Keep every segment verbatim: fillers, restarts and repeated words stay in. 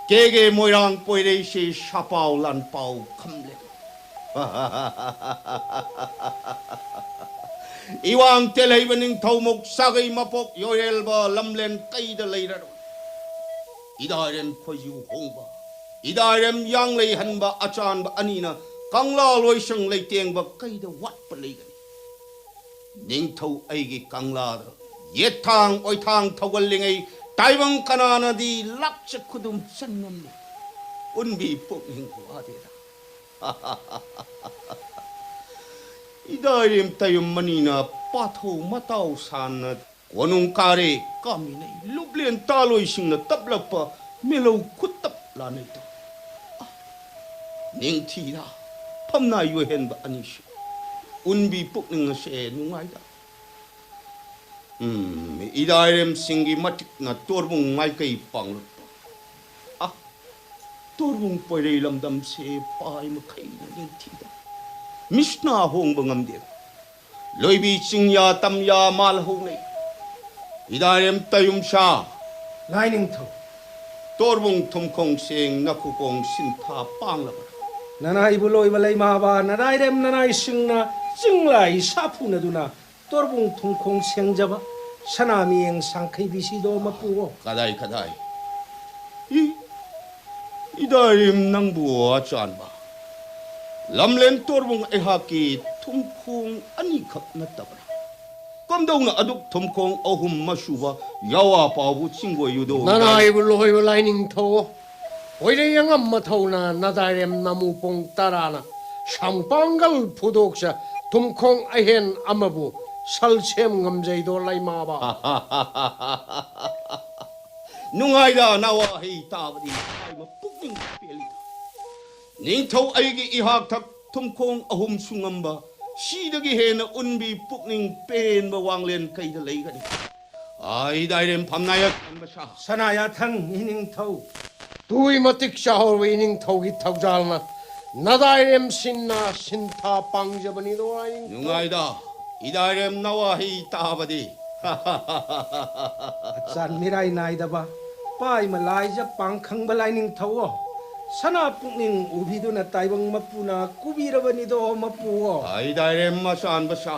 ꯀꯦꯒꯦ ꯃꯣꯏꯔꯥꯡ ꯄꯣꯏꯔꯩꯁꯦ ꯁꯥꯄꯥꯎ ꯂꯥꯟꯄꯥꯎ ꯈꯝꯂꯦ꯫ ꯏꯋꯥꯡ ꯇꯦꯜꯍꯩꯕ ꯅꯤꯡꯊꯧꯃꯨꯛ ꯁꯥꯒꯩ ꯃꯄꯣꯛ ꯌꯣꯏꯔꯦꯜꯕ ꯂꯝꯂꯦꯟ ꯀꯩꯗ ꯂꯩꯔꯔꯣꯏ꯫ ꯏꯗꯥꯏꯔꯦꯝ ꯈꯣꯏꯖꯨ ꯍꯣꯡꯕ, ꯏꯗꯥꯏꯔꯦꯝ ꯌꯥꯡꯂꯩ ꯍꯟꯕ ꯑꯆꯥꯟꯕ ꯑꯅꯤꯅ ꯀꯪꯂꯥ ꯂꯣꯏꯁꯪ ꯂꯩꯇꯦꯡꯕ ꯀꯩꯗ ꯋꯥꯠꯄ ꯂꯩꯒꯅꯤ? ꯅꯤꯡꯊꯧ ꯑꯩꯒꯤ ꯀꯪꯂꯥꯗ ꯌꯦꯠꯊꯥꯡ ꯑꯣꯏꯊꯥꯡ ꯊꯧꯒꯜꯂꯤꯉꯩ ꯇꯥꯏꯕꯪ ꯀꯅꯥꯅꯗꯤ ꯂꯥꯛꯆ ꯈꯨꯗꯨꯝ ꯆꯟ ꯉꯝꯂꯤ? ꯎꯟꯕꯤ ꯄꯨꯛꯅꯤꯡ ꯋꯥꯗꯦꯗ꯫ ꯏꯗꯥꯏꯔꯦꯝ ꯇꯌꯨꯝ ꯑꯅꯤꯅ ꯄꯥꯊꯧ ꯃꯇꯥꯎ ꯁꯥꯟꯅ ꯀꯣꯅꯨꯡ ꯀꯥꯔꯦ ꯀꯥꯃꯤꯟꯅꯩ꯫ ꯂꯨꯞꯂꯦꯟ ꯇꯥꯂꯣꯏꯁꯤꯡꯅ ꯇꯞꯂꯛꯄ ꯃꯦꯂꯧ ꯈꯨꯠꯇꯞ ꯂꯥꯟꯅꯩꯗꯣ꯫ ꯑ, ꯅꯤꯡꯊꯤꯔꯥ ꯐꯝꯅꯥꯏ ꯌꯣꯏꯍꯦꯟꯕ ꯑꯅꯤꯁꯨ꯫ ꯎꯟꯕꯤ ꯄꯨꯛꯅꯤꯡ ꯑꯁꯦ ꯅꯨꯡꯉꯥꯏꯗ꯫ ꯎꯝ, ꯏꯗꯥꯏꯔꯦꯝꯁꯤꯡꯒꯤ ꯃꯇꯤꯛꯅ ꯇꯣꯔꯕꯨꯡ ꯃꯥꯏꯀꯩ ꯄꯥꯡꯂꯛꯄ꯫ ꯑ, ꯇꯣꯔꯕꯨꯡ ꯄꯣꯏꯔꯩ ꯂꯝꯗꯝꯁꯦ ꯄꯥꯏ ꯃꯈꯩꯅ ꯅꯤꯡꯊꯤꯗ꯫ ꯃꯤꯁꯅꯥ ꯍꯣꯡꯕ ꯉꯝꯗꯦ꯫ ꯂꯣꯏꯕꯤ ꯆꯤꯡꯌꯥ ꯇꯝꯌꯥ ꯃꯥꯜ ꯍꯧꯅꯩ꯫ ꯏꯗꯥꯏꯔꯦꯝ ꯇꯌꯨꯝꯁꯥ꯫ ꯂꯥꯏꯅꯤꯡꯊꯧ꯫ ꯇꯣꯔꯕꯨꯡ ꯊꯨꯝꯈꯣꯡ ꯁꯦꯡ ꯅꯈꯨꯀꯣꯡ ꯁꯤꯟꯊꯥ ꯄꯥꯡꯂꯕ꯭ꯔꯥ? ꯅꯅꯥꯏꯕꯨ ꯂꯣꯏꯕ ꯂꯩꯃꯥꯕ, ꯅꯗꯥꯏꯔꯦꯝ ꯅꯅꯥꯏꯁꯤꯡꯅ ꯆꯤꯡꯂꯥꯏ ꯁꯥꯐꯨꯅꯗꯨꯅ ꯇꯣꯔꯕꯨꯡ ꯊꯨꯝꯈꯣꯡ ꯁꯦꯡꯖꯕ ꯁꯅꯥ ꯃꯤꯌꯦꯡ ꯁꯥꯡꯈꯩꯕꯤꯁꯤꯗꯣ ꯃꯄꯨꯑꯣ꯫ ꯀꯗꯥꯏ, ꯀꯗꯥꯏ? ꯏ, ꯏꯗꯥꯏꯔꯦꯝ ꯅꯪꯕꯨ ꯑꯆꯥꯟꯕ꯫ ꯂꯝꯂꯦꯟ ꯇꯣꯔꯕꯨꯡ ꯑꯩꯍꯥꯛꯀꯤ ꯊꯨꯝꯈꯣꯡ ꯑꯅꯤꯈꯛ ꯅꯠꯇꯕ꯭ꯔꯥ? ꯀꯝꯗꯧꯅ ꯑꯗꯨꯛ ꯊꯨꯝꯈꯣꯡ ꯑꯍꯨꯝ ꯃꯁꯨꯕ ꯌꯥꯋꯥ ꯄꯥꯎꯕꯨ ꯆꯤꯡꯒꯣꯏꯌꯨꯗꯣ? ꯅꯅꯥꯏꯕꯨ ꯂꯣꯏꯕ ꯂꯥꯏꯅꯤꯡꯊꯧ꯫ ꯍꯣꯏꯔꯩ ꯑꯉꯝ ꯃꯊꯧꯅ ꯅꯗꯥꯏꯔꯦꯝ ꯅꯃꯨ ꯄꯨꯡ ꯇꯔꯥꯅ ꯁꯪꯄꯥꯡꯒꯜ ꯐꯨꯗꯣꯛꯆ ꯊꯨꯝꯈꯣꯡ ꯑꯍꯦꯟ ꯑꯃꯕꯨ ꯁꯜ ꯁꯦꯝ ꯉꯝꯖꯩꯗꯣ ꯂꯩꯃꯥꯕ꯫ ꯅꯨꯡꯉꯥꯏꯗ ꯅꯋꯥꯍꯩ ꯇꯥꯕꯗꯤ ꯍꯥꯏꯕ ꯄꯨꯛꯅꯤꯡ ꯄꯦꯜꯂꯤꯗ꯫ ꯅꯤꯡꯊꯧ ꯑꯩꯒꯤ ꯏꯍꯥꯛ ꯊꯛ ꯊꯨꯝꯈꯣꯡ ꯑꯍꯨꯝ ꯁꯨꯡꯉꯝꯕ ꯁꯤꯗꯒꯤ ꯍꯦꯟꯅ ꯎꯟꯕꯤ ꯄꯨꯛꯅꯤꯡ ꯄꯦꯟꯕ ꯋꯥꯡꯂꯦꯟ ꯀꯩꯗ ꯂꯩꯒꯅꯤ? ꯑꯩ ꯗꯥꯏꯔꯦꯝ ꯐꯝꯅꯥꯏꯌ ꯈꯟꯕ ꯁꯥ꯫ ꯁꯅꯥ ꯌꯥꯊꯪ ꯏꯅꯤꯡꯊꯧ꯫ ꯇꯨꯏ ꯃꯇꯤꯛ ꯆꯥꯍꯧꯔꯕ ꯏꯅꯤꯡꯊꯧꯒꯤ ꯊꯧꯖꯥꯜꯅ ꯅꯗꯥꯏꯔꯦꯝ ꯁꯤꯟꯅ ꯁꯤꯟꯊꯥ ꯄꯥꯡꯖꯕꯅꯤꯗꯣ ꯏꯅꯤꯡꯊꯧ꯫ ꯅꯨꯡꯉꯥꯏꯗ ꯏꯗꯥꯏꯔꯦꯝ ꯅꯋꯥꯍꯩ ꯇꯥꯕꯗꯤ꯫ ꯑꯆꯥꯟ ꯃꯤꯔꯥꯏ ꯅꯥꯏꯗꯕ ꯄꯥꯏꯃ ꯂꯥꯏꯖ ꯄꯥꯡꯈꯪꯕ ꯂꯥꯏꯅꯤꯡꯊꯧꯑꯣ, ꯁꯅꯥ ꯄꯨꯛꯅꯤꯡ ꯎꯕꯤꯗꯨꯅ ꯇꯥꯏꯕꯪ ꯃꯄꯨꯅ ꯀꯨꯕꯤꯔꯕꯅꯤꯗꯣ ꯃꯄꯨꯑꯣ꯫ ꯍꯥꯏꯗꯥꯏꯔꯦꯝ ꯑꯆꯥꯟꯕ ꯁꯥ,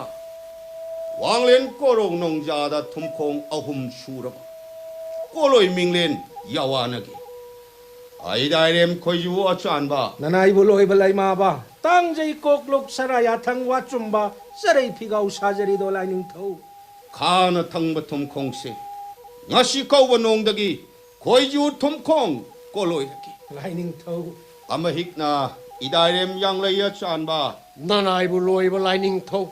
ꯋꯥꯡꯂꯦꯟ ꯀꯣꯔꯧ ꯅꯣꯡꯖꯥꯗ ꯊꯨꯝꯈꯣꯡ ꯑꯍꯨꯝ ꯁꯨꯔꯕ ꯀꯣꯂꯣꯏ ꯃꯤꯡꯂꯦꯟ ꯌꯥꯋꯥꯅꯒꯤ꯫ ꯍꯥꯏꯗꯥꯏꯔꯦꯝ ꯈꯣꯏꯖꯨ ꯑꯆꯥꯟꯕ꯫ ꯅꯅꯥꯏꯕꯨ ꯂꯣꯏꯕ ꯂꯩꯃꯥꯕ, ꯇꯥꯡꯖꯩ ꯀꯣꯛꯂꯨꯛ ꯁꯔꯥ ꯌꯥꯊꯪ ꯋꯥꯆꯨꯝꯕ, ꯆꯔꯩ ꯐꯤꯒꯥꯎ ꯁꯥꯖꯔꯤꯗꯣ ꯂꯥꯏꯅꯤꯡꯊꯧ꯫ ꯈꯥꯅ ꯊꯪꯕ ꯊꯨꯝꯈꯣꯡꯁꯦ ꯉꯁꯤ ꯀꯧꯕ ꯅꯣꯡꯗꯒꯤ ꯈꯣꯏꯖꯨ ꯊꯨꯝꯈꯣꯡ ꯀꯣꯂꯣꯏꯔꯒꯦ꯫ ꯂꯥꯏꯅꯤꯡꯊꯧ꯫ ꯑꯃꯍꯤꯛꯅ ꯏꯗꯥꯏꯔꯦꯝ ꯌꯥꯡꯂꯩ ꯑꯆꯥꯟꯕ꯫ ꯅꯅꯥꯏꯕꯨ ꯂꯣꯏꯕ ꯂꯥꯏꯅꯤꯡꯊꯧ꯫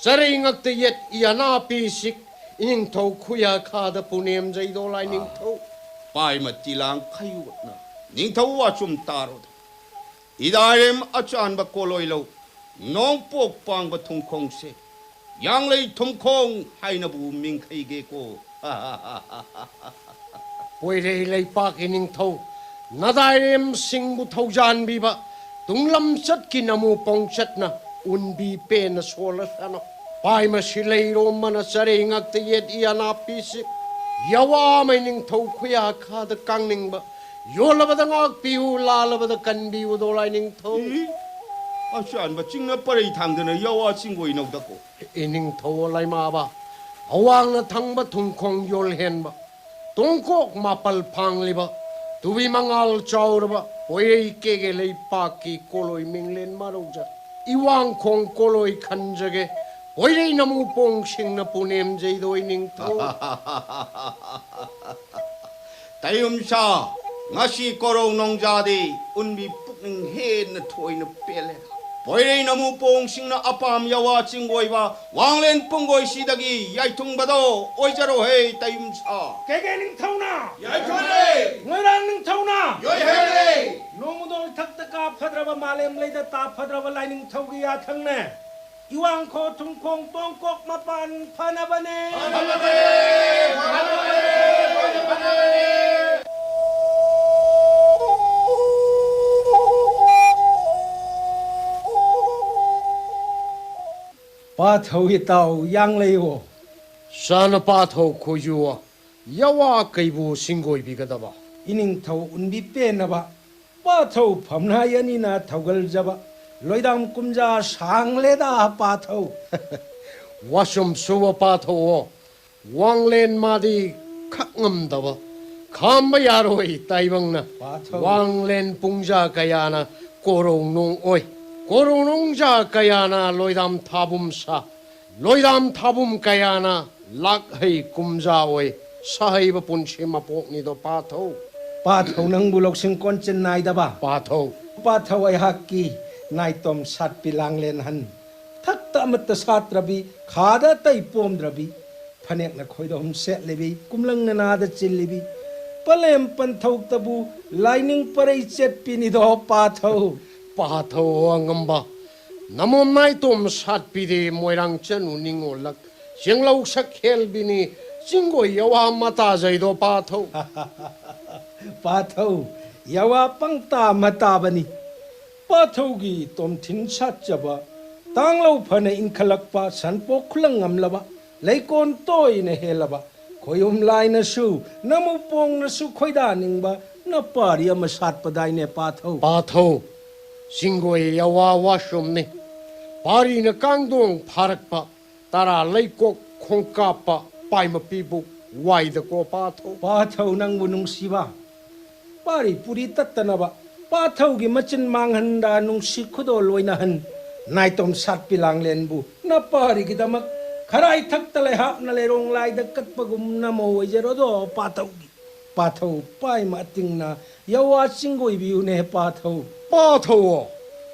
ꯆꯔꯩ ꯉꯛꯇ ꯌꯦꯠ ꯏ ꯑꯅꯥ ꯄꯤꯁꯤꯛ ꯏꯅꯤꯡꯊꯧ ꯈꯨꯌꯥ ꯈꯥꯗ ꯄꯨꯅꯦꯝꯖꯩꯗꯣ ꯂꯥꯏꯅꯤꯡꯊꯧ꯫ ꯄꯥꯏꯃ ꯇꯤꯂꯥꯡ ꯈꯌꯨꯠꯅ ꯅꯤꯡꯊꯧ ꯋꯥꯆꯨꯝ ꯇꯥꯔꯣꯗ꯫ ꯏꯗꯥꯏꯔꯦꯝ ꯑꯆꯥꯟꯕ ꯀꯣꯂꯣꯏꯂꯧ ꯅꯣꯡꯄꯣꯛ ꯄꯥꯡꯕ ꯊꯨꯝꯈꯣꯡꯁꯦ ꯌꯥꯡꯂꯩ ꯊꯨꯝꯈꯣꯡ ꯍꯥꯏꯅꯕꯨ ꯃꯤꯡꯈꯩꯒꯦꯀꯣ꯫ ꯄꯣꯏꯔꯩ ꯂꯩꯄꯥꯛꯀꯤ ꯅꯤꯡꯊꯧ ꯅꯗꯥꯏꯔꯦꯝꯁꯤꯡꯕꯨ ꯊꯧꯖꯥꯟꯕꯤꯕ ꯇꯨꯡꯂꯝꯆꯠꯀꯤ ꯅꯃꯨ ꯄꯣꯡꯆꯠꯅ ꯎꯟꯕꯤ ꯄꯦꯟꯅ ꯁꯣꯜꯂꯁꯅꯨ꯫ ꯄꯥꯏꯃꯁꯤ ꯂꯩꯔꯣꯝꯕꯅ ꯆꯔꯩ ꯉꯛꯇ ꯌꯦꯠ ꯏ ꯑꯅꯥꯞꯄꯤꯁꯤ ꯌꯋꯥꯃꯩ ꯅꯤꯡꯊꯧ ꯈꯨꯌꯥ ꯈꯥꯗ ꯀꯥꯡꯅꯤꯡꯕ ꯌꯣꯜꯂꯕꯗ ꯉꯥꯛꯄꯤꯌꯨ, ꯂꯥꯜꯂꯕꯗ ꯀꯟꯕꯤꯌꯨ ꯗꯣꯂꯥꯏ ꯅꯤꯡꯊꯧ꯫ ꯏ, ꯑꯆꯥꯟꯕ ꯆꯤꯡꯅ ꯄꯔꯩ ꯊꯥꯡꯗꯅ ꯌꯋꯥ ꯆꯤꯡꯒꯣꯏ ꯅꯧꯗꯀꯣ꯫ ꯏꯅꯤꯡꯊꯧ ꯂꯩꯃꯥꯕ, ꯑꯋꯥꯡꯅ ꯊꯪꯕ ꯊꯨꯡꯈꯣꯡ ꯌꯣꯜꯍꯦꯟꯕ, ꯇꯣꯡꯀꯣꯛ ꯃꯥꯄꯜ ꯐꯥꯡꯂꯤꯕ, ꯇꯨꯕꯤ ꯃꯉꯥꯜ ꯆꯥꯎꯔꯕ, ꯄꯣꯏꯔꯩ ꯀꯦꯒꯦ ꯂꯩꯄꯥꯛꯀꯤ ꯀꯣꯂꯣꯏ ꯃꯤꯡꯂꯦꯟ ꯃꯔꯧꯖ, ꯏꯋꯥꯡꯈꯣꯡ ꯀꯣꯂꯣꯏ ꯈꯟꯖꯒꯦ, ꯄꯣꯏꯔꯩ ꯅꯃꯨ ꯄꯣꯡꯁꯤꯡꯅ ꯄꯨꯅꯦꯝꯖꯩꯗꯣꯏ ꯅꯤꯡꯊꯧ꯫ ꯇꯌꯨꯝꯁꯥ, ꯉꯁꯤ ꯀꯣꯔꯧ ꯅꯣꯡꯖꯥꯗꯤ ꯎꯟꯕꯤ ꯄꯨꯛꯅꯤꯡ ꯍꯦꯟꯅ ꯊꯣꯏꯅ ꯄꯦꯜꯂꯦ꯫ ꯄꯣꯏꯔꯩ ꯅꯃꯨ ꯄꯣꯡꯁꯤꯡꯅ ꯑꯄꯥꯝ ꯌꯋꯥ ꯆꯤꯡꯒꯣꯏꯕ ꯋꯥꯡꯂꯦꯟ ꯄꯨꯡꯒꯣꯏꯁꯤꯗꯒꯤ ꯌꯥꯏꯊꯨꯡꯕꯗꯣ ꯑꯣꯏꯖꯔꯣꯍꯦ ꯇꯌꯨꯝꯁꯥ꯫ ꯀꯦꯒꯦ ꯅꯤꯡꯊꯧꯅ ꯌꯥꯏꯊꯣꯛꯂꯦ꯫ ꯃꯣꯏꯔꯥꯡ ꯅꯤꯡꯊꯧꯅ ꯌꯣꯏꯍꯦꯜꯂꯦ꯫ ꯅꯣꯡꯃꯗꯣ ꯏꯊꯛꯇ ꯀꯥ ꯐꯗ꯭ꯔꯕ ꯃꯥꯂꯦꯝ ꯂꯩꯗ ꯇꯥ ꯐꯗ꯭ꯔꯕ ꯂꯥꯏꯅꯤꯡꯊꯧꯒꯤ ꯌꯥꯊꯪꯅꯦ꯫ ꯏꯋꯥꯡꯈꯣ ꯊꯨꯡꯈꯣꯡ ꯇꯣꯡꯀꯣꯛ ꯃꯄꯥꯟ ꯐꯅꯕꯅꯦ꯫ ꯄꯥꯊꯧ ꯏꯇꯥꯎ ꯌꯥꯡꯂꯩꯑꯣ, ꯆꯥꯅ ꯄꯥꯊꯧ ꯈꯣꯏꯖꯨ ꯌꯥꯋꯥ ꯀꯩꯕꯨ ꯁꯤꯡꯒꯣꯏꯕꯤꯒꯗꯕ꯫ ꯏꯅꯤꯡꯊꯧ ꯎꯟꯕꯤ ꯄꯦꯟꯅꯕ ꯄꯥꯊꯧ ꯐꯝꯅꯥꯏ ꯑꯅꯤꯅ ꯊꯧꯒꯜꯖꯕ ꯂꯣꯏꯗꯥꯝ ꯀꯨꯝꯖꯥ ꯁꯥꯡꯂꯦꯗ ꯄꯥꯊꯧ꯫ ꯋꯥꯁꯨꯝ ꯁꯨꯕ ꯄꯥꯊꯧꯑꯣ, ꯋꯥꯡꯂꯦꯟ ꯃꯥꯗꯤ ꯈꯛ ꯉꯝꯗꯕ ꯈꯥꯝꯕ ꯌꯥꯔꯣꯏ ꯇꯥꯏꯕꯪꯅ꯫ ꯄꯥꯊꯧ꯫ ꯋꯥꯡꯂꯦꯟ ꯄꯨꯡꯖꯥ ꯀꯌꯥꯅ ꯀꯣꯔꯧ ꯅꯣꯡ ꯑꯣꯏ, ꯀꯣꯔꯧ ꯅꯣꯡꯖꯥ ꯀꯌꯥꯅ ꯂꯣꯏꯗꯥꯝ ꯊꯥꯕꯨꯝ ꯁꯥ, ꯂꯣꯏꯗꯥꯝ ꯊꯥꯕꯨꯝ ꯀꯌꯥꯅ ꯂꯥꯛꯍꯩ ꯀꯨꯝꯖꯥ ꯑꯣꯏ ꯁꯥꯍꯩꯕ ꯄꯨꯟꯁꯤ ꯃꯄꯣꯛꯅꯤꯗꯣ ꯄꯥꯊꯧ꯫ ꯄꯥꯊꯧ ꯅꯪꯕꯨ ꯂꯧꯁꯤꯡ ꯀꯣꯟꯆꯤꯟ ꯅꯥꯏꯗꯕ꯫ ꯄꯥꯊꯧ꯫ ꯄꯥꯊꯧ ꯑꯩꯍꯥꯛꯀꯤ ꯅꯥꯏꯇꯣꯝ ꯁꯥꯠꯄꯤ ꯂꯥꯡꯂꯦꯟ ꯍꯟ ꯊꯛꯇ ꯑꯃꯠꯇ ꯁꯥꯠꯇ꯭ꯔꯕꯤ ꯈꯥꯗ ꯑꯇꯩ ꯄꯣꯝꯗ꯭ꯔꯕꯤ ꯐꯅꯦꯛꯅ ꯈꯣꯏꯗꯣꯝ ꯁꯦꯠꯂꯤꯕꯤ ꯀꯨꯝꯂꯪꯅ ꯅꯥꯗ ꯆꯤꯜꯂꯤꯕꯤ ꯄꯂꯦꯝ ꯄꯟꯊꯧꯇꯕꯨ ꯂꯥꯏꯅꯤꯡ ꯄꯔꯩ ꯆꯦꯠꯄꯤꯅꯤꯗꯣ ꯄꯥꯊꯧ꯫ ꯄꯥꯊꯧ ꯑꯉꯝꯕ ꯅꯃꯣꯝ ꯅꯥꯏꯇꯣꯝ ꯁꯥꯠꯄꯤꯗꯦ ꯃꯣꯏꯔꯥꯡ ꯆꯅꯨ ꯅꯤꯡꯉꯣꯜꯂꯛ ꯆꯦꯡꯂꯧ ꯁꯛ ꯍꯦꯜꯕꯤꯅꯤ ꯆꯤꯡꯒꯣꯏ ꯌꯋꯥ ꯃꯇꯥꯖꯩꯗꯣ ꯄꯥꯊꯧ꯫ ꯄꯥꯊꯧ ꯌꯋꯥ ꯄꯪꯇꯥ ꯃꯇꯥꯕꯅꯤ꯫ ꯄꯥꯊꯧꯒꯤ ꯇꯣꯝꯊꯤꯟ ꯁꯥꯠꯆꯕ ꯇꯥꯡꯂꯧ ꯐꯅ ꯏꯟꯈꯠꯂꯛꯄ ꯁꯟꯄꯣꯛ ꯈꯨꯂꯪ ꯉꯝꯂꯕ ꯂꯩꯀꯣꯟ ꯇꯣꯏꯅ ꯍꯦꯜꯂꯕ ꯈꯣꯏꯌꯨꯝ ꯂꯥꯏꯅꯁꯨ ꯅꯃꯨ ꯄꯣꯡꯅꯁꯨ ꯈꯣꯏꯗꯥꯅꯤꯡꯕ ꯅꯄꯥꯔꯤ ꯑꯃ ꯁꯥꯠꯄꯗꯥꯏꯅꯦ ꯄꯥꯊꯧ꯫ ꯄꯥꯊꯧ ꯆꯤꯡꯒꯣꯏ ꯌꯋꯥ ꯋꯥꯁꯨꯝꯅꯤ꯫ ꯄꯥꯔꯤꯅ ꯀꯥꯡꯗꯣꯡ ꯐꯥꯔꯛꯄ ꯇꯔꯥ ꯂꯩꯀꯣꯛ ꯈꯣꯡꯀꯥꯞꯄ ꯄꯥꯏꯃꯄꯤꯕꯨ ꯋꯥꯏꯗꯀꯣ ꯄꯥꯊꯧ꯫ ꯄꯥꯊꯧ ꯅꯪꯕꯨ ꯅꯨꯡꯁꯤꯕ ꯄꯥꯔꯤ ꯄꯨꯔꯤ ꯇꯠꯇꯅꯕ ꯄꯥꯊꯧꯒꯤ ꯃꯆꯤꯟ ꯃꯥꯡꯍꯟꯗ ꯅꯨꯡꯁꯤ ꯈꯨꯗꯣꯜ ꯑꯣꯏꯅꯍꯟ ꯅꯥꯏꯇꯣꯝ ꯁꯥꯠꯄꯤ ꯂꯥꯡꯂꯦꯟꯕꯨ ꯅꯄꯥꯔꯤꯒꯤꯗꯃꯛ ꯈꯔꯥꯏ ꯊꯛꯇ ꯂꯩꯍꯥꯞꯅ ꯂꯩꯔꯣꯡ ꯂꯥꯏꯗ ꯀꯠꯄꯒꯨꯝ ꯅꯃꯣ ꯑꯣꯏꯖꯔꯣꯗꯣ ꯄꯥꯊꯧꯒꯤ꯫ ꯄꯥꯊꯧ ꯄꯥꯏꯃ ꯑꯇꯤꯡꯅ ꯌꯋꯥ ꯆꯤꯡꯒꯣꯏꯕꯤꯌꯨꯅꯦ ꯄꯥꯊꯧ꯫ ꯄꯥꯊꯧꯑꯣ,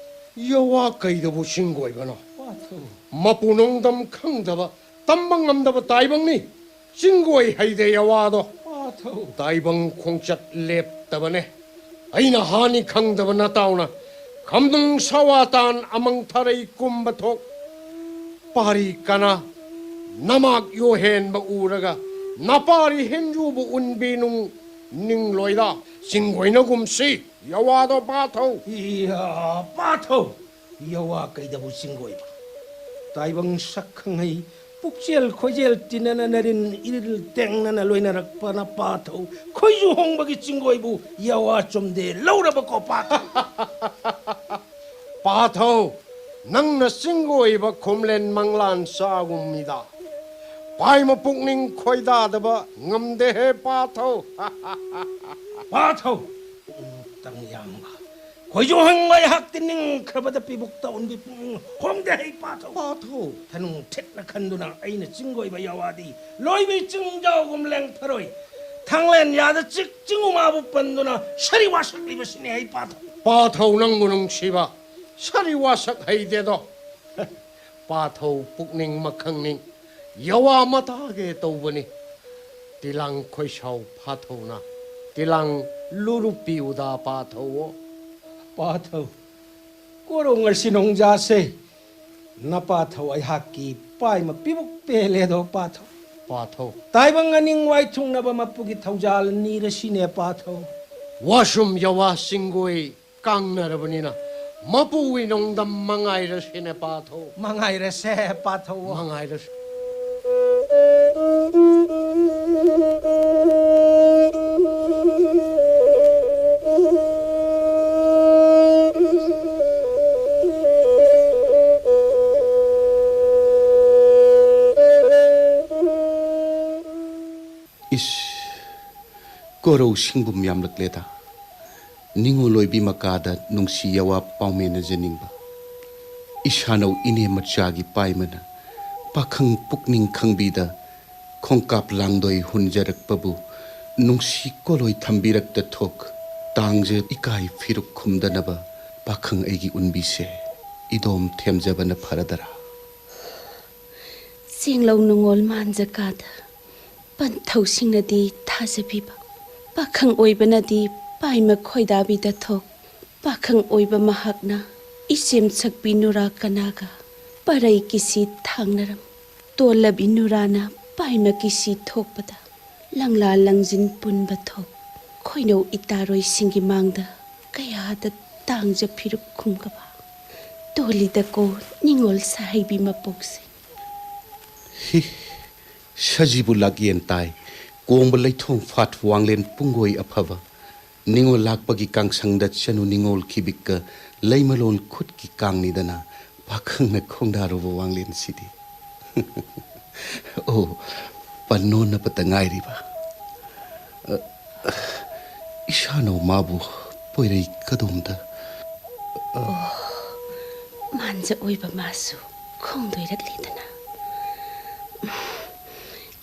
ꯌꯋꯥ ꯀꯩꯗꯕꯨ ꯆꯤꯡꯒꯣꯏꯕꯅꯣ? ꯄꯥꯊꯧ꯫ ꯃꯄꯨ ꯅꯣꯡꯗꯝ ꯈꯪꯗꯕ ꯇꯝꯕ ꯉꯝꯗꯕ ꯇꯥꯏꯕꯪꯅꯤ꯫ ꯆꯤꯡꯒꯣꯏ ꯍꯩꯗꯦ ꯌꯋꯥꯗꯣ꯫ ꯄꯥꯊꯧ꯫ ꯇꯥꯏꯕꯪ ꯈꯣꯡꯆꯠ ꯂꯦꯞꯇꯕꯅꯦ꯫ ꯑꯩꯅ ꯍꯥꯅꯤ ꯈꯪꯗꯕ ꯅꯇꯥꯎꯅ ꯈꯝꯅꯨꯡ ꯁꯋꯥꯇꯥꯟ ꯑꯃꯪ ꯊꯔꯩ ꯀꯨꯝꯕ ꯊꯣꯛ ꯄꯥꯔꯤ ꯀꯅꯥ ꯅꯃꯥꯛ ꯌꯣꯍꯦꯟꯕ ꯎꯔꯒ ꯅꯄꯥꯔꯤ ꯍꯦꯟꯖꯨꯕ ꯎꯟꯕꯤ ꯅꯨꯡ ꯅꯤꯡꯂꯣꯏꯗ ꯆꯤꯡꯒꯣꯏꯅꯒꯨꯝꯁꯤ ꯌꯋꯥꯗꯣ ꯄꯥꯊꯧ꯫ ꯏꯌꯥ, ꯄꯥꯊꯧ! ꯌꯋꯥ ꯀꯩꯗꯕꯨ ꯆꯤꯡꯒꯣꯏꯕ? ꯇꯥꯏꯕꯪ ꯁꯛ ꯈꯪꯍꯩ ꯄꯨꯛꯆꯦꯜ ꯈꯣꯏꯖꯦꯜ ꯇꯤꯟꯅꯅ ꯅꯔꯤꯟ ꯏꯔꯤꯜ ꯇꯦꯡꯅꯅ ꯂꯣꯏꯅꯔꯛꯄ ꯅꯄꯥꯊꯧ ꯈꯣꯏꯖꯨ ꯍꯣꯡꯕꯒꯤ ꯆꯤꯡꯒꯣꯏꯕꯨ ꯌꯥꯋꯥ ꯆꯨꯝꯗꯦ ꯂꯧꯔꯕꯀꯣ ꯄꯥꯊꯧ? ꯄꯥꯊꯧ, ꯅꯪꯅ ꯆꯤꯡꯒꯣꯏꯕ ꯈꯣꯝꯂꯦꯟ ꯃꯪꯂꯥꯟ ꯆꯥꯒꯨꯝ ꯃꯤꯗ꯫ ꯄꯥꯏꯃ ꯄꯨꯛꯅꯤꯡ ꯈꯣꯏꯗꯥꯗꯕ ꯉꯝꯗꯦꯍꯦ ꯄꯥꯊꯧ꯫ ꯄꯥꯊꯧ, ꯄꯨꯛꯅꯤꯡ ꯇꯪ ꯌꯥꯡꯕ ꯈꯣꯏꯖꯨ ꯍꯪꯕ ꯑꯩꯍꯥꯛꯇꯤ ꯅꯤꯡꯈ꯭ꯔꯕꯗ ꯄꯤꯕꯨꯛꯇ ꯎꯟꯕꯤ ꯄꯨꯛꯅꯤꯡ ꯍꯣꯡꯗꯦ ꯍꯩ ꯄꯥꯊꯧ꯫ ꯄꯥꯊꯧ꯫ ꯊꯅꯨꯡ ꯊꯦꯠꯅ ꯈꯟꯗꯨꯅ ꯑꯩꯅ ꯆꯤꯡꯒꯣꯏꯕ ꯌꯥꯋꯥꯗꯤ ꯂꯣꯏꯕꯤ ꯆꯤꯡꯖꯥꯎꯒꯨꯝ ꯂꯦꯡꯊꯔꯣꯏ꯫ ꯊꯥꯡꯂꯦꯟ ꯌꯥꯗ ꯆꯤꯛ ꯆꯤꯡ ꯎꯃꯥꯕꯨ ꯄꯟꯗꯨꯅ ꯁꯔꯤ ꯋꯥꯁꯛꯂꯤꯕꯁꯤꯅꯤ ꯍꯩ ꯄꯥꯊꯧ꯫ ꯄꯥꯊꯧ ꯅꯪꯕꯨ ꯅꯨꯡꯁꯤꯕ ꯁꯔꯤ ꯋꯥꯁꯛ ꯍꯩꯗꯦꯗꯣ꯫ ꯄꯥꯊꯧ ꯄꯨꯛꯅꯤꯡ ꯃꯈꯪꯅꯤꯡ ꯌꯋꯥ ꯃꯇꯥꯒꯦ ꯇꯧꯕꯅꯤ꯫ ꯇꯤꯂꯥꯡ ꯈꯣꯏꯁꯥꯎ ꯐꯥꯊꯧꯅ ꯇꯤꯂꯥꯡ ꯂꯨꯔꯨꯞꯄꯤꯎꯗ ꯄꯥꯊꯧꯑꯣ꯫ ꯄꯥꯊꯧ, ꯀꯣꯔꯣꯡ ꯑꯁꯤ ꯅꯣꯡꯖꯥꯁꯦ ꯅꯄꯥꯊꯧ ꯑꯩꯍꯥꯛꯀꯤ ꯄꯥꯏꯃ ꯄꯤꯕꯨꯛ ꯄꯦꯜꯂꯦꯗꯣ ꯄꯥꯊꯧ꯫ ꯄꯥꯊꯧ꯫ ꯇꯥꯏꯕꯪ ꯑꯅꯤꯡ ꯋꯥꯏꯊꯨꯡꯅꯕ ꯃꯄꯨꯒꯤ ꯊꯧꯖꯥꯜ ꯅꯤꯔꯁꯤꯅꯦ ꯄꯥꯊꯧ꯫ ꯋꯥꯁꯨꯝ ꯌꯋꯥ ꯆꯤꯡꯒꯣꯏ ꯀꯥꯡꯅꯔꯕꯅꯤꯅ ꯃꯄꯨꯒꯤ ꯅꯣꯡꯗꯝ ꯃꯉꯥꯏꯔꯁꯤꯅꯦ ꯄꯥꯊꯧ꯫ ꯃꯉꯥꯏꯔꯁꯦ ꯄꯥꯊꯧꯑꯣ꯫ ꯃꯉꯥꯏꯔꯁꯦ꯫ ꯏꯁ, ꯀꯣꯔꯧ ꯁꯤꯡꯕꯨꯝ ꯌꯥꯝꯂꯛꯂꯦꯗ꯫ ꯅꯤꯉꯣꯜ ꯑꯣꯏꯕꯤ ꯃꯀꯥꯗ ꯅꯨꯡꯁꯤ ꯌꯥꯋꯥ ꯄꯥꯎꯃꯦꯟꯅꯖꯅꯤꯡꯕ꯫ ꯏꯁꯥꯅꯧ ꯏꯅꯦ ꯃꯆꯥꯒꯤ ꯄꯥꯏꯃꯅ ꯄꯥꯈꯪ ꯄꯨꯛꯅꯤꯡ ꯈꯪꯕꯤꯗ ꯈꯣꯡꯀꯥꯞ ꯂꯥꯡꯗꯣꯏ ꯍꯨꯟꯖꯔꯛꯄꯕꯨ ꯅꯨꯡꯁꯤ ꯀꯣꯂꯣꯏ ꯊꯝꯕꯤꯔꯛꯇ ꯊꯣꯛ ꯇꯥꯡꯖ ꯏꯀꯥꯏ ꯐꯤꯔꯨꯛ ꯈꯨꯝꯗꯅꯕ ꯄꯥꯈꯪ ꯑꯩꯒꯤ ꯎꯟꯕꯤꯁꯦ ꯏꯗꯣꯝ ꯊꯦꯝꯖꯕꯅ ꯐꯔꯗꯔꯥ? ꯆꯦꯡꯂꯧ ꯅꯨꯡꯉꯣꯜ ꯃꯥꯟꯖꯀꯥꯗ ꯄꯟꯊꯧꯁꯤꯡꯅꯗꯤ ꯊꯥꯖꯕꯤꯕ, ꯄꯥꯈꯪ ꯑꯣꯏꯕꯅꯗꯤ ꯄꯥꯏꯃ ꯈꯣꯏꯗꯥꯕꯤꯗ ꯊꯣꯛ꯫ ꯄꯥꯈꯪ ꯑꯣꯏꯕ ꯃꯍꯥꯛꯅ ꯏꯆꯦꯝ ꯁꯛꯄꯤ ꯅꯨꯔꯥ ꯀꯅꯥꯒ ꯄꯔꯩ ꯀꯤꯁꯤ ꯊꯥꯡꯅꯔꯝ꯫ ꯇꯣꯜꯂꯕꯤ ꯅꯨꯔꯥꯅ ꯄꯥꯏꯃ ꯀꯤꯁꯤ ꯊꯣꯛꯄꯗ ꯂꯪꯂꯥ ꯂꯪꯖꯤꯟ ꯄꯨꯟꯕ ꯊꯣꯛ꯫ ꯈꯣꯏꯅꯧ ꯏꯇꯥꯔꯣꯏꯁꯤꯡꯒꯤ ꯃꯥꯡꯗ ꯀꯌꯥꯗ ꯇꯥꯡꯖ ꯐꯤꯔꯨꯛ ꯈꯨꯝꯒꯕ꯫ ꯇꯣꯜꯂꯤꯗꯀꯣ ꯅꯤꯉꯣꯜ ꯁꯥꯍꯩꯕꯤ ꯃꯄꯣꯛꯁꯦ꯫ ꯍꯤ, ꯁꯖꯤꯕꯨ ꯂꯥꯛꯌꯦꯟ ꯇꯥꯏ, ꯀꯣꯡꯕ ꯂꯩꯊꯣꯡ ꯐꯥꯠ ꯋꯥꯡꯂꯦꯟ ꯄꯨꯡꯒꯣꯏ ꯑꯐꯕ, ꯅꯤꯉꯣꯜ ꯂꯥꯛꯄꯒꯤ ꯀꯥꯡꯁꯪꯗ ꯆꯅꯨ ꯅꯤꯉꯣꯜ ꯈꯤꯕꯤꯛꯀ ꯂꯩꯃꯂꯣꯟ ꯈꯨꯠꯀꯤ ꯀꯥꯡꯅꯤꯗꯅ ꯄꯥꯈꯪꯅ ꯈꯣꯡꯗꯥꯔꯨꯕ ꯋꯥꯡꯂꯦꯟꯁꯤꯗꯤ꯫ ꯑꯣ, ꯄꯟꯅꯣꯟꯅꯕꯇ ꯉꯥꯏꯔꯤꯕ꯫ ꯑ, ꯏꯁꯥꯅꯧ ꯃꯥꯕꯨ ꯄꯣꯏꯔꯩ ꯀꯗꯣꯝꯗ꯫ ꯃꯥꯟꯖ ꯑꯣꯏꯕ ꯃꯥꯁꯨ ꯈꯣꯡꯗꯣꯏꯔꯛꯂꯤꯗꯅ꯫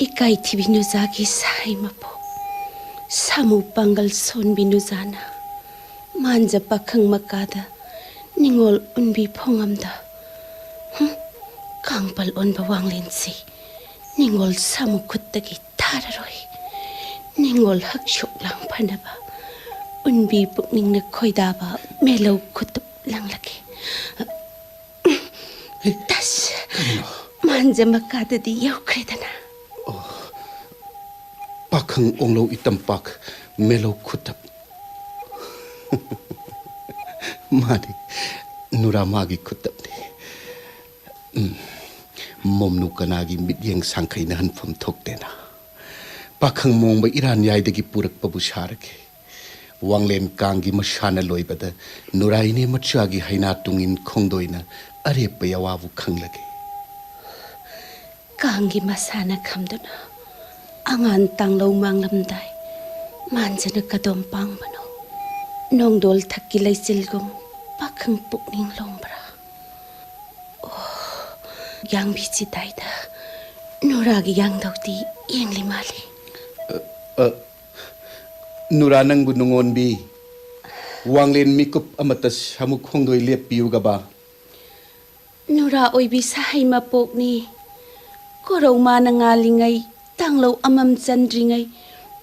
ꯏꯀꯥꯏ ꯊꯤꯕꯤ ꯅꯨꯖꯥꯒꯤ ꯁꯥꯍꯩ ꯃꯄꯣꯛ, ꯁꯥꯃꯨ ꯄꯥꯡꯒꯜ ꯁꯣꯟꯕꯤ ꯅꯨꯖꯥꯅ ꯃꯥꯟꯖ ꯄꯥꯈꯪ ꯃꯀꯥꯗ ꯅꯤꯉꯣꯜ ꯎꯟꯕꯤ ꯐꯣꯡꯉꯝꯗ꯫ ꯍꯨꯝ, ꯀꯥꯡꯄꯜ ꯑꯣꯟꯕ ꯋꯥꯡꯂꯦꯟꯁꯤ ꯅꯤꯉꯣꯜ ꯁꯥꯃꯨ ꯈꯨꯠꯇꯒꯤ ꯊꯥꯔꯔꯣꯏ꯫ ꯅꯤꯉꯣꯜ ꯍꯛꯁꯨꯛ ꯂꯥꯡ ꯐꯅꯕ ꯎꯟꯕꯤ ꯄꯨꯛꯅꯤꯡꯅ ꯈꯣꯏꯗꯥꯕ ꯃꯦꯂꯧ ꯈꯨꯠꯇꯨꯞ ꯂꯪꯂꯒꯦ꯫ ꯇꯁ! ꯀꯔꯤꯅꯣ? ꯃꯥꯟꯖ ꯃꯀꯥꯗꯗꯤ ꯌꯧꯈ꯭ꯔꯦꯗꯅ꯫ ꯄꯥꯈꯪ ꯑꯣꯡꯂꯧ ꯏꯇꯝꯄꯥꯛ ꯃꯦꯂꯧ ꯈꯨꯠꯇꯞ꯫ ꯃꯥꯅꯤ, ꯅꯨꯔꯥ ꯃꯥꯒꯤ ꯈꯨꯠꯇꯞꯅꯤ꯫ ꯎꯝ, ꯃꯣꯝꯅꯨ ꯀꯅꯥꯒꯤ ꯃꯤꯠꯌꯦꯡ ꯁꯥꯡꯈꯩꯅ ꯍꯟꯐꯝ ꯊꯣꯛꯇꯦꯅ꯫ ꯄꯥꯈꯪ ꯃꯣꯡꯕ ꯏꯔꯥꯟ ꯌꯥꯏꯗꯒꯤ ꯄꯨꯔꯛꯄꯕꯨ ꯁꯥꯔꯒꯦ꯫ ꯋꯥꯡꯂꯦꯟ ꯀꯥꯡꯒꯤ ꯃꯁꯥꯟꯅ ꯂꯣꯏꯕꯗ ꯅꯨꯔꯥꯏꯅꯦ ꯃꯆꯥꯒꯤ ꯍꯩꯅꯥ ꯇꯨꯡꯏꯟ ꯈꯣꯡꯗꯣꯏꯅ ꯑꯔꯦꯞꯄ ꯌꯥꯋꯥꯕꯨ ꯈꯪꯂꯒꯦ꯫ ꯀꯥꯡꯒꯤ ꯃꯁꯥꯟꯅ ꯈꯝꯗꯨꯅ ꯑꯉꯥꯟ ꯇꯥꯡꯂꯧ ꯃꯥꯡꯂꯝꯗꯥꯏ ꯃꯥꯟꯖꯅ ꯀꯗꯣꯝ ꯄꯥꯡꯕꯅꯣ? ꯅꯣꯡꯗꯣꯜ ꯊꯛꯀꯤ ꯂꯩꯆꯤꯜꯒꯨꯝ ꯄꯥꯈꯪ ꯄꯨꯛꯅꯤꯡ ꯂꯣꯝꯕ꯭ꯔꯥ? ꯑꯣ, ꯌꯥꯡꯕꯤ ꯆꯤꯗꯥꯏꯗ ꯅꯨꯔꯥꯒꯤ ꯌꯥꯡꯗꯧꯗꯤ ꯌꯦꯡꯂꯤ ꯃꯥꯜꯂꯤ꯫ ꯑ, ꯑ, ꯅꯨꯔꯥ ꯅꯪꯕꯨ ꯅꯨꯡꯉꯣꯟꯕꯤ, ꯋꯥꯡꯂꯦꯟ ꯃꯤꯀꯨꯞ ꯑꯃꯠꯇ ꯁꯥꯃꯨ ꯈꯣꯡꯗꯣꯏ ꯂꯦꯞꯄꯤꯌꯨꯒꯕ꯫ ꯅꯨꯔꯥ ꯑꯣꯏꯕꯤ ꯁꯥꯍꯩ ꯃꯄꯣꯛꯅꯤ꯫ ꯀꯣꯔꯧ ꯃꯥꯅ ꯉꯥꯜꯂꯤꯉꯩ, ꯇꯥꯡꯂꯧ ꯑꯃꯝ ꯆꯟꯗ꯭ꯔꯤꯉꯩ,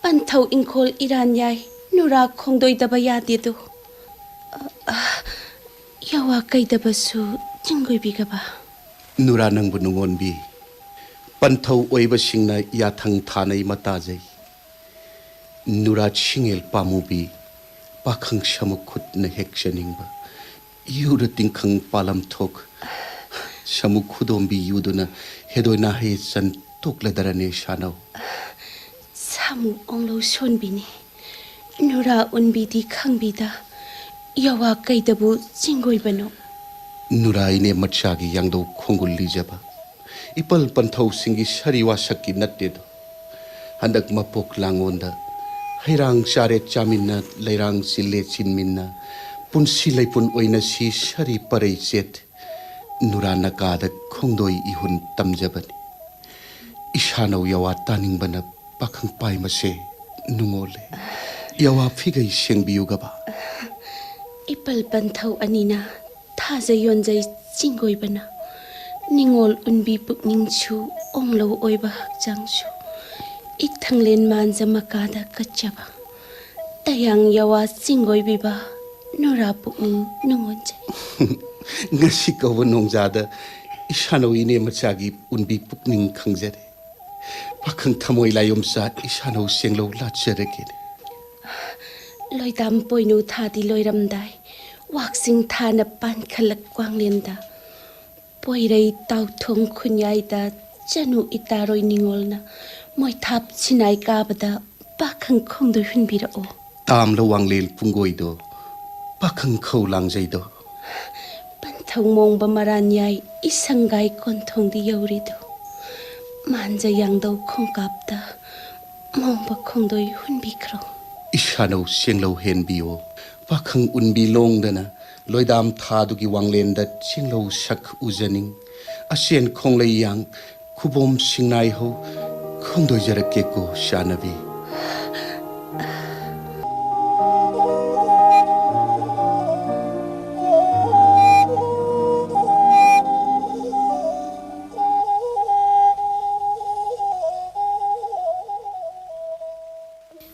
ꯄꯟꯊꯧ ꯏꯪꯈꯣꯜ ꯏꯔꯥꯟ ꯌꯥꯏ, ꯅꯨꯔꯥ ꯈꯣꯡꯗꯣꯏꯗꯕ ꯌꯥꯗꯦꯗꯣ꯫ ꯑ, ꯑ, ꯌꯥꯋꯥ ꯀꯩꯗꯕꯁꯨ ꯆꯤꯡꯒꯣꯏꯕꯤꯒꯕ꯫ ꯅꯨꯔꯥ ꯅꯪꯕꯨ ꯅꯨꯡꯉꯣꯟꯕꯤ, ꯄꯟꯊꯧ ꯑꯣꯏꯕꯁꯤꯡꯅ ꯌꯥꯊꯪ ꯊꯥꯅꯩ ꯃꯇꯥꯖꯩ꯫ ꯅꯨꯔꯥ ꯁꯤꯡꯉꯦꯜ ꯄꯥꯝꯃꯨꯕꯤ, ꯄꯥꯈꯪ ꯁꯃꯨ ꯈꯨꯠꯅ ꯍꯦꯛꯆꯅꯤꯡꯕ, ꯌꯨꯔ ꯇꯤꯡꯈꯪ ꯄꯥꯂꯝ ꯊꯣꯛ꯫ ꯁꯥꯃꯨ ꯈꯨꯗꯣꯝꯕꯤ ꯌꯨꯗꯨꯅ ꯍꯦꯗꯣꯏꯅꯥ ꯍꯦ ꯆꯟ ꯇꯣꯛꯂꯗꯔꯅꯦ ꯁꯥꯅꯧ꯫ ꯁꯥꯃꯨ ꯑꯣꯡꯂꯧ ꯁꯣꯟꯕꯤꯅꯤ꯫ ꯅꯨꯔꯥ ꯎꯟꯕꯤꯗꯤ ꯈꯪꯕꯤꯗ ꯌꯥꯋꯥ ꯀꯩꯗꯕꯨ ꯆꯤꯡꯒꯣꯏꯕꯅꯣ? ꯅꯨꯔꯥ ꯏꯅꯦ ꯃꯆꯥꯒꯤ ꯌꯥꯡꯗꯧ ꯈꯣꯡꯒꯨꯜ ꯂꯤꯖꯕ ꯏꯄꯜ ꯄꯟꯊꯧꯁꯤꯡꯒꯤ ꯁꯔꯤ ꯋꯥꯁꯛꯀꯤ ꯅꯠꯇꯦꯗꯣ꯫ ꯍꯟꯗꯛ ꯃꯄꯣꯛ ꯂꯥꯡꯉꯣꯟꯗ ꯍꯩꯔꯥꯡ ꯆꯥꯔꯦ ꯆꯥꯃꯤꯟꯅ, ꯂꯩꯔꯥꯡ ꯆꯤꯜꯂꯦ ꯆꯤꯟꯃꯤꯟꯅ, ꯄꯨꯟꯁꯤ ꯂꯩꯄꯨꯟ ꯑꯣꯏꯅ ꯁꯤ ꯁꯔꯤ ꯄꯔꯩ ꯆꯦꯠ ꯅꯨꯔꯥ ꯅꯀꯥꯗ ꯈꯣꯡꯗꯣꯏ ꯏꯍꯨꯟ ꯇꯝꯖꯕꯅꯤ꯫ ꯏꯁꯥꯅꯧ ꯌꯥꯋꯥ ꯇꯥꯅꯤꯡꯕꯅ ꯄꯥꯈꯪ ꯄꯥꯏꯃꯁꯦ ꯅꯨꯡꯉꯣꯜꯂꯦ꯫ ꯌꯥꯋꯥ ꯐꯤꯒꯩ ꯁꯦꯡꯕꯤꯌꯨꯒꯕ꯫ ꯏꯄꯜ ꯄꯟꯊꯧ ꯑꯅꯤꯅ ꯊꯥꯖ ꯌꯣꯟꯖꯩ ꯆꯤꯡꯒꯣꯏꯕꯅ ꯅꯤꯉꯣꯜ ꯎꯟꯕꯤ ꯄꯨꯛꯅꯤꯡꯁꯨ ꯑꯣꯡꯂꯧ ꯑꯣꯏꯕ ꯍꯛꯆꯥꯡꯁꯨ ꯏꯊꯪꯂꯦꯟ ꯃꯥꯟꯖ ꯃꯀꯥꯗ ꯀꯠꯆꯕ ꯇꯌꯥꯡ ꯌꯥꯋꯥ ꯆꯤꯡꯒꯣꯏꯕꯤꯕ ꯅꯨꯔꯥ ꯄꯨꯛꯅꯤꯡ ꯅꯨꯡꯉꯣꯟꯖꯩ꯫ ꯉꯁꯤ ꯀꯧꯕ ꯅꯣꯡꯖꯥꯗ ꯏꯁꯥꯅꯧ ꯏꯅꯦ ꯃꯆꯥꯒꯤ ꯎꯟꯕꯤ ꯄꯨꯛꯅꯤꯡ ꯈꯪꯖꯔꯦ꯫ ꯄꯥꯈꯪ ꯊꯃꯣꯏ ꯂꯥꯏꯌꯣꯝꯆꯥ ꯏꯁꯥꯅꯧ ꯁꯦꯡꯂꯧ ꯂꯥꯠꯆꯔꯒꯦꯅꯦ꯫ ꯂꯣꯏꯗꯥꯝ ꯄꯣꯏꯅꯨ ꯊꯥꯗꯤ ꯂꯣꯏꯔꯝꯗꯥꯏ ꯋꯥꯛꯆꯤꯡ ꯊꯥꯅ ꯄꯥꯟꯈꯠꯂꯛ ꯋꯥꯡꯂꯦꯟꯗ ꯄꯣꯏꯔꯩ ꯇꯥꯎꯊꯣꯡ ꯈꯨꯟꯌꯥꯏꯗ ꯆꯅꯨ ꯏꯇꯥꯔꯣꯏ ꯅꯤꯉꯣꯜꯅ ꯃꯣꯏꯊꯥꯞ ꯁꯤꯅꯥꯏ ꯀꯥꯕꯗ ꯄꯥꯈꯪ ꯈꯣꯡꯗꯣꯏ ꯍꯨꯟꯕꯤꯔꯛꯑꯣ꯫ ꯇꯥꯝꯂ ꯋꯥꯡꯂꯦꯟ ꯄꯨꯡꯒꯣꯏꯗꯣ ꯄꯥꯈꯪ ꯈꯧ ꯂꯥꯡꯖꯩꯗꯣ꯫ ꯄꯟꯊꯧ ꯃꯣꯡꯕ ꯃꯔꯥꯟ ꯌꯥꯏ ꯏꯁꯪꯒꯥꯏ ꯀꯣꯟꯊꯣꯡꯗꯤ ꯌꯧꯔꯦꯗꯣ꯫ ꯃꯥꯟꯖ ꯌꯥꯡꯗꯧ ꯈꯣꯡꯀꯥꯞꯇ ꯃꯣꯡꯕ ꯈꯣꯡꯗꯣꯏ ꯍꯨꯟꯕꯤꯈ꯭ꯔꯣ꯫ ꯏꯁꯥꯅꯧ ꯁꯦꯡꯂꯧ ꯍꯦꯟꯕꯤꯌꯣ꯫ ꯄꯥꯈꯪ ꯎꯟꯕꯤ ꯂꯣꯡꯗꯅ ꯂꯣꯏꯗꯥꯝ ꯊꯥꯗꯨꯒꯤ ꯋꯥꯡꯂꯦꯟꯗ ꯆꯤꯡꯂꯧ ꯁꯛ ꯎꯖꯅꯤꯡ꯫ ꯑꯁꯦꯟ ꯈꯣꯡꯂꯩ ꯌꯥꯡ ꯈꯨꯕꯣꯝ ꯁꯤꯡꯅꯥꯏ ꯍꯧ ꯈꯣꯡꯗꯣꯏꯖꯔꯛꯀꯦꯀꯣ ꯆꯥꯅꯕꯤ꯫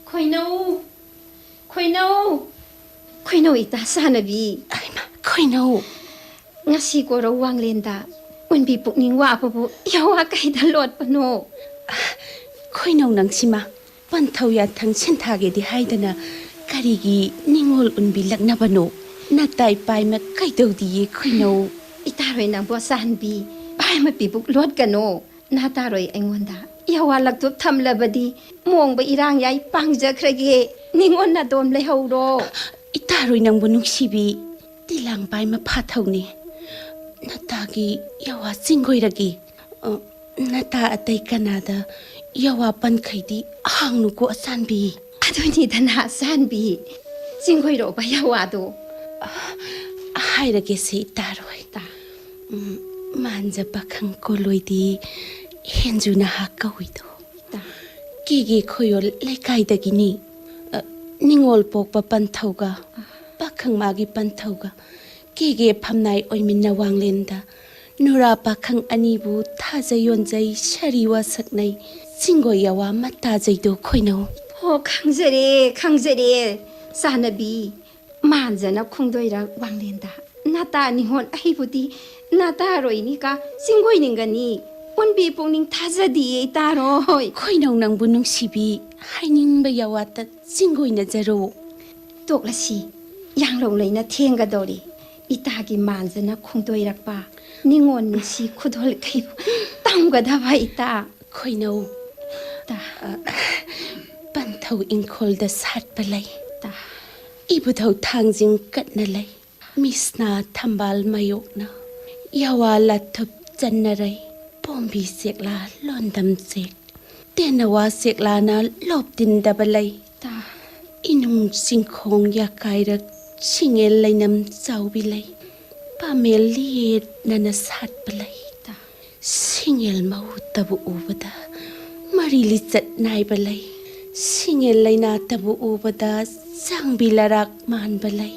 ꯈꯣꯏꯅꯧ! ꯈꯣꯏꯅꯧ! ꯈꯣꯏꯅꯧ ꯏꯇꯥ ꯁꯥꯅꯕꯤ! ꯍꯩꯃꯥ, ꯈꯣꯏꯅꯧ! ꯉꯁꯤ ꯀꯣꯔꯧ ꯋꯥꯡꯂꯦꯟꯗ ꯎꯟꯕꯤ ꯄꯨꯛꯅꯤꯡ ꯋꯥꯕꯕꯨ ꯌꯥꯋꯥ ꯀꯩꯗ ꯂꯣꯠꯄꯅꯣ? ꯈꯣꯏꯅꯧ ꯅꯪꯁꯤꯃ ꯄꯟꯊꯧ ꯌꯥꯊꯪ ꯁꯤꯟꯊꯥꯒꯦꯗꯤ ꯍꯥꯏꯗꯅ ꯀꯔꯤꯒꯤ ꯅꯤꯉꯣꯜ ꯎꯟꯕꯤ ꯂꯛꯅꯕꯅꯣ? ꯅꯇꯥꯏ ꯄꯥꯏꯃ ꯀꯩꯗꯧꯗꯤꯌꯦ ꯈꯣꯏꯅꯧ? ꯏꯇꯥꯔꯣꯏ ꯅꯪꯕꯨ ꯑꯆꯥꯟꯕꯤ ꯄꯥꯏꯃ ꯄꯤꯕꯨꯛ ꯂꯣꯠꯀꯅꯣ꯫ ꯅꯥꯇꯥꯔꯣꯏ ꯑꯩꯉꯣꯟꯗ ꯌꯥꯋꯥ ꯂꯛꯇꯨꯞ ꯊꯝꯂꯕꯗꯤ ꯃꯣꯡꯕ ꯏꯔꯥꯡ ꯌꯥꯏ ꯄꯥꯡꯖꯈ꯭ꯔꯒꯦ꯫ ꯅꯤꯉꯣꯟ ꯅꯥꯗꯣꯝ ꯂꯩꯍꯧꯔꯣ꯫ ꯏꯇꯥꯔꯣꯏ ꯅꯪꯕꯨ ꯅꯨꯡꯁꯤꯕꯤ ꯇꯤꯂꯥꯡ ꯄꯥꯏꯃ ꯐꯥꯊꯧꯅꯤ꯫ ꯅꯇꯥꯒꯤ ꯌꯥꯋꯥ ꯆꯤꯡꯒꯣꯏꯔꯒꯤ꯫ ꯑ, ꯅꯇꯥ ꯑꯇꯩ ꯀꯅꯥꯗ ꯌꯥꯋꯥ ꯄꯟꯈꯩꯗꯤ ꯍꯥꯡꯅꯨꯀꯣ ꯑꯆꯥꯟꯕꯤ꯫ ꯑꯗꯨꯅꯤꯗꯅ ꯑꯆꯥꯟꯕꯤ꯫ ꯆꯤꯡꯒꯣꯏꯔꯣꯕ ꯌꯥꯋꯥꯗꯣ꯫ ꯍꯥꯏꯔꯒꯦꯁꯦ ꯏꯇꯥꯔꯣꯏ꯫ ꯇꯥ꯫ ꯎꯝ, ꯃꯥꯟꯖ ꯄꯥꯈꯪ ꯀꯣꯂꯣꯏꯗꯤ ꯍꯦꯟꯖꯨ ꯅꯍꯥꯛ ꯀꯧꯏꯗꯣ꯫ ꯇꯥ꯫ ꯀꯦꯒꯦ ꯈꯣꯌꯣꯜ ꯂꯩꯀꯥꯏꯗꯒꯤꯅꯤ꯫ ꯑ, ꯅꯤꯉꯣꯜ ꯄꯣꯛꯄ ꯄꯟꯊꯧꯒ, ꯄꯥꯈꯪ ꯃꯥꯒꯤ ꯄꯟꯊꯧꯒ, ꯀꯦꯒꯦ ꯐꯝꯅꯥꯏ ꯑꯣꯏꯃꯤꯟꯅ ꯋꯥꯡꯂꯦꯟꯗ ꯅꯨꯔꯥ ꯄꯥꯈꯪ ꯑꯅꯤꯕꯨ ꯊꯥꯖ ꯌꯣꯟꯖꯩ, ꯁꯥꯔꯤ ꯋꯥꯁꯛꯅꯩ, ꯆꯤꯡꯒꯣꯏ ꯌꯥꯋꯥ ꯃꯇꯥꯖꯩꯗꯣ ꯈꯣꯏꯅꯧ꯫ ꯍꯣ, ꯈꯪꯖꯔꯦ, ꯈꯪꯖꯔꯦ, ꯆꯥꯟꯅꯕꯤ꯫ ꯃꯥꯟꯖꯅ ꯈꯣꯡꯗꯣꯏꯔ ꯋꯥꯡꯂꯦꯟꯗ ꯅꯇꯥ ꯅꯤꯉꯣꯜ ꯑꯍꯩꯕꯨꯗꯤ ꯅꯇꯥꯔꯣꯏꯅꯤꯀ ꯆꯤꯡꯒꯣꯏꯅꯤꯡꯒꯅꯤ꯫ ꯎꯟꯕꯤ ꯄꯨꯛꯅꯤꯡ ꯊꯥꯖꯗꯤꯌꯦ ꯏꯇꯥꯔꯣꯏ꯫ ꯈꯣꯏꯅꯧ ꯅꯪꯕꯨ ꯅꯨꯡꯁꯤꯕꯤ, ꯍꯥꯏꯅꯤꯡꯕ ꯌꯥꯋꯥꯇ ꯆꯤꯡꯒꯣꯏꯅꯖꯔꯣ꯫ ꯇꯣꯛꯂꯁꯤ, ꯌꯥꯡꯂꯧ ꯂꯩꯅ ꯊꯦꯡꯒꯗꯧꯔꯤ꯫ ꯏꯇꯥꯒꯤ ꯃꯥꯟꯖꯅ ꯈꯣꯡꯗꯣꯏꯔꯛꯄ ꯅꯤꯉꯣꯜ ꯅꯨꯡꯁꯤ ꯈꯨꯗꯣꯜ ꯀꯩꯕꯨ ꯇꯝꯒꯗꯕ ꯏꯇꯥ꯫ ꯈꯣꯏꯅꯧ꯫ ꯇꯥ꯫ ꯑ, ꯄꯟꯊꯧ ꯏꯪꯈꯣꯜꯗ ꯁꯥꯠꯄ ꯂꯩ꯫ ꯇꯥ꯫ ꯏꯕꯨꯙꯧ ꯊꯥꯡꯖꯤꯡ ꯀꯠꯅ ꯂꯩ꯫ ꯃꯤꯁꯅꯥ ꯊꯝꯕꯥꯜ ꯃꯌꯣꯛꯅ ꯌꯥꯋꯥ ꯂꯥꯊꯨꯞ ꯆꯟꯅꯔꯩ꯫ ꯄꯣꯝꯕꯤ ꯆꯦꯛꯂꯥ ꯂꯣꯟꯗꯝ ꯆꯦꯛ꯫ ꯇꯦꯟꯅꯋꯥ ꯆꯦꯛꯂꯥꯅ ꯂꯣꯞꯇꯤꯟꯗꯕ ꯂꯩ꯫ ꯇꯥ꯫ ꯏꯅꯨꯡ ꯆꯤꯡꯈꯣꯡ ꯌꯥꯀꯥꯏꯔꯛ ꯁꯤꯡꯉꯦꯜ ꯂꯩꯅꯝ ꯆꯥꯎꯕꯤ ꯂꯩ꯫ ꯄꯥꯃꯦꯜ ꯂꯤꯌꯦꯠꯅꯅ ꯁꯥꯠꯄ ꯂꯩ꯫ ꯇꯥ꯫ ꯁꯤꯡꯉꯦꯜ ꯃꯍꯨꯠꯇꯕꯨ ꯎꯕꯗ ꯃꯔꯤ ꯂꯤꯆꯠ ꯅꯥꯏꯕ ꯂꯩ꯫ ꯁꯤꯡꯉꯦꯜ ꯂꯩꯅꯥꯇꯕꯨ ꯎꯕꯗ ꯆꯥꯡꯕꯤ ꯂꯔꯥꯛ ꯃꯥꯟꯕ ꯂꯩ꯫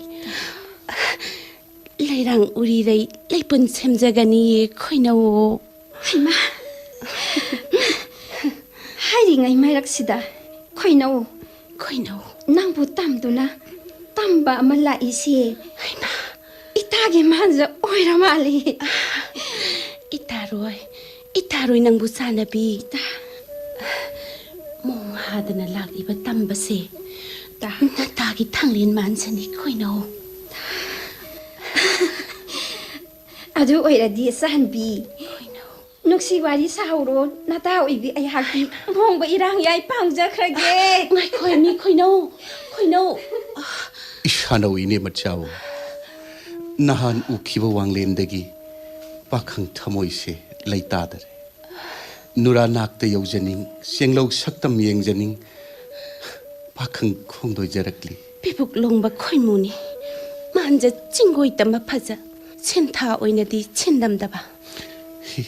ꯂꯩꯔꯥꯡ ꯎꯔꯤꯔꯩ ꯂꯩꯄꯨꯟ ꯁꯦꯝꯖꯒꯅꯤꯌꯦ ꯈꯣꯏꯅꯧ꯫ ꯍꯩꯃꯥ! ꯍꯥꯏꯔꯤꯉꯩ ꯃꯔꯛꯁꯤꯗ ꯈꯣꯏꯅꯧ, ꯈꯣꯏꯅꯧ꯫ ꯅꯪꯕꯨ ꯇꯝꯗꯨꯅ ꯇꯝꯕ ꯑꯃ ꯂꯥꯛꯏꯁꯦ꯫ ꯍꯩꯃꯥ! ꯏꯇꯥꯒꯤ ꯃꯥꯟꯖ ꯑꯣꯏꯔ ꯃꯥꯜꯂꯤ꯫ ꯏꯇꯥꯔꯣꯏ, ꯏꯇꯥꯔꯣꯏ ꯅꯪꯕꯨ ꯆꯥꯟꯅꯕꯤ꯫ ꯏꯇꯥ꯫ ꯃꯣꯡ ꯍꯥꯗꯅ ꯂꯥꯛꯂꯤꯕ ꯇꯝꯕꯁꯦ ꯏꯇꯥ꯫ ꯅꯇꯥꯒꯤ ꯊꯥꯡꯂꯦꯟ ꯃꯥꯟꯖꯅꯤ ꯈꯣꯏꯅꯧ꯫ ꯑꯗꯨ ꯑꯣꯏꯔꯗꯤ ꯆꯍꯟꯕꯤ, ꯅꯨꯡꯁꯤ ꯋꯥꯔꯤ ꯁꯥꯍꯧꯔꯣ꯫ ꯅꯇꯥ ꯑꯣꯏꯕꯤ ꯑꯩꯍꯥꯛꯀꯤ ꯃꯣꯡꯕ ꯏꯔꯥꯡ ꯌꯥꯏ ꯄꯥꯡꯖꯈ꯭ꯔꯒꯦ꯫ ꯉꯥꯏꯈꯣ ꯃꯤ ꯈꯣꯏꯅꯧ, ꯈꯣꯏꯅꯧ꯫ ꯏꯁꯥꯅꯧ ꯏꯅꯦ ꯃꯆꯥꯕꯨ ꯅꯍꯥꯟ ꯎꯈꯤꯕ ꯋꯥꯡꯂꯦꯟꯗꯒꯤ ꯄꯥꯈꯪ ꯊꯃꯣꯏꯁꯦ ꯂꯩꯇꯥꯗꯔꯦ꯫ ꯅꯨꯔꯥ ꯅꯥꯛꯇ ꯌꯧꯖꯅꯤꯡ, ꯆꯦꯡꯂꯧ ꯁꯛꯇꯝ ꯌꯦꯡꯖꯅꯤꯡ, ꯄꯥꯈꯪ ꯈꯣꯡꯗꯣꯏꯖꯔꯛꯂꯤ꯫ ꯄꯤꯕꯨꯛ ꯂꯣꯡꯕ ꯈꯣꯏꯃꯨꯅꯤ, ꯃꯥꯟꯖ ꯆꯤꯡꯒꯣꯏ ꯇꯝꯕ ꯐꯖ, ꯁꯦꯟꯊꯥ ꯑꯣꯏꯅꯗꯤ ꯁꯤꯟꯗꯝꯗꯕ꯫ ꯍꯤ,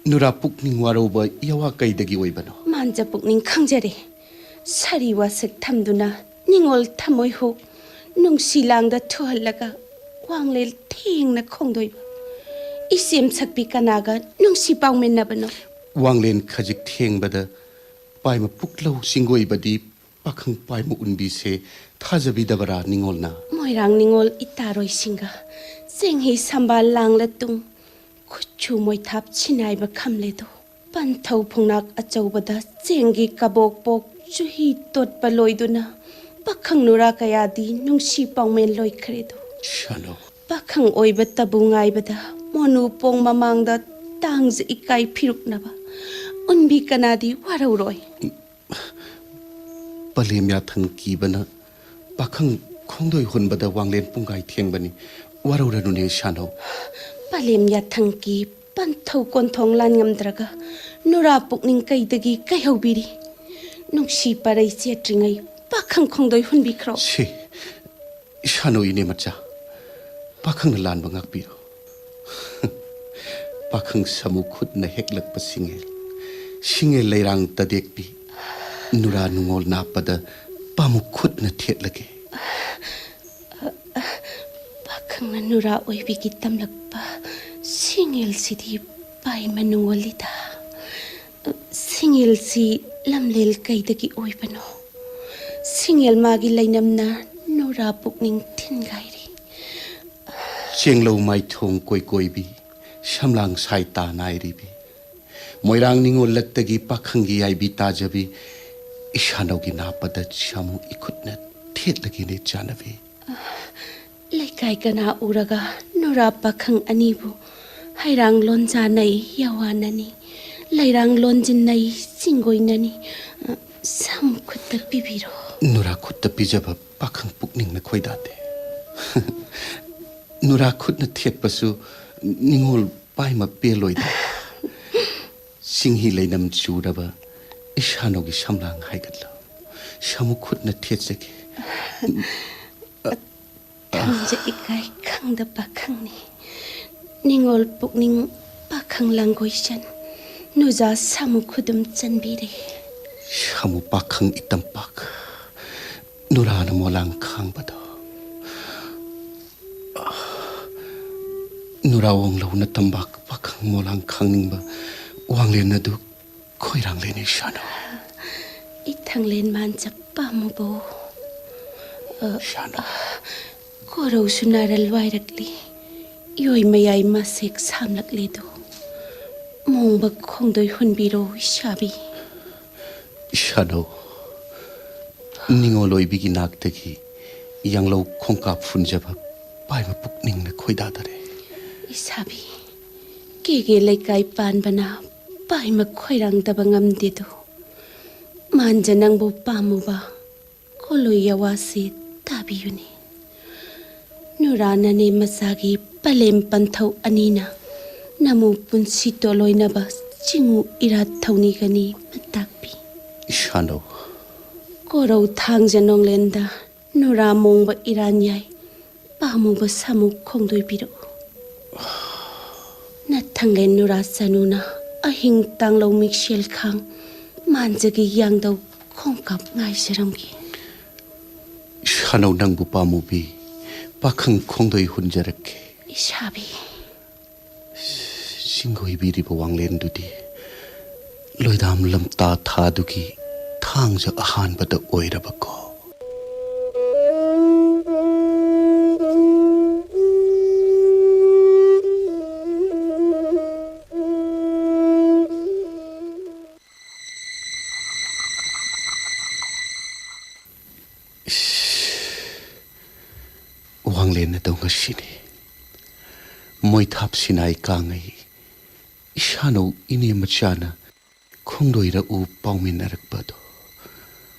ꯅꯨꯔꯥ ꯄꯨꯛꯅꯤꯡ ꯋꯥꯔꯧꯕ ꯌꯥꯋꯥ ꯀꯩꯗꯒꯤ ꯑꯣꯏꯕꯅꯣ? ꯃꯥꯟꯖ ꯄꯨꯛꯅꯤꯡ ꯈꯪꯖꯔꯦ꯫ ꯁꯥꯔꯤ ꯋꯥꯁꯛ ꯊꯝꯗꯨꯅ ꯅꯤꯡꯉꯣꯜ ꯊꯃꯣꯏ ꯍꯨꯛ ꯅꯨꯡꯁꯤ ꯂꯥꯡꯗ ꯊꯨꯍꯜꯂꯒ ꯋꯥꯡꯂꯦꯟ ꯊꯦꯡꯅ ꯈꯣꯡꯗꯣꯏꯕ ꯏꯆꯦꯝ ꯁꯛꯄꯤ ꯀꯅꯥꯒ ꯅꯨꯡꯁꯤ ꯄꯥꯎꯃꯤꯟꯅꯕꯅꯣ? ꯋꯥꯡꯂꯦꯟ ꯈꯖꯤꯛ ꯊꯦꯡꯕꯗ ꯄꯥꯏꯃ ꯄꯨꯛꯂꯧ ꯆꯤꯡꯒꯣꯏꯕꯗꯤ ꯄꯥꯈꯪ ꯄꯥꯏꯃ ꯎꯟꯕꯤꯁꯦ ꯊꯥꯖꯕꯤꯗꯕꯔꯥ ꯅꯤꯡꯉꯣꯜꯅ? ꯃꯣꯏꯔꯥꯡ ꯅꯤꯡꯉꯣꯜ ꯏꯇꯥꯔꯣꯏꯁꯤꯡꯒ ꯆꯦꯡꯍꯤ ꯁꯝꯕꯥꯜ ꯂꯥꯡꯂ ꯇꯨꯡ ꯈꯨꯠꯁꯨ ꯃꯣꯏꯊꯥꯞ ꯁꯤꯟꯅꯥꯏꯕ ꯈꯝꯂꯦꯗꯣ꯫ ꯄꯟꯊꯧ ꯐꯨꯡꯅꯥꯛ ꯑꯆꯧꯕꯗ ꯆꯦꯡꯒꯤ ꯀꯕꯣꯛ ꯄꯣꯛ ꯆꯨꯍꯤ ꯇꯣꯠꯄ ꯂꯣꯏꯗꯨꯅ ꯄꯥꯈꯪ ꯅꯨꯔꯥ ꯀꯌꯥꯗꯤ ꯅꯨꯡꯁꯤ ꯄꯥꯎꯃꯦꯟ ꯂꯣꯏꯈ꯭ꯔꯦꯗꯣ꯫ ꯁꯥꯅꯧ꯫ ꯄꯥꯈꯪ ꯑꯣꯏꯕ ꯇꯕꯨ ꯉꯥꯏꯕꯗ ꯃꯣꯅꯨ ꯄꯣꯡ ꯃꯃꯥꯡꯗ ꯇꯥꯡꯖ ꯏꯀꯥꯏ ꯐꯤꯔꯨꯛꯅꯕ ꯎꯟꯕꯤ ꯀꯅꯥꯗꯤ ꯋꯥꯔꯧꯔꯣꯏ꯫ ꯄꯂꯦꯝ ꯌꯥꯊꯪ ꯀꯤꯕꯅ ꯄꯥꯈꯪ ꯈꯣꯡꯗꯣꯏ ꯍꯨꯟꯕꯗ ꯋꯥꯡꯂꯦꯟ ꯄꯨꯡꯒꯥꯏ ꯊꯦꯡꯕꯅꯤ꯫ ꯋꯥꯔꯧꯔꯅꯨꯅꯦ ꯁꯥꯅꯧ꯫ ꯄꯂꯦꯝ ꯌꯥꯊꯪ ꯀꯤ ꯄꯟꯊꯧ ꯀꯣꯟꯊꯣꯡ ꯂꯥꯟ ꯉꯝꯗ꯭ꯔꯒ ꯅꯨꯔꯥ ꯄꯨꯛꯅꯤꯡ ꯀꯩꯗꯒꯤ ꯀꯩꯍꯧꯕꯤꯔꯤ? ꯅꯨꯡꯁꯤ ꯄꯔꯩ ꯆꯦꯠꯇ꯭ꯔꯤꯉꯩ ꯄꯥꯈꯪ ꯈꯣꯡꯗꯣꯏ ꯍꯨꯟꯕꯤꯈ꯭ꯔꯣ꯫ ꯁꯤ, ꯏꯁꯥꯅꯧ ꯏꯅꯦ ꯃꯆꯥ, ꯄꯥꯈꯪꯅ ꯂꯥꯟꯕ ꯉꯥꯛꯄꯤꯔꯣ꯫ ꯄꯥꯈꯪ ꯁꯥꯃꯨ ꯈꯨꯠꯅ ꯍꯦꯛꯂꯛꯄ ꯁꯤꯡꯉꯦꯜ, ꯁꯤꯡꯉꯦꯜ ꯂꯩꯔꯥꯡ ꯇꯗꯦꯛꯄꯤ, ꯅꯨꯔꯥ ꯅꯨꯡꯉꯣꯜ ꯅꯥꯞꯄꯗ ꯄꯥꯃꯨꯛ ꯈꯨꯠꯅ ꯊꯦꯠꯂꯒꯦ꯫ ꯄꯥꯈꯪꯅ ꯅꯨꯔꯥ ꯑꯣꯏꯕꯤꯒꯤ ꯇꯝꯂꯛꯄ ꯁꯤꯡꯉꯦꯜꯁꯤꯗꯤ ꯄꯥꯏꯃ ꯅꯨꯡꯉꯣꯜꯂꯤꯗ꯫ ꯁꯤꯡꯉꯦꯜꯁꯤ ꯂꯝꯂꯦꯜ ꯀꯩꯗꯒꯤ ꯑꯣꯏꯕꯅꯣ? ꯁꯤꯡꯉꯦꯜ ꯃꯥꯒꯤ ꯂꯩꯅꯝꯅ ꯅꯨꯔꯥ ꯄꯨꯛꯅꯤꯡ ꯊꯤꯟꯒꯥꯏꯔꯤ꯫ ꯆꯦꯡꯂꯧ ꯃꯥꯏꯊꯣꯡ ꯀꯣꯏꯀꯣꯏꯕꯤ, ꯁꯝꯂꯥꯡ ꯁꯥꯏ ꯇꯥ ꯅꯥꯏꯔꯤꯕꯤ, ꯃꯣꯏꯔꯥꯡ ꯅꯤꯡꯉꯣꯜ ꯂꯛꯇꯒꯤ ꯄꯥꯈꯪꯒꯤ ꯌꯥꯏꯕꯤ ꯇꯥꯖꯕꯤ, ꯏꯁꯥꯅꯧꯒꯤ ꯅꯥꯄꯗ ꯁꯥꯃꯨ ꯏꯈꯨꯠꯅ ꯊꯦꯠꯂꯒꯦꯅꯦ ꯆꯥꯅꯕꯤ꯫ ꯂꯩꯀꯥꯏ ꯀꯅꯥ ꯎꯔꯒ ꯅꯨꯔꯥ ꯄꯥꯈꯪ ꯑꯅꯤꯕꯨ ꯍꯩꯔꯥꯡ ꯂꯣꯟꯖꯥꯅꯩ ꯌꯥꯋꯥꯅꯅꯤ, ꯂꯩꯔꯥꯡ ꯂꯣꯟꯖꯤꯟꯅꯩ ꯆꯤꯡꯒꯣꯏꯅꯅꯤ꯫ ꯑ, ꯁꯝ ꯈꯨꯠꯇ ꯄꯤꯕꯤꯔꯣ꯫ ꯅꯨꯔꯥ ꯈꯨꯠꯇ ꯄꯤꯖꯕ ꯄꯥꯈꯪ ꯄꯨꯛꯅꯤꯡꯅ ꯈꯣꯏꯗꯥꯗꯦ꯫ ꯅꯨꯔꯥ ꯈꯨꯠꯅ ꯊꯦꯠꯄꯁꯨ ꯅꯤꯉꯣꯜ ꯄꯥꯏꯃ ꯄꯦꯜꯂꯣꯏꯗ꯫ ꯆꯤꯡꯍꯤ ꯂꯩꯅꯝ ꯆꯨꯔꯕ ꯏꯁꯥꯅꯧꯒꯤ ꯁꯝꯂꯥꯡ ꯍꯥꯏꯒꯠꯂꯣ꯫ ꯁꯥꯃꯨ ꯈꯨꯠꯅ ꯊꯦꯠꯆꯒꯦ꯫ ꯊꯝꯖ ꯏꯀꯥꯏ ꯈꯪꯗ ꯄꯥꯈꯪꯅꯤ꯫ ꯅꯤꯉꯣꯜ ꯄꯨꯛꯅꯤꯡ ꯄꯥꯈꯪ ꯂꯥꯡꯒꯣꯏꯆꯟ꯫ ꯅꯨꯖꯥ ꯁꯥꯃꯨ ꯈꯨꯗꯨꯝ ꯆꯟꯕꯤꯔꯦ꯫ ꯁꯥꯃꯨ ꯄꯥꯈꯪ ꯏꯇꯝꯄꯥꯛ꯫ ꯅꯨꯔꯥꯅ ꯃꯣꯂꯥꯡ ꯈꯥꯡꯕꯗꯣ꯫ ꯅꯨꯔꯥ ꯋꯥꯡꯂꯧꯅ ꯇꯝꯄꯥꯛ ꯄꯥꯈꯪ ꯃꯣꯂꯥꯡ ꯈꯥꯡꯅꯤꯡꯕ ꯋꯥꯡꯂꯦꯟ ꯑꯗꯨ ꯈꯣꯏꯔꯥꯡꯂꯦꯅꯦ ꯁꯥꯅꯧ꯫ ꯏꯊꯪꯂꯦꯟ ꯃꯥꯟꯖ ꯄꯥꯝꯃꯨꯕꯧ꯫ ꯑ, ꯁꯥꯅꯧ꯫ ꯀꯣꯔꯧꯁꯨ ꯅꯥꯔꯜ ꯋꯥꯏꯔꯛꯂꯤ꯫ ꯏꯌꯣꯏ ꯃꯌꯥꯏ ꯃꯁꯦꯛ ꯁꯥꯝꯂꯛꯂꯦꯗꯣ꯫ ꯃꯣꯡꯕ ꯈꯣꯡꯗꯣꯏ ꯍꯨꯟꯕꯤꯔꯣ ꯏꯁꯥꯕꯤ꯫ ꯁꯥꯅꯧ꯫ ꯅꯤꯉꯣꯜ ꯑꯣꯏꯕꯤꯒꯤ ꯅꯥꯛꯇꯒꯤ ꯌꯥꯡꯂꯧ ꯈꯣꯡꯀꯥꯞ ꯐꯨꯟꯖꯕ ꯄꯥꯏꯃ ꯄꯨꯛꯅꯤꯡꯅ ꯈꯣꯏꯗꯥꯗꯔꯦ꯫ ꯏꯁꯥꯕꯤ, ꯀꯦꯒꯦ ꯂꯩꯀꯥꯏ ꯄꯥꯟꯕꯅ ꯄꯥꯏꯃ ꯈꯣꯏꯔꯥꯡꯗꯕ ꯉꯝꯗꯦꯗꯣ꯫ ꯃꯥꯟꯖ ꯅꯪꯕꯨ ꯄꯥꯝꯃꯨꯕ ꯀꯣꯂꯣꯏ ꯌꯥꯋꯥꯁꯤ ꯇꯥꯕꯤꯌꯨꯅꯦ꯫ ꯅꯨꯔꯥꯅꯅꯦ ꯃꯆꯥꯒꯤ ꯄꯂꯦꯝ ꯄꯟꯊꯧ ꯑꯅꯤꯅ ꯅꯃꯨ ꯄꯨꯟꯁꯤ ꯇꯣꯂꯣꯏꯅꯕ ꯆꯤꯡꯉꯨ ꯏꯔꯥꯠ ꯊꯧꯅꯤꯒꯅꯤ ꯃꯇꯥꯛꯄꯤ꯫ ꯏꯁꯥꯅꯧ꯫ ꯀꯣꯔꯧ ꯊꯥꯡꯖ ꯅꯣꯡꯂꯦꯟꯗ ꯅꯨꯔꯥ ꯃꯣꯡꯕ ꯏꯔꯥꯟ ꯌꯥꯏ ꯄꯥꯝꯃꯨꯕ ꯁꯥꯃꯨ ꯈꯣꯡꯗꯣꯏꯕꯤꯔꯛꯎ꯫ ꯅꯊꯪꯂꯦꯟ ꯅꯨꯔꯥ ꯆꯅꯨꯅ ꯑꯍꯤꯡ ꯇꯥꯡꯂꯧ ꯃꯤꯡꯁꯦꯜ ꯈꯥꯡ ꯃꯥꯟꯖꯒꯤ ꯌꯥꯡꯗꯧ ꯈꯣꯡꯀꯥꯞ ꯉꯥꯏꯖꯔꯝꯒꯦ꯫ ꯁꯥꯅꯧ ꯅꯪꯕꯨ ꯄꯥꯝꯃꯨꯕꯤ ꯄꯥꯈꯪ ꯈꯣꯡꯗꯣꯏ ꯍꯨꯟꯖꯔꯛꯀꯦ꯫ ꯏꯁꯥꯕꯤ꯫ ꯆꯤꯡꯒꯣꯏꯕꯤꯔꯤꯕ ꯋꯥꯡꯂꯦꯟꯗꯨꯗꯤ ꯂꯣꯏꯗꯥꯝ ꯂꯝꯇꯥ ꯊꯥꯗꯨꯒꯤ ꯊꯥꯡꯖ ꯑꯍꯥꯟꯕꯗ ꯑꯣꯏꯔꯕꯀꯣ꯫ ꯏꯁ, ꯋꯥꯡꯂꯦꯟ ꯑꯗꯣ ꯉꯁꯤꯅꯤ꯫ ꯃꯣꯏꯊꯥꯞ ꯁꯤꯅꯥꯏ ꯀꯥꯡꯉꯩ ꯏꯁꯥꯅꯧ ꯏꯅꯦ ꯃꯆꯥꯅ ꯈꯣꯡꯗꯣꯏꯔꯛꯎ ꯄꯥꯎꯃꯤꯟꯅꯔꯛꯄꯗꯣ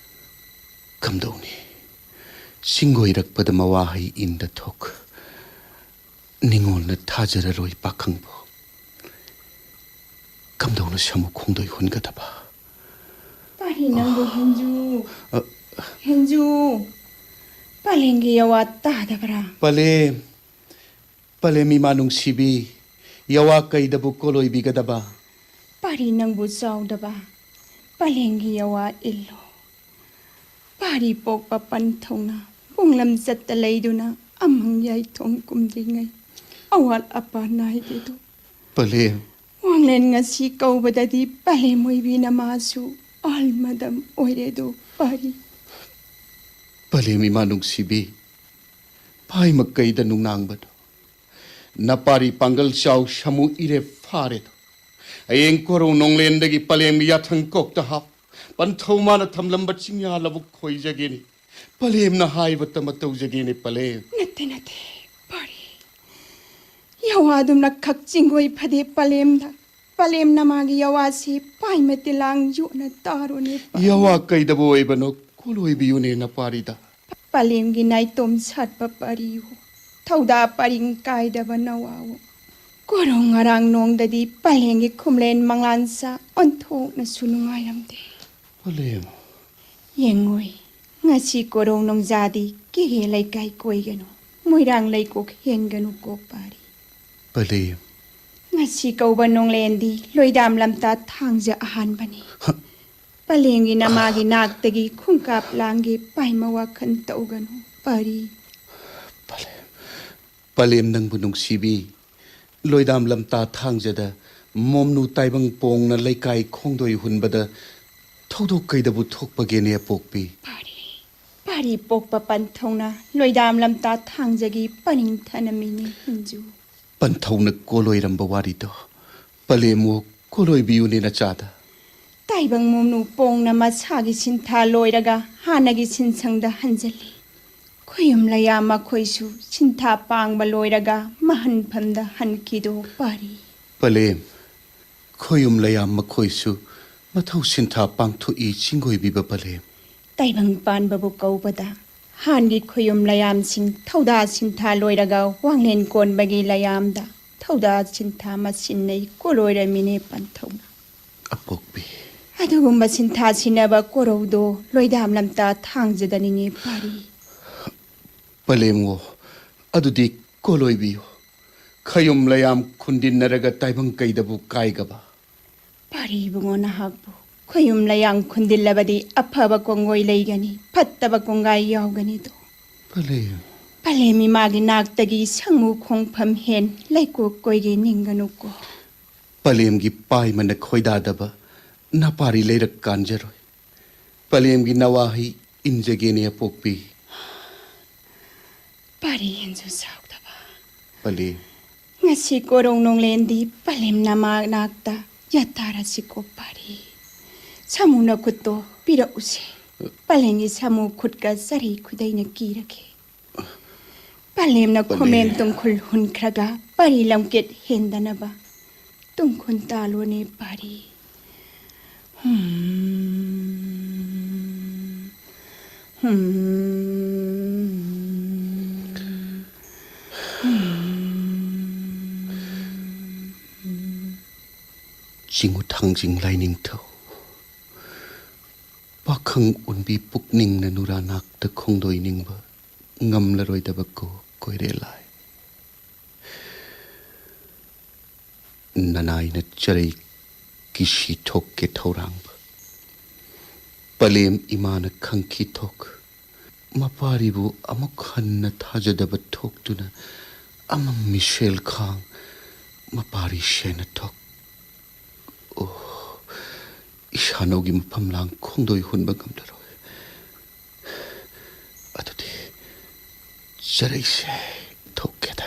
ꯀꯝꯗꯧꯅꯤ? ꯆꯤꯡꯒꯣꯏꯔꯛꯄꯗ ꯃꯋꯥꯍꯩ ꯏꯟꯗ ꯊꯣꯛ ꯅꯤꯉꯣꯜꯅ ꯊꯥꯖꯔꯔꯣꯏ ꯄꯥꯈꯪꯕꯨ꯫ ꯀꯝꯗꯧꯅ ꯁꯥꯃꯨ ꯈꯣꯡꯗꯣꯏ ꯍꯨꯟꯒꯗꯕ? ꯄꯥꯔꯤ ꯅꯪꯕꯨ ꯍꯦꯟꯖꯨ꯫ ꯑ꯫ ꯍꯦꯟꯖꯨ꯫ ꯄꯂꯦꯝꯒꯤ ꯌꯋꯥ ꯇꯥꯗꯕ꯭ꯔꯥ? ꯄꯂꯦꯝ꯫ ꯄꯂꯦꯝ ꯏꯃꯥ ꯅꯨꯡꯁꯤꯕꯤ, ꯌꯋꯥ ꯀꯩꯗꯕꯨ ꯀꯣꯂꯣꯏꯕꯤꯒꯗꯕ? ꯄꯥꯔꯤ ꯅꯪꯕꯨ ꯆꯥꯎꯗꯕ ꯄꯂꯦꯝꯒꯤ ꯌꯋꯥ ꯏꯜꯂꯣ꯫ ꯄꯥꯔꯤ ꯄꯣꯛꯄ ꯄꯟꯊꯧꯅ ꯄꯨꯡꯂꯝ ꯆꯠꯇ ꯂꯩꯗꯨꯅ ꯑꯃꯪ ꯌꯥꯏꯊꯣꯡ ꯀꯨꯝꯗ꯭ꯔꯤꯉꯩ ꯑꯋꯥꯠ ꯑꯄꯥ ꯅꯥꯏꯗꯦꯗꯣ꯫ ꯄꯂꯦꯝ꯫ ꯋꯥꯡꯂꯦꯟ ꯉꯁꯤ ꯀꯧꯕꯗꯗꯤ ꯄꯂꯦꯝ ꯑꯣꯏꯕꯤ ꯅꯃꯥꯁꯨ ꯑꯍꯜ ꯃꯗꯝ ꯑꯣꯏꯔꯦꯗꯣ ꯄꯥꯔꯤ꯫ ꯄꯂꯦꯝ ꯏꯃꯥ ꯅꯨꯡꯁꯤꯕꯤ, ꯄꯥꯏꯃ ꯀꯩꯗ ꯅꯨꯡꯅꯥꯡꯕꯅꯣ? ꯅꯄꯥꯔꯤ ꯄꯥꯡꯒꯜ ꯆꯥꯎ ꯁꯃꯨ ꯏꯔꯦꯞ ꯐꯥꯔꯦꯗꯣ꯫ ꯍꯌꯦꯡ ꯀꯣꯔꯧ ꯅꯣꯡꯂꯦꯟꯗꯒꯤ ꯄꯂꯦꯝꯒꯤ ꯌꯥꯊꯪ ꯀꯣꯛꯇ ꯍꯥꯞ꯫ ꯄꯟꯊꯧ ꯃꯥꯅ ꯊꯝꯂꯝꯕ ꯆꯤꯡꯌꯥ ꯂꯧꯕꯨꯛ ꯈꯣꯏꯖꯒꯦꯅꯤ꯫ ꯄꯂꯦꯝꯅ ꯍꯥꯏꯕ ꯇꯃ ꯇꯧꯖꯒꯦꯅꯤ ꯄꯂꯦꯝ꯫ ꯅꯠꯇꯦ, ꯅꯠꯇꯦ, ꯄꯥꯔꯤ꯫ ꯌꯋꯥꯗꯨꯝꯅ ꯈꯛ ꯆꯤꯡꯒꯣꯏ ꯐꯗꯦ ꯄꯂꯦꯝꯗ꯫ ꯄꯂꯦꯝꯅ ꯃꯥꯒꯤ ꯌꯋꯥꯁꯤ ꯄꯥꯏꯃ ꯇꯤꯂꯥꯡ ꯌꯣꯠꯅ ꯇꯥꯔꯣꯅꯦ ꯄꯥꯔꯤ꯫ ꯌꯋꯥ ꯀꯩꯗꯕꯨ ꯑꯣꯏꯕꯅꯣ ꯀꯣꯂꯣꯏꯕꯤꯌꯨꯅꯦ ꯅꯄꯥꯔꯤꯗ꯫ ꯄꯂꯦꯝꯒꯤ ꯅꯥꯏꯇꯣꯝ ꯁꯥꯠꯄ ꯄꯥꯔꯤꯌꯨ꯫ ꯊꯧꯗꯥ ꯄꯔꯤꯡ ꯀꯥꯏꯗꯕ ꯅꯋꯥꯋꯣ꯫ ꯀꯣꯔꯧ ꯉꯔꯥꯡ ꯅꯣꯡꯗꯗꯤ ꯄꯂꯦꯝꯒꯤ ꯈꯨꯝꯂꯦꯟ ꯃꯪꯂꯥꯟꯁꯥ ꯑꯣꯟꯊꯣꯛꯅꯁꯨ ꯅꯨꯡꯉꯥꯏꯔꯝꯗꯦ꯫ ꯄꯂꯦꯝ꯫ ꯌꯦꯡꯉꯨꯏ, ꯉꯁꯤ ꯀꯣꯔꯧ ꯅꯣꯡꯖꯥꯗꯤ ꯀꯦꯍꯦ ꯂꯩꯀꯥꯏ ꯀꯣꯏꯒꯅꯨ, ꯃꯣꯏꯔꯥꯡ ꯂꯩꯀꯣꯛ ꯍꯦꯟꯒꯅꯨ ꯀꯣꯛ ꯄꯥꯔꯤ꯫ ꯄꯂꯦꯝ꯫ ꯉꯁꯤ ꯀꯧꯕ ꯅꯣꯡꯂꯦꯟꯗꯤ ꯂꯣꯏꯗꯥꯝ ꯂꯝꯇꯥ ꯊꯥꯡꯖ ꯑꯍꯥꯟꯕꯅꯤ꯫ ꯄꯂꯦꯝꯒꯤ ꯅꯃꯥꯒꯤ ꯅꯥꯛꯇꯒꯤ ꯈꯨꯡꯀꯥꯞ ꯂꯥꯡꯒꯦ ꯄꯥꯏꯃ ꯋꯥꯈꯜ ꯇꯧꯒꯅꯨ ꯄꯥꯔꯤ꯫ ꯄꯂꯦꯝ꯫ ꯄꯂꯦꯝ ꯅꯪꯕꯨ ꯅꯨꯡꯁꯤꯕꯤ꯫ ꯂꯣꯏꯗꯥꯝ ꯂꯝꯇꯥ ꯊꯥꯡꯖꯗ ꯃꯣꯝꯅꯨ ꯇꯥꯏꯕꯪ ꯄꯣꯡꯅ ꯂꯩꯀꯥꯏ ꯈꯣꯡꯗꯣꯏ ꯍꯨꯟꯕꯗ ꯊꯧꯗꯣꯛ ꯀꯩꯗꯕꯨ ꯊꯣꯛꯄꯒꯦꯅꯦ ꯑꯄꯣꯛꯄꯤ? ꯄꯥꯔꯤ, ꯄꯥꯔꯤ ꯄꯣꯛꯄ ꯄꯟꯊꯧꯅ ꯂꯣꯏꯗꯥꯝ ꯂꯝꯇꯥ ꯊꯥꯡꯖꯒꯤ ꯄꯅꯤꯡ ꯊꯅꯃꯤꯅꯤ ꯍꯦꯟꯖꯨ꯫ ꯄꯟꯊꯧꯅ ꯀꯣꯂꯣꯏꯔꯝꯕ ꯋꯥꯔꯤꯗꯣ ꯄꯂꯦꯝꯃꯨ ꯀꯣꯂꯣꯏꯕꯤꯌꯨꯅꯦ ꯅꯆꯥꯗ꯫ ꯇꯥꯏꯕꯪ ꯃꯣꯝꯅꯨ ꯄꯣꯡꯅ ꯃꯁꯥꯒꯤ ꯁꯤꯟꯊꯥ ꯂꯣꯏꯔꯒ ꯍꯥꯟꯅꯒꯤ ꯁꯤꯟꯁꯪꯗ ꯍꯟꯖꯜꯂꯤ꯫ ꯈꯣꯌꯨꯝ ꯂꯌꯥꯝ ꯃꯈꯣꯏꯁꯨ ꯁꯤꯟꯊꯥ ꯄꯥꯡꯕ ꯂꯣꯏꯔꯒ ꯃꯍꯟꯐꯝꯗ ꯍꯟꯈꯤꯗꯣ ꯄꯥꯔꯤ꯫ ꯄꯂꯦꯝ, ꯈꯣꯌꯨꯝ ꯂꯌꯥꯝ ꯃꯈꯣꯏꯁꯨ ꯃꯊꯧ ꯁꯤꯟꯊꯥ ꯄꯥꯡꯊꯣꯛꯏ ꯆꯤꯡꯒꯣꯏꯕꯤꯕ ꯄꯂꯦꯝ꯫ ꯇꯥꯏꯕꯪ ꯄꯥꯟꯕꯕꯨ ꯀꯧꯕꯗ ꯍꯥꯟꯒꯤ ꯈꯣꯌꯨꯝ ꯂꯌꯥꯝꯁꯤꯡ ꯊꯧꯗꯥ ꯁꯤꯟꯊꯥ ꯂꯣꯏꯔꯒ ꯋꯥꯡꯂꯦꯟ ꯀꯣꯟꯕꯒꯤ ꯂꯌꯥꯝꯗ ꯊꯧꯗꯥ ꯁꯤꯟꯊꯥ ꯃꯁꯤꯟꯅꯩ ꯀꯣꯂꯣꯏꯔꯝꯃꯤꯅꯦ ꯄꯟꯊꯧꯅ꯫ ꯑꯄꯣꯛꯄꯤ꯫ ꯑꯗꯨꯒꯨꯝꯕ ꯁꯤꯟꯊꯥ ꯁꯤꯟꯅꯕ ꯀꯣꯔꯧꯗꯣ ꯂꯣꯏꯗꯥꯝ ꯂꯝꯇꯥ ꯊꯥꯡꯖꯗꯅꯤꯡꯉꯤ ꯄꯥꯔꯤ꯫ ꯄꯂꯦꯝꯉꯣ, ꯑꯗꯨꯗꯤ ꯀꯣꯂꯣꯏꯕꯤꯌꯨ꯫ ꯈꯌꯨꯝ ꯂꯌꯥꯝ ꯈꯨꯟꯗꯤꯟꯅꯔꯒ ꯇꯥꯏꯕꯪ ꯀꯩꯗꯕꯨ ꯀꯥꯏꯒꯕ? ꯄꯥꯔꯤ ꯏꯕꯨꯡꯉꯣ, ꯅꯍꯥꯛꯄꯨ ꯈꯌꯨꯝ ꯂꯌꯥꯝ ꯈꯨꯟꯗꯤꯜꯂꯕꯗꯤ ꯑꯐꯕ ꯀꯣꯡꯒꯣꯏ ꯂꯩꯒꯅꯤ, ꯐꯠꯇꯕ ꯀꯣꯡꯒꯥꯏ ꯌꯥꯎꯒꯅꯤꯗꯣ꯫ ꯄꯂꯦꯝ꯫ ꯄꯂꯦꯝ ꯏꯃꯥꯒꯤ ꯅꯥꯛꯇꯒꯤ ꯁꯪꯃꯨ ꯈꯣꯡꯐꯝ ꯍꯦꯟ ꯂꯩꯀꯣꯛ ꯀꯣꯏꯒꯦ ꯅꯤꯡꯒꯅꯨꯀꯣ꯫ ꯄꯂꯦꯝꯒꯤ ꯄꯥꯏꯃꯅ ꯈꯣꯏꯗꯥꯗꯕ ꯅꯄꯥꯔꯤ ꯂꯩꯔꯛ ꯀꯥꯟꯖꯔꯣꯏ꯫ ꯄꯂꯦꯝꯒꯤ ꯅꯋꯥꯍꯩ ꯏꯟꯖꯒꯦꯅꯦ ꯑꯄꯣꯛꯄꯤ꯫ ꯄꯥꯔꯤ ꯍꯦꯟꯖꯨ ꯁꯥꯎꯗꯕ꯫ ꯄꯂꯦꯝ꯫ ꯉꯁꯤ ꯀꯣꯔꯧ ꯅꯣꯡꯂꯦꯟꯗꯤ ꯄꯂꯦꯝ ꯅꯃꯥ ꯅꯥꯛꯇ ꯌꯥꯇꯥꯔꯁꯤꯀꯣ ꯄꯥꯔꯤ꯫ ꯁꯥꯃꯨ ꯅꯈꯨꯠꯇꯣ ꯄꯤꯔꯛꯎꯁꯦ꯫ ꯄꯂꯦꯝꯒꯤ ꯁꯥꯃꯨ ꯈꯨꯠꯀ ꯆꯔꯩ ꯈꯨꯗꯩꯅ ꯀꯤꯔꯒꯦ꯫ ꯄꯂꯦꯝꯅ ꯄꯂꯦꯝ꯫ ꯈꯣꯃꯦꯟ ꯇꯨꯡꯈꯨꯜ ꯍꯨꯟꯈ꯭ꯔꯒ ꯄꯔꯤ ꯂꯝꯀꯦꯠ ꯍꯦꯟꯗꯅꯕ ꯇꯨꯡꯈꯨꯜ ꯇꯥꯂꯣꯅꯦ ꯄꯥꯔꯤ꯫ ꯍꯨꯝ, ꯍꯨꯝ, ꯍꯨꯝ꯫ ꯆꯤꯡꯉꯨ ꯊꯥꯡꯖꯤꯡ ꯂꯥꯏꯅꯤꯡꯊꯧ, ꯄꯥꯈꯪ ꯎꯟꯕꯤ ꯄꯨꯛꯅꯤꯡꯅ ꯅꯨꯔꯥ ꯅꯥꯛꯇ ꯈꯣꯡꯗꯣꯏ ꯅꯤꯡꯕ ꯉꯝꯂꯔꯣꯏꯗꯕ ꯀꯣ ꯀꯣꯏꯔꯦ ꯂꯥꯏ꯫ ꯅꯅꯥꯏꯅ ꯆꯔꯩ ꯀꯤꯁꯤ ꯊꯣꯛꯀꯦ ꯊꯧꯔꯥꯡꯕ ꯄꯂꯦꯝ ꯏꯃꯥꯅ ꯈꯪꯈꯤ ꯊꯣꯛ꯫ ꯃꯄꯥꯔꯤꯕꯨ ꯑꯃꯨꯛ ꯍꯟꯅ ꯊꯥꯖꯗꯕ ꯊꯣꯛꯇꯨꯅ ꯑꯃꯝ ꯃꯤꯁꯦꯜ ꯈꯥꯡ ꯃꯄꯥꯔꯤ ꯁꯦꯟꯅ ꯊꯣꯛ꯫ ꯑꯣ, ꯏꯁꯥꯅꯧꯒꯤ ꯃꯐꯝ ꯂꯥꯡ ꯈꯣꯡꯗꯣꯏ ꯍꯨꯟꯕ ꯉꯝꯂꯔꯣꯏ꯫ ꯑꯗꯨꯗꯤ ꯆꯔꯩꯁꯦ ꯊꯣꯛꯀꯦꯗ꯫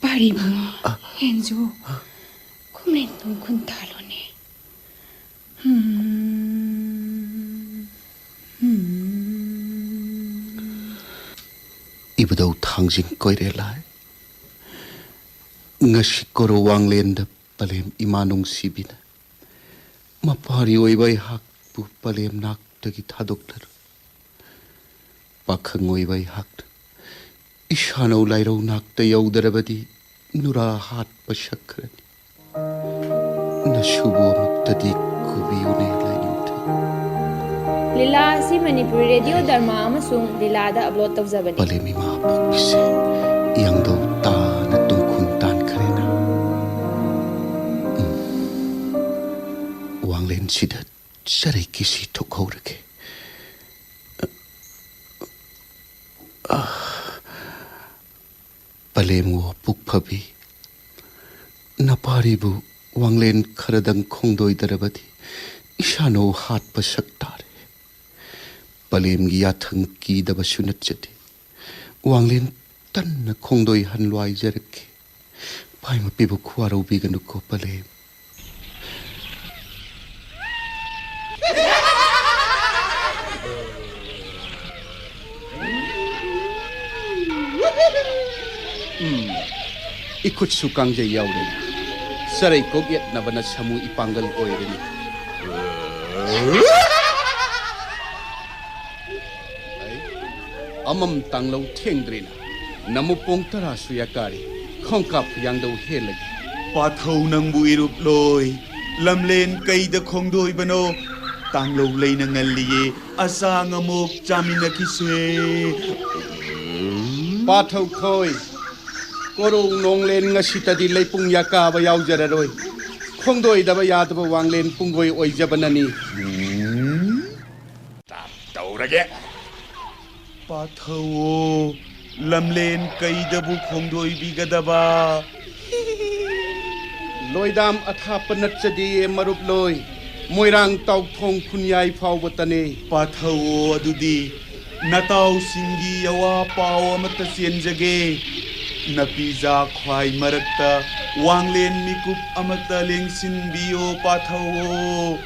ꯄꯥꯔꯤꯕꯨꯡꯉꯣ, ꯑ꯫ ꯍꯦꯟꯖꯨ, ꯈꯨꯃꯦꯟ ꯇꯨꯡ ꯈꯨꯟ ꯇꯥꯂꯣꯅꯦ꯫ ꯍꯨꯝ, ꯍꯨꯝ꯫ ꯏꯕꯨꯙꯧ ꯊꯥꯡꯖꯤꯡ ꯀꯣꯏꯔꯦꯜ ꯂꯥꯏ, ꯉꯁꯤ ꯀꯣꯔꯧ ꯋꯥꯡꯂꯦꯟꯗ ꯄꯂꯦꯝ ꯏꯃꯥ ꯅꯨꯡꯁꯤꯕꯤꯅ ꯃꯄꯥꯔꯤ ꯑꯣꯏꯕ ꯑꯩꯍꯥꯛꯄꯨ ꯄꯂꯦꯝ ꯅꯥꯛꯇꯒꯤ ꯊꯥꯗꯣꯛꯂꯔꯣꯏ꯫ ꯄꯥꯈꯪ ꯑꯣꯏꯕ ꯑꯩꯍꯥꯛꯅ ꯏꯁꯥꯅꯧ ꯂꯥꯏꯔꯧ ꯅꯥꯛꯇ ꯌꯧꯗ꯭ꯔꯕꯗꯤ ꯅꯨꯔꯥ ꯍꯥꯠꯄ ꯁꯛꯈ꯭ꯔꯅꯤ꯫ ꯅꯁꯨꯕꯨ ꯑꯃꯨꯛꯇꯗꯤ ꯈꯨꯕꯤꯌꯨꯅꯦ ꯂꯥꯏꯅꯤꯡꯊꯧ꯫ ꯂꯤꯂꯥ ꯑꯁꯤ ꯃꯅꯤꯄꯨꯔꯤ ꯔꯦꯗꯤꯑꯣ ꯗꯔꯃꯥ ꯑꯃꯁꯨꯡ ꯂꯤꯂꯥꯗ ꯑꯞꯂꯣꯗ ꯇꯧꯖꯕꯅꯤ꯫ ꯄꯂꯦꯝ ꯏꯃꯥ ꯄꯣꯛꯄꯤꯁꯦ ꯌꯥꯡꯗꯧ ꯇꯥꯅ ꯇꯨꯡꯈꯨꯟ ꯇꯥꯟꯈ꯭ꯔꯦꯅ꯫ ꯎꯝ꯫ ꯋꯥꯡꯂꯦꯟꯁꯤꯗ ꯆꯔꯩ ꯀꯤꯁꯤ ꯊꯣꯛꯍꯧꯔꯒꯦ꯫ ꯄꯂꯦꯝꯉꯣ ꯄꯨꯛ ꯐꯕꯤ, ꯅꯄꯥꯔꯤꯕꯨ ꯋꯥꯡꯂꯦꯟ ꯈꯔꯗꯪ ꯈꯣꯡꯗꯣꯏꯗꯔꯕꯗꯤ ꯏꯁꯥꯅꯧ ꯍꯥꯠꯄ ꯁꯛ ꯇꯥꯔꯦ꯫ ꯄꯂꯦꯝꯒꯤ ꯌꯥꯊꯪ ꯀꯤꯗꯕꯁꯨ ꯅꯠꯆꯗꯦ꯫ ꯋꯥꯡꯂꯦꯟ ꯇꯟꯅ ꯈꯣꯡꯗꯣꯏꯍꯟꯂꯣ ꯍꯥꯏꯖꯔꯛꯀꯦ꯫ ꯄꯥꯏꯃꯄꯤꯕꯨ ꯈꯨꯋꯥꯔꯧꯕꯤꯒꯅꯨꯀꯣ ꯄꯂꯦꯝ꯫ ꯎꯝ, ꯏꯈꯨꯠꯁꯨ ꯀꯥꯡꯖꯩ ꯌꯥꯎꯔꯦ꯫ ꯆꯔꯩ ꯀꯣꯛ ꯌꯦꯠꯅꯕꯅ ꯁꯥꯃꯨ ꯏꯄꯥꯡꯒꯜ ꯑꯣꯏꯔꯅꯤ꯫ ꯑꯩ ꯑꯃꯝ ꯇꯥꯡꯂꯧ ꯊꯦꯡꯗ꯭ꯔꯤꯅ ꯅꯃꯨꯛ ꯄꯣꯡ ꯇꯔꯥꯁꯨ ꯌꯥꯀꯥꯔꯦ꯫ ꯈꯣꯡꯀꯥꯞ ꯌꯥꯡꯗꯧ ꯍꯦꯜꯂꯒꯦ꯫ ꯄꯥꯊꯧ ꯅꯪꯕꯨ ꯏꯔꯨꯞꯂꯣꯏ꯫ ꯂꯝꯂꯦꯟ ꯀꯩꯗ ꯈꯣꯡꯗꯣꯏꯕꯅꯣ? ꯇꯥꯡꯂꯧ ꯂꯩꯅ ꯉꯜꯂꯤꯌꯦ꯫ ꯑꯆꯥꯡ ꯑꯃꯨꯛ ꯆꯥꯃꯤꯟꯅꯈꯤꯁꯦ꯫ ꯄꯥꯊꯧ ꯈꯣꯏ, ꯀꯣꯔꯧ ꯅꯣꯡꯂꯦꯟ ꯉꯁꯤꯇꯗꯤ ꯂꯩꯄꯨꯡ ꯌꯥꯀꯥꯕ ꯌꯥꯎꯖꯔꯔꯣꯏ꯫ ꯈꯣꯡꯗꯣꯏꯗꯕ ꯌꯥꯗꯕ ꯋꯥꯡꯂꯦꯟ ꯄꯨꯡꯒꯣꯏ ꯑꯣꯏꯖꯕꯅꯅꯤ꯫ ꯇꯧꯔꯒꯦ꯫ ꯄꯥꯊꯧꯑꯣ, ꯂꯝꯂꯦꯟ ꯀꯩꯗꯕꯨ ꯈꯣꯡꯗꯣꯏꯕꯤꯒꯗꯕ? ꯂꯣꯏꯗꯥꯝ ꯑꯊꯥꯞꯄ ꯅꯠꯆꯗꯦꯌꯦ ꯃꯔꯨꯞ ꯂꯣꯏ, ꯃꯣꯏꯔꯥꯡ ꯇꯥꯎꯊꯣꯡ ꯈꯨꯟꯌꯥꯏ ꯐꯥꯎꯕꯇꯅꯦ꯫ ꯄꯥꯊꯧꯑꯣ ꯑꯗꯨꯗꯤ, ꯅꯇꯥꯎꯁꯤꯡꯒꯤ ꯌꯋꯥ ꯄꯥꯎ ꯑꯃꯠꯇ ꯆꯦꯟꯖꯒꯦ꯫ ꯅꯄꯤꯖꯥ ꯈ꯭ꯋꯥꯏ ꯃꯔꯛꯇ ꯋꯥꯡꯂꯦꯟ ꯃꯤꯀꯨꯞ ꯑꯃꯠꯇ ꯂꯦꯡꯁꯤꯟꯕꯤꯌꯣ ꯄꯥꯊꯧꯑꯣ꯫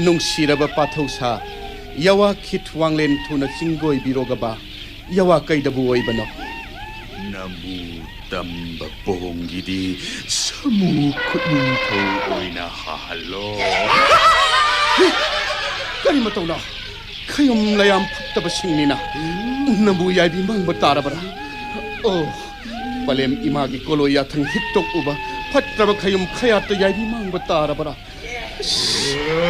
ꯅꯨꯡꯁꯤꯔꯕ ꯄꯥꯊꯧ ꯁꯥ, ꯌꯥꯋꯥ ꯈꯤꯠ ꯋꯥꯡꯂꯦꯟ ꯊꯨꯅ ꯆꯤꯡꯒꯣꯏꯕꯤꯔꯣꯒꯕ꯫ ꯌꯥꯋꯥ ꯀꯩꯗꯕꯨ ꯑꯣꯏꯕꯅꯣ? ꯅꯃꯨ ꯇꯝꯕ ꯄꯣꯡꯒꯤꯗꯤ ꯁꯥꯃꯨ ꯈꯨꯠꯅꯨꯡꯊꯧ ꯑꯣꯏꯅ ꯍꯥꯍꯜꯂꯣ꯫ ꯀꯔꯤ ꯃꯇꯧꯅꯣ? ꯈꯌꯨꯝ ꯂꯌꯥꯝ ꯐꯠꯇꯕꯁꯤꯡꯅꯤꯅ ꯅꯝꯕꯨ ꯌꯥꯏꯕꯤ ꯃꯥꯡꯕ ꯇꯥꯔꯕ꯭ꯔꯥ? ꯑꯣ, ꯄꯂꯦꯝ ꯏꯃꯥꯒꯤ ꯀꯣꯂꯣꯏ ꯌꯥꯊꯪ ꯍꯤꯛꯇꯣꯛꯎꯕ ꯐꯠꯇ꯭ꯔꯕ ꯈꯌꯨꯝ ꯈꯌꯥꯠꯇ ꯌꯥꯏꯕꯤ ꯃꯥꯡꯕ ꯇꯥꯔꯕ꯭ꯔꯥ?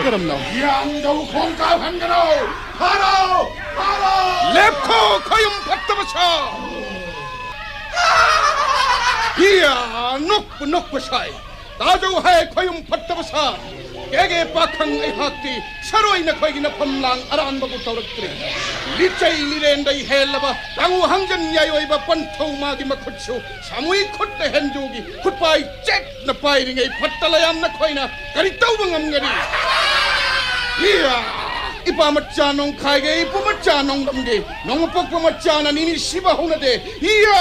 ꯀꯔꯝꯅ? ꯌꯥꯡꯗꯧ ꯈꯣꯡꯀꯥꯞ ꯍꯟꯒꯅꯧ! ꯐꯥꯔꯣ! ꯐꯥꯔꯣ! ꯂꯦꯞꯈꯣ, ꯈꯌꯨꯝ ꯐꯠꯇꯕ ꯁꯥ! ꯍꯤꯌꯥ! ꯅꯣꯛꯄ ꯅꯣꯛꯄ ꯁꯥꯏ! ꯇꯥꯖꯧ ꯍꯥꯏ, ꯈꯌꯨꯝ ꯐꯠꯇꯕ ꯁꯥ! ꯀꯦꯒꯦ ꯄꯥꯈꯪ ꯑꯩꯍꯥꯛꯇꯤ ꯁꯔꯣꯏ ꯅꯈꯣꯏꯒꯤ ꯅꯐꯝ ꯂꯥꯡ ꯑꯔꯥꯟꯕꯕꯨ ꯇꯧꯔꯛꯇ꯭ꯔꯤ꯫ ꯂꯤꯆꯩ ꯂꯤꯔꯦꯟꯗꯩ ꯍꯦꯜꯂꯕ ꯇꯥꯉꯨ ꯍꯪꯖꯟ ꯌꯥꯏꯑꯣꯏꯕ ꯄꯟꯊꯧ ꯃꯥꯒꯤ ꯃꯈꯨꯠꯁꯨ ꯁꯥꯃꯨꯏ ꯈꯨꯠꯇ ꯍꯦꯟꯖꯨꯒꯤ ꯈꯨꯠꯄꯥꯏ ꯆꯦꯠꯅ ꯄꯥꯏꯔꯤꯉꯩ ꯐꯠꯇ ꯂꯌꯥꯝ ꯅꯈꯣꯏꯅ ꯀꯔꯤ ꯇꯧꯕ ꯉꯝꯒꯅꯤ? ꯏꯌꯥ! ꯏꯄꯥ ꯃꯆꯥ ꯅꯣꯡꯈꯥꯏꯒꯦ, ꯏꯄꯨ ꯃꯆꯥ ꯅꯣꯡꯗꯝꯒꯦ, ꯅꯣꯡꯃ ꯄꯣꯛꯄ ꯃꯆꯥꯅ ꯅꯤꯅꯤ ꯁꯤꯕ ꯍꯧꯅꯗꯦ꯫ ꯏꯌꯥ!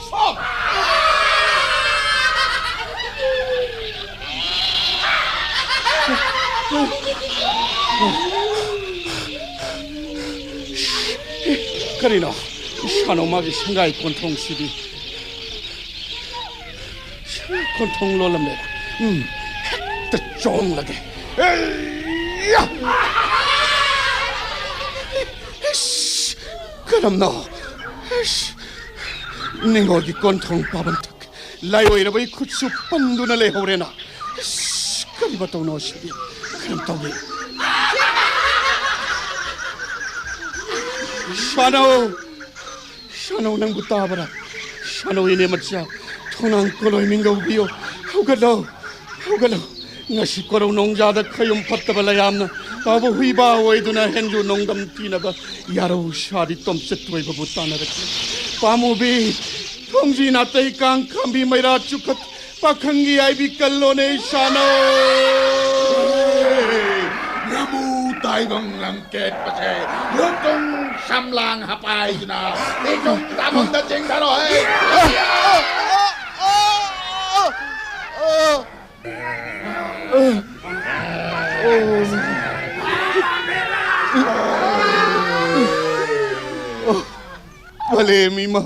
ꯁꯣ! ꯀꯔꯤꯅꯣ? ꯁꯥꯅꯧ ꯃꯥꯒꯤ ꯁꯪꯒꯥꯏ ꯀꯣꯟꯊꯣꯡꯁꯤꯗꯤ꯫ ꯀꯣꯟꯊꯣꯡ ꯂꯣꯜꯂꯝꯂꯦ꯫ ꯎꯝ, ꯍꯦꯛꯇ ꯆꯣꯡꯂꯒꯦ꯫ ꯑꯦꯌꯥ! ꯏꯁ! ꯀꯔꯝꯅꯣ? ꯏꯁ! ꯅꯤꯡꯉꯣꯜꯒꯤ ꯀꯣꯟꯊꯣꯡ ꯄꯥꯕꯝ ꯊꯛ ꯂꯥꯏꯑꯣꯏꯔꯕ ꯏꯈꯨꯠꯁꯨ ꯄꯟꯗꯨꯅ ꯂꯩꯍꯧꯔꯦꯅ꯫ ꯏꯁ! ꯀꯔꯤ ꯃꯇꯧꯅꯣ ꯁꯤꯗꯤ? ꯀꯔꯝ ꯇꯧꯒꯦ? ꯁꯥꯅꯧ! ꯁꯥꯅꯧ, ꯅꯪꯕꯨ ꯇꯥꯕ꯭ꯔꯥ? ꯁꯥꯅꯧ, ꯏꯅꯦ ꯃꯆꯥ, ꯊꯣꯡꯅꯥꯡ ꯀꯣꯂꯣꯏ ꯃꯤꯡꯒꯧꯕꯤꯌꯨ꯫ ꯍꯧꯒꯠꯂꯣ, ꯍꯧꯒꯠꯂꯣ꯫ ꯉꯁꯤ ꯀꯣꯔꯧ ꯅꯣꯡꯖꯥꯗ ꯈꯌꯨꯝ ꯐꯠꯇꯕ ꯂꯌꯥꯝꯅ ꯄꯥꯕ ꯍꯨꯏꯕꯥ ꯑꯣꯏꯗꯨꯅ ꯍꯦꯟꯖꯨ ꯅꯣꯡꯗꯝ ꯊꯤꯅꯕ ꯌꯥꯔꯧ ꯁꯥꯕꯤ ꯇꯣꯝꯆꯠ ꯑꯣꯏꯕꯕꯨ ꯇꯥꯟꯅꯔꯛꯂꯤ꯫ ꯄꯥꯝꯃꯨꯕꯤ, ꯊꯣꯡꯖꯤ ꯅꯥꯇꯩ ꯀꯥꯡ ꯈꯥꯝꯕꯤ ꯃꯩꯔꯥ ꯆꯨꯈꯠ ꯄꯥꯈꯪꯒꯤ ꯌꯥꯏꯕꯤ ꯀꯜꯂꯣꯅꯦ ꯁꯥꯅꯧ꯫ ꯅꯃꯨ ꯇꯥꯏꯕꯪ ꯂꯝꯀꯦꯠꯄꯁꯦ ꯂꯨꯇꯨꯡ ꯁꯝꯂꯥꯡ ꯍꯥꯄꯥꯏꯗꯨꯅ ꯏꯇꯨꯡ ꯇꯥꯐꯝꯗ ꯆꯦꯟꯊꯔꯣꯍꯦ꯫ ꯂꯦꯝ ꯏꯃꯥ,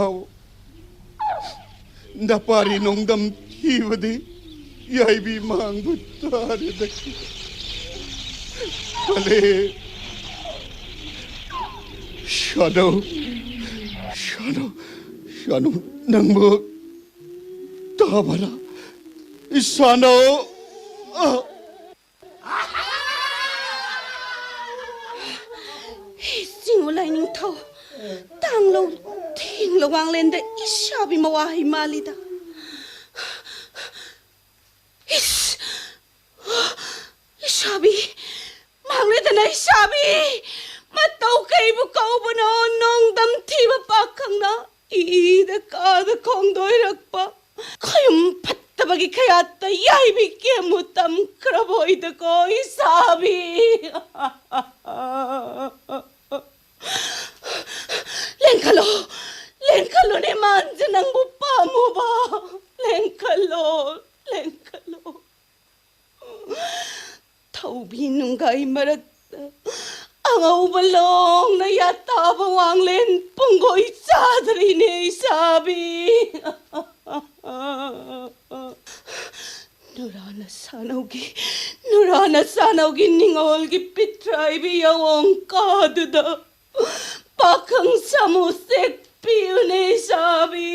ꯅꯄꯥꯔꯤ ꯅꯣꯡꯗꯝ ꯊꯤꯕꯗꯤ ꯌꯥꯏꯕꯤ ꯃꯥꯡꯕ ꯇꯥꯔꯦꯗ꯫ ꯐꯂꯦ꯫ ꯁꯥꯅꯧ, ꯁꯥꯅꯧ, ꯁꯥꯅꯧ, ꯅꯪꯕꯨ ꯇꯥꯕꯔꯥ? ꯁꯥꯅꯧ꯫ ꯑ꯫ ꯍꯦ, ꯆꯤꯡꯉꯨ ꯂꯥꯏꯅꯤꯡꯊꯧ, ꯇꯥꯡꯂꯧ ꯊꯦꯡꯂ ꯋꯥꯡꯂꯦꯟꯗ ꯏꯁꯥꯕꯤ ꯃꯋꯥ ꯍꯩ ꯃꯥꯜꯂꯤꯗ꯫ ꯏꯁ! ꯏꯁꯥꯕꯤ! ꯃꯥꯡꯂꯦꯗꯅ ꯏꯁꯥꯕꯤ! ꯃꯇꯧ ꯀꯩꯕꯨ ꯀꯧꯕꯅꯣ ꯅꯣꯡꯗꯝ ꯊꯤꯕ ꯄꯥꯈꯪꯅ? ꯏꯗ ꯀꯥꯗ ꯈꯣꯡꯗꯣꯏꯔꯛꯄ ꯈꯌꯨꯝ ꯐꯠꯇꯕꯒꯤ ꯈꯌꯥꯠꯇ ꯌꯥꯏꯕꯤ ꯀꯦꯝꯃꯨ ꯇꯝꯈ꯭ꯔꯕꯣꯏꯗꯀꯣ ꯏꯁꯥꯕꯤ꯫ ꯂꯦꯡꯈꯠꯂꯣ, ꯂꯦꯡꯈꯠꯂꯣꯅꯦ ꯃꯥꯟꯁꯦ ꯅꯪꯕꯨ ꯄꯥꯝꯃꯨꯕ꯫ ꯂꯦꯡꯈꯠꯂꯣ, ꯂꯦꯡꯈꯠꯂꯣ꯫ ꯊꯧꯕꯤ ꯅꯨꯡꯒꯥꯏ ꯃꯔꯛꯇ ꯑꯉꯧꯕ ꯂꯣꯡꯅ ꯌꯥꯇꯥꯕ ꯋꯥꯡꯂꯦꯟ ꯄꯨꯡꯒꯣꯏ ꯆꯥꯗ꯭ꯔꯤꯅꯦ ꯏꯁꯥꯕꯤ꯫ ꯅꯨꯔꯥꯅ ꯁꯥꯅꯧꯒꯤ, ꯅꯨꯔꯥꯅ ꯁꯥꯅꯧꯒꯤ ꯅꯤꯉꯣꯜꯒꯤ ꯄꯤꯊ꯭ꯔꯥꯏꯕꯤ ꯌꯥꯋꯣꯡ ꯀꯥꯗꯨꯗ ꯄꯥꯈꯪ ꯁꯥꯃꯨ ꯁꯦꯛꯄꯤꯌꯨꯅꯦ ꯏꯁꯥꯕꯤ꯫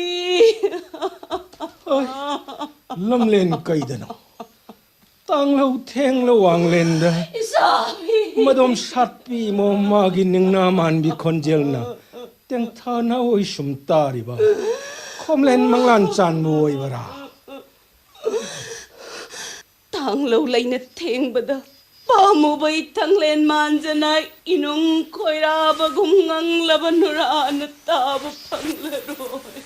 ꯑꯣꯏ, ꯂꯝꯂꯦꯟ ꯀꯩꯗꯅꯣ? ꯇꯥꯡꯂꯧ ꯊꯦꯡꯂ ꯋꯥꯡꯂꯦꯟꯗ ꯏꯁꯥꯕꯤ꯫ ꯃꯗꯣꯝ ꯁꯥꯠꯄꯤ ꯃꯣꯃꯥꯒꯤ ꯅꯤꯡꯅ ꯃꯥꯟꯕꯤ ꯈꯣꯟꯖꯦꯜꯅ ꯇꯦꯡꯊꯥꯅ ꯑꯣꯏ ꯁꯨꯝ ꯇꯥꯔꯤꯕ ꯈꯣꯝꯂꯦꯟ ꯃꯪꯂꯥꯟ ꯆꯥꯟꯕ ꯑꯣꯏꯕꯔꯥ? ꯇꯥꯡꯂꯧ ꯂꯩꯅ ꯊꯦꯡꯕꯗ ꯄꯥꯝꯃꯨꯕ ꯏꯊꯪꯂꯦꯟ ꯃꯥꯟꯖꯅ ꯏꯅꯨꯡ ꯈꯣꯏꯔꯥꯕꯒꯨꯝ ꯉꯪꯂꯕ ꯅꯨꯔꯥꯅ ꯇꯥꯕ ꯐꯪꯂꯔꯣꯏ꯫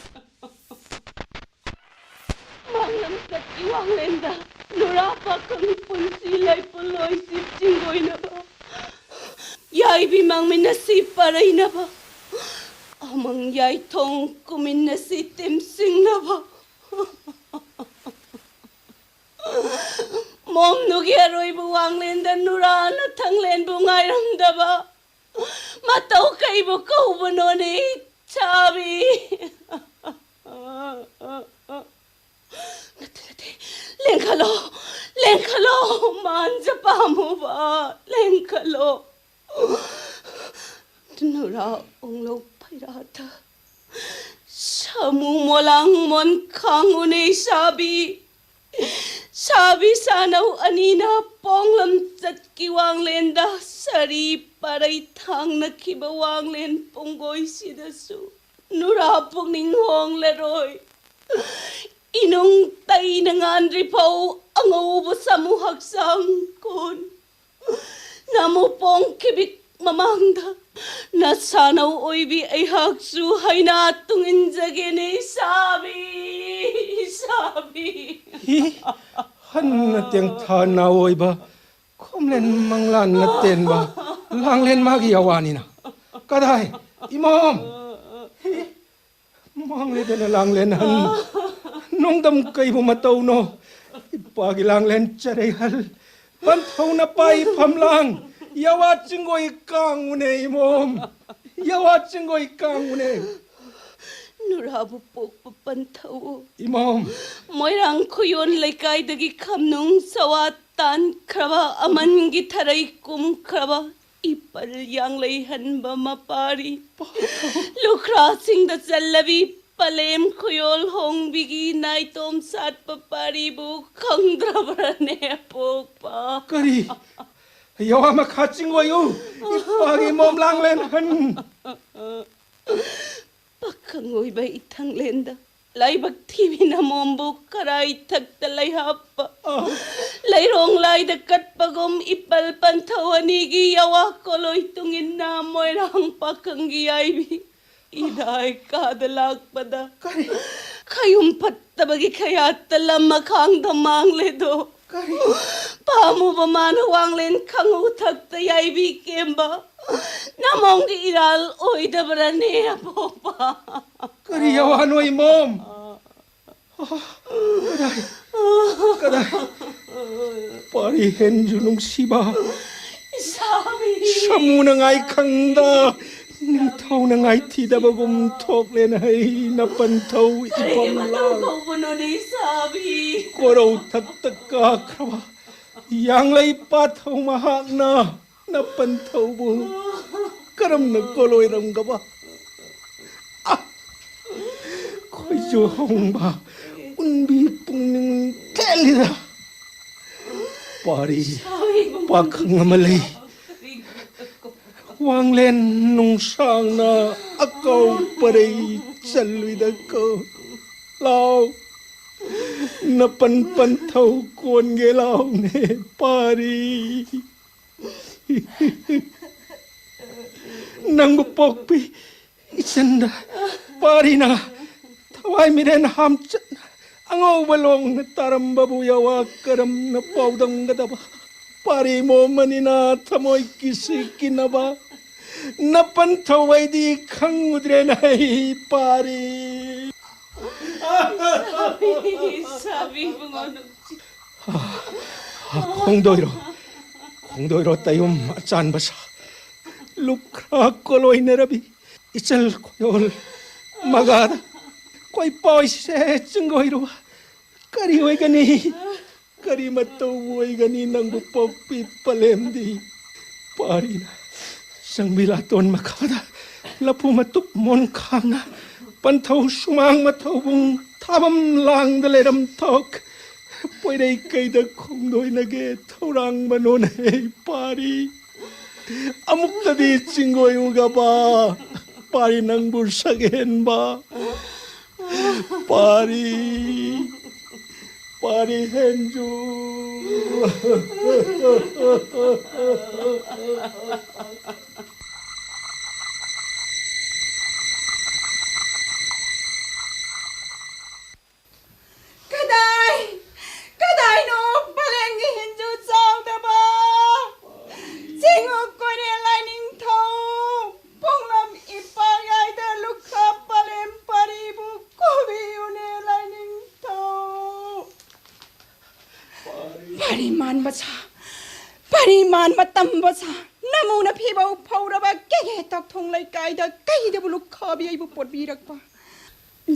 ꯃꯥꯡꯂꯝ ꯆꯠꯀꯤ ꯋꯥꯡꯂꯦꯟꯗ ꯅꯨꯔꯥ ꯄꯥꯈꯪ ꯄꯨꯟꯁꯤ ꯂꯩꯄꯨꯟ ꯂꯣꯏꯁꯤ ꯆꯤꯡꯒꯣꯏꯅꯕ ꯌꯥꯏꯕꯤ ꯃꯥꯡꯃꯤꯟꯅꯁꯤ ꯄꯔꯩꯅꯕ ꯑꯃꯪ ꯌꯥꯏꯊꯣꯡ ꯀꯨꯝꯃꯤꯟꯅꯁꯤ ꯇꯤꯝꯁꯤꯡꯅꯕ꯫ ꯃꯣꯝꯅꯨꯒꯤ ꯑꯔꯣꯏꯕ ꯋꯥꯡꯂꯦꯟꯗ ꯅꯨꯔꯥꯅ ꯊꯪꯂꯦꯟꯕꯨ ꯉꯥꯏꯔꯝꯗꯕ ꯃꯇꯧ ꯀꯩꯕꯨ ꯀꯧꯕꯅꯣꯅꯦ? ꯁꯥꯕꯤ! ꯅꯠꯇꯦ, ꯅꯠꯇꯦ꯫ ꯂꯦꯡꯈꯠꯂꯣ, ꯂꯦꯡꯈꯠꯂꯣ, ꯃꯥꯟꯖ ꯄꯥꯝꯃꯨꯕ, ꯂꯦꯡꯈꯠꯂꯣ꯫ ꯅꯨꯔꯥ ꯑꯣꯡꯂꯧ ꯐꯩꯔꯥꯗ ꯁꯥꯃꯨ ꯃꯣꯂꯥꯡ ꯃꯣꯟ ꯈꯥꯡꯉꯨꯅꯦ ꯁꯥꯕꯤ꯫ ꯁꯥꯕꯤ ꯁꯥꯅꯧ ꯑꯅꯤꯅ ꯄꯣꯡꯂꯝ ꯆꯠꯀꯤ ꯋꯥꯡꯂꯦꯟꯗ ꯁꯥꯔꯤ ꯄꯥꯔꯩ ꯊꯥꯡꯅꯈꯤꯕ ꯋꯥꯡꯂꯦꯟ ꯄꯨꯡꯒꯣꯏꯁꯤꯗꯁꯨ ꯅꯨꯔꯥ ꯄꯨꯛꯅꯤꯡ ꯍꯣꯡꯂꯔꯣꯏ꯫ ꯏꯅꯨꯡ ꯇꯩꯅ ꯉꯥꯟꯗ꯭ꯔꯤꯐꯥꯎ ꯑꯉꯧꯕ ꯁꯥꯃꯨ ꯍꯛꯆꯥꯡ ꯀꯣꯟ ꯅꯃꯨ ꯄꯣꯡꯈꯤꯕꯤꯛ ꯃꯃꯥꯡꯗ ꯅꯁꯥꯅꯧ ꯑꯣꯏꯕꯤ ꯑꯩꯍꯥꯛꯁꯨ ꯍꯩꯅꯥ ꯇꯨꯡꯏꯟꯖꯒꯦꯅꯦ ꯁꯥꯕꯤ, ꯁꯥꯕꯤ꯫ ꯍꯤ, ꯍꯟꯅ ꯇꯦꯡꯊꯥ ꯅꯥꯑꯣꯏꯕ, ꯈꯣꯝꯂꯦꯟ ꯃꯪꯂꯥꯟꯅ ꯇꯦꯟꯕ, ꯂꯥꯡꯂꯦꯟ ꯃꯥꯒꯤ ꯑꯋꯥꯅꯤꯅ꯫ ꯀꯗꯥꯏ, ꯏꯃꯣꯝ? ꯍꯤ, ꯃꯥꯡꯂꯦꯗꯅ ꯂꯥꯡꯂꯦꯟ ꯍꯟ, ꯅꯣꯡꯗꯝ ꯀꯩꯕꯨ ꯃꯇꯧꯅꯣ? ꯏꯄꯥꯒꯤ ꯂꯥꯡꯂꯦꯟ ꯆꯔꯩꯍꯜ, ꯄꯟꯊꯧꯅ ꯄꯥꯏ ꯐꯝꯂꯥꯡ, ꯌꯥꯋꯥ ꯆꯤꯡꯒꯣꯏ ꯀꯥꯡꯉꯨꯅꯦ ꯏꯃꯣꯝ, ꯌꯥꯋꯥ ꯆꯤꯡꯒꯣꯏ ꯀꯥꯡꯉꯨꯅꯦ꯫ ꯅꯨꯔꯥꯕꯨ ꯄꯣꯛꯄ ꯄꯟꯊꯧ꯫ ꯏꯃꯣꯝ꯫ ꯃꯣꯏꯔꯥꯡ ꯈꯨꯌꯣꯟ ꯂꯩꯀꯥꯏꯗꯒꯤ ꯈꯝꯅꯨꯡ ꯁꯋꯥ ꯇꯥꯟꯈ꯭ꯔꯕ, ꯑꯃꯟꯒꯤ ꯊꯔꯩ ꯀꯨꯝꯈ꯭ꯔꯕ, ꯏꯄꯜ ꯌꯥꯡꯂꯩ ꯍꯟꯕ ꯃꯄꯥꯔꯤ꯫ ꯂꯨꯈ꯭ꯔꯥꯁꯤꯡꯗ ꯆꯜꯂꯕꯤ ꯄꯂꯦꯝ ꯈꯨꯌꯣꯜ ꯍꯣꯡꯕꯤꯒꯤ ꯅꯥꯏꯇꯣꯝ ꯁꯥꯠꯄ ꯄꯥꯔꯤꯕꯨ ꯈꯪꯗ꯭ꯔꯕ꯭ꯔꯅꯦ ꯄꯣꯛꯄ? ꯀꯔꯤ? ꯌꯥꯋꯥ ꯃꯈꯥ ꯆꯤꯡꯉꯣꯏꯌꯨ, ꯏꯄꯥꯒꯤ ꯃꯣꯝ ꯂꯥꯡꯂꯦꯟ ꯍꯟ꯫ ꯄꯥꯈꯪ ꯑꯣꯏꯕ ꯏꯊꯪꯂꯦꯟꯗ ꯂꯥꯏꯕꯛ ꯊꯤꯕꯤ ꯅꯃꯣꯝꯕꯨ ꯀꯔꯥꯏ ꯊꯛꯇ ꯂꯩꯍꯥꯞꯄ? ꯑ꯫ ꯂꯩꯔꯣꯡ ꯂꯥꯏꯗ ꯀꯠꯄꯒꯨꯝ ꯏꯄꯜ ꯄꯟꯊꯧ ꯑꯅꯤꯒꯤ ꯌꯥꯋꯥ ꯀꯣꯂꯣꯏ ꯇꯨꯡꯏꯟꯅ ꯃꯣꯏꯔꯥꯡ ꯄꯥꯈꯪꯒꯤ ꯌꯥꯏꯕꯤ ꯏꯗꯥꯏ ꯀꯥꯗ ꯂꯥꯛꯄꯗ ꯀꯔꯤ? ꯈꯌꯨꯝ ꯐꯠꯇꯕꯒꯤ ꯈꯌꯥꯠꯇ ꯂꯝ ꯃꯈꯥꯡꯗ ꯃꯥꯡꯂꯦꯗꯣ꯫ ꯀꯔꯤ? ꯄꯥꯝꯃꯨꯕ ꯃꯥꯅ ꯋꯥꯡꯂꯦꯟ ꯈꯪꯉꯨ ꯊꯛꯇ ꯌꯥꯏꯕꯤ ꯀꯦꯝꯕ ꯅꯃꯣꯝꯒꯤ ꯏꯔꯥꯜ ꯑꯣꯏꯗꯕ꯭ꯔꯅꯦ ꯑꯄꯣꯛꯄ? ꯀꯔꯤ ꯌꯥꯋꯥꯅꯣ ꯏꯃꯣꯝ? ꯀꯗꯥꯏ? ꯀꯗꯥꯏ? ꯄꯥꯔꯤ ꯍꯦꯟꯖꯨ ꯅꯨꯡꯁꯤꯕ꯫ ꯏꯁꯥꯕꯤ꯫ ꯁꯥꯃꯨꯅ ꯉꯥꯏ ꯈꯪꯗ꯫ ꯅꯤꯡꯊꯧꯅ ꯉꯥꯏꯊꯤꯗꯕꯒꯨꯝ ꯊꯣꯛꯂꯦꯅ ꯍꯩ ꯅꯄꯟꯊꯧ ꯏꯄꯝ ꯀꯔꯤꯒꯤ ꯃꯇꯧ ꯂꯥꯡ꯫ ꯇꯧꯕꯅꯣꯅꯦ ꯏꯁꯥꯕꯤ? ꯀꯣꯔꯧ ꯊꯛꯇ ꯀꯥꯈ꯭ꯔꯕ ꯌꯥꯡꯂꯩ ꯄꯥꯊꯧ ꯃꯍꯥꯛꯅ ꯅꯄꯟꯊꯧꯕꯨ ꯀꯔꯝꯅ ꯀꯣꯂꯣꯏꯔꯝꯒꯕ? ꯑ! ꯈꯣꯏꯖꯨ ꯍꯣꯡꯕ ꯎꯟꯕꯤ ꯄꯨꯛꯅꯤꯡ ꯊꯦꯜꯂꯤꯗ꯫ ꯄꯥꯔꯤ ꯄꯥꯈꯪ ꯑꯃ ꯂꯩ꯫ ꯋꯥꯡꯂꯦꯟ ꯅꯨꯡꯁꯥꯡꯅ ꯑꯀꯥꯎ ꯄꯔꯩ ꯆꯜꯂꯨꯏꯗꯀꯣ꯫ ꯂꯥꯎ, ꯅꯄꯟ ꯄꯟꯊꯧ ꯀꯣꯟꯒꯦ ꯂꯥꯎꯅꯦ, ꯄꯥꯔꯤ꯫ ꯅꯪꯕꯨ ꯄꯣꯛꯄꯤ ꯏꯆꯟꯗ ꯄꯥꯔꯤꯅ ꯊꯋꯥꯏ ꯃꯤꯔꯦꯟ ꯍꯥꯝꯆꯠꯅ ꯑꯉꯧꯕ ꯂꯣꯡꯅ ꯇꯥꯔꯝꯕꯕꯨ ꯌꯥꯋꯥ ꯀꯔꯝꯅ ꯄꯥꯎꯗꯝꯒꯗꯕ? ꯄꯥꯔꯤ ꯃꯣꯃꯅꯤꯅ ꯊꯃꯣꯏ ꯀꯤꯁꯤ ꯀꯤꯅꯕ ꯅꯄꯟ ꯊꯧꯋꯩꯗꯤ ꯈꯪꯉꯨꯗ꯭ꯔꯦꯅ ꯑꯩ ꯄꯥꯔꯤ꯫ ꯏꯁꯥꯕꯤ, ꯏꯕꯨꯡꯉꯣ ꯅꯨꯡꯁꯤ꯫ ꯈꯣꯡꯗꯣꯏꯔꯣ, ꯈꯣꯡꯗꯣꯏꯔꯣ ꯇꯌꯨꯝ ꯑꯆꯥꯟꯕ ꯁꯥ, ꯂꯨꯞꯈ꯭ꯔꯥ ꯀꯣꯂꯣꯏꯅꯔꯕꯤ ꯏꯆꯜ ꯈꯣꯌꯣꯜ ꯃꯒꯥꯗ ꯀꯣꯏ ꯄꯥꯎꯁꯦ ꯆꯤꯡꯒꯣꯏꯔꯨꯕ ꯀꯔꯤ ꯑꯣꯏꯒꯅꯤ? ꯀꯔꯤ ꯃꯇꯧ ꯑꯣꯏꯒꯅꯤ ꯅꯪꯕꯨ ꯄꯣꯛꯄꯤ ꯄꯂꯦꯝꯗꯤ? ꯄꯥꯔꯤꯅ ꯆꯪꯕꯤ ꯂꯥꯇꯣꯟ ꯃꯈꯥꯗ ꯂꯐꯨ ꯃꯇꯨꯞ ꯃꯣꯟꯈꯥꯡꯅ ꯄꯟꯊꯧ ꯁꯨꯃꯥꯡ ꯃꯊꯧꯕꯨꯡ ꯊꯥꯕꯝ ꯂꯥꯡꯗ ꯂꯩꯔꯝ ꯊꯣꯛ ꯄꯣꯏꯔꯩ ꯀꯩꯗ ꯈꯣꯡꯗꯣꯏꯅꯒꯦ ꯊꯧꯔꯥꯡꯕꯅꯣꯅꯦ ꯄꯥꯔꯤ꯫ ꯑꯃꯨꯛꯇꯗꯤ ꯆꯤꯡꯒꯣꯏ ꯎꯒꯕ ꯄꯥꯔꯤ ꯅꯪꯕꯨ ꯁꯛꯍꯦꯟꯕ ꯄꯥꯔꯤ, ꯄꯥꯔꯤ ꯍꯦꯟꯖꯨ꯫ ꯀꯗꯥꯏ, ꯀꯗꯥꯏꯅꯣ ꯄꯔꯦꯡꯒꯤ ꯍꯤꯟꯖꯨ ꯆꯥꯎꯗꯕ? ꯆꯤꯡꯉꯨ ꯀꯣꯏꯔꯦ ꯂꯥꯏꯅꯤꯡꯊꯧ, ꯄꯣꯡꯂꯝ ꯏꯄꯥ ꯌꯥꯏꯗ ꯂꯨꯈꯥ ꯄꯂꯦꯝ ꯄꯥꯔꯤꯕꯨ ꯀꯣꯕꯤꯌꯨꯅꯦ ꯂꯥꯏꯅꯤꯡꯊꯧ꯫ ꯄꯥꯔꯤ ꯃꯥꯟꯕ ꯁꯥ, ꯄꯥꯔꯤ ꯃꯥꯟꯕ ꯇꯝꯕ ꯁꯥ, ꯅꯃꯨꯅ ꯐꯤꯕꯧ ꯐꯧꯔꯕ ꯀꯦꯒꯦ ꯇꯥꯛꯊꯣꯡ ꯂꯩꯀꯥꯏꯗ ꯀꯩꯗꯕꯨ ꯂꯨꯈꯥꯕꯤ ꯑꯩꯕꯨ ꯄꯣꯠꯕꯤꯔꯛꯄ?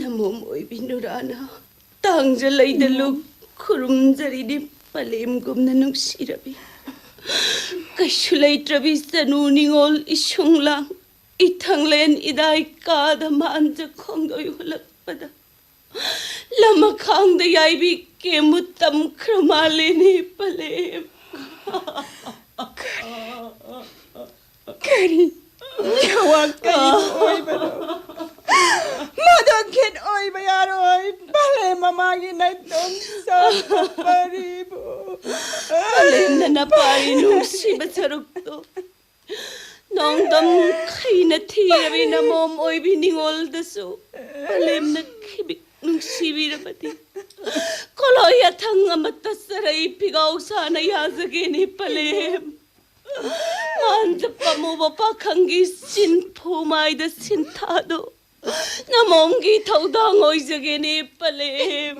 ꯅꯃꯣꯝ ꯑꯣꯏꯕꯤ ꯅꯨꯔꯥꯅ ꯇꯥꯡꯖ ꯂꯩꯗ ꯂꯨꯞ ꯈꯨꯔꯨꯝꯖꯔꯤꯅꯤ꯫ ꯄꯂꯦꯝꯒꯨꯝꯅ ꯅꯨꯡꯁꯤꯔꯕꯤ, ꯀꯩꯁꯨ ꯂꯩꯇ꯭ꯔꯕꯤ ꯆꯅꯨ ꯅꯤꯉꯣꯜ ꯏꯁꯨꯡ ꯂꯥꯡ ꯏꯊꯪꯂꯦꯟ ꯏꯗꯥꯏ ꯀꯥꯗ ꯃꯥꯟꯖ ꯈꯣꯡꯗꯣꯏ ꯍꯨꯜꯂꯛꯄꯗ ꯂꯃꯈꯥꯡꯗ ꯌꯥꯏꯕꯤ ꯀꯦꯝꯕꯨ ꯇꯝꯈ꯭ꯔ ꯃꯥꯜꯂꯦꯅꯦ ꯄꯂꯦꯝ꯫ ꯀꯔꯤ? ꯅꯦꯋꯥꯛ ꯀꯔꯤ ꯑꯣꯏꯕꯅꯣ? ꯃꯗꯨ ꯈꯤꯠ ꯑꯣꯏꯕ ꯌꯥꯔꯣꯏ꯫ ꯄꯂꯦꯝ ꯃꯃꯥꯒꯤ ꯅꯥꯏꯇꯣꯝ ꯁꯥꯠꯄ ꯄꯔꯤꯕꯨ꯫ ꯄꯂꯦꯝꯅ ꯅꯄꯥꯔꯤ ꯅꯨꯡꯁꯤꯕ ꯁꯔꯨꯛꯇꯣ ꯅꯣꯡꯗꯝ ꯈꯩꯅ ꯊꯤꯔꯕꯤ ꯅꯃꯣꯝ ꯑꯣꯏꯕꯤ ꯅꯤꯉꯣꯜꯗꯁꯨ ꯄꯂꯦꯝꯅ ꯈꯤꯕꯤꯛ ꯅꯨꯡꯁꯤꯕꯤꯔꯕꯗꯤ ꯀꯣꯂꯣꯏ ꯑꯊꯪ ꯑꯃꯠꯇ ꯆꯔꯩ ꯐꯤꯒꯥꯎ ꯁꯥꯅ ꯌꯥꯖꯒꯦꯅꯦ ꯄꯂꯦꯝ꯫ ꯃꯥꯟꯖ ꯄꯥꯝꯃꯨꯕ ꯄꯥꯈꯪꯒꯤ ꯆꯤꯟꯐꯨ ꯃꯥꯏꯗ ꯁꯤꯟꯊꯥꯗꯣ ꯅꯃꯣꯝꯒꯤ ꯊꯧꯗꯥꯡ ꯑꯣꯏꯖꯒꯦꯅꯦ ꯄꯂꯦꯝ꯫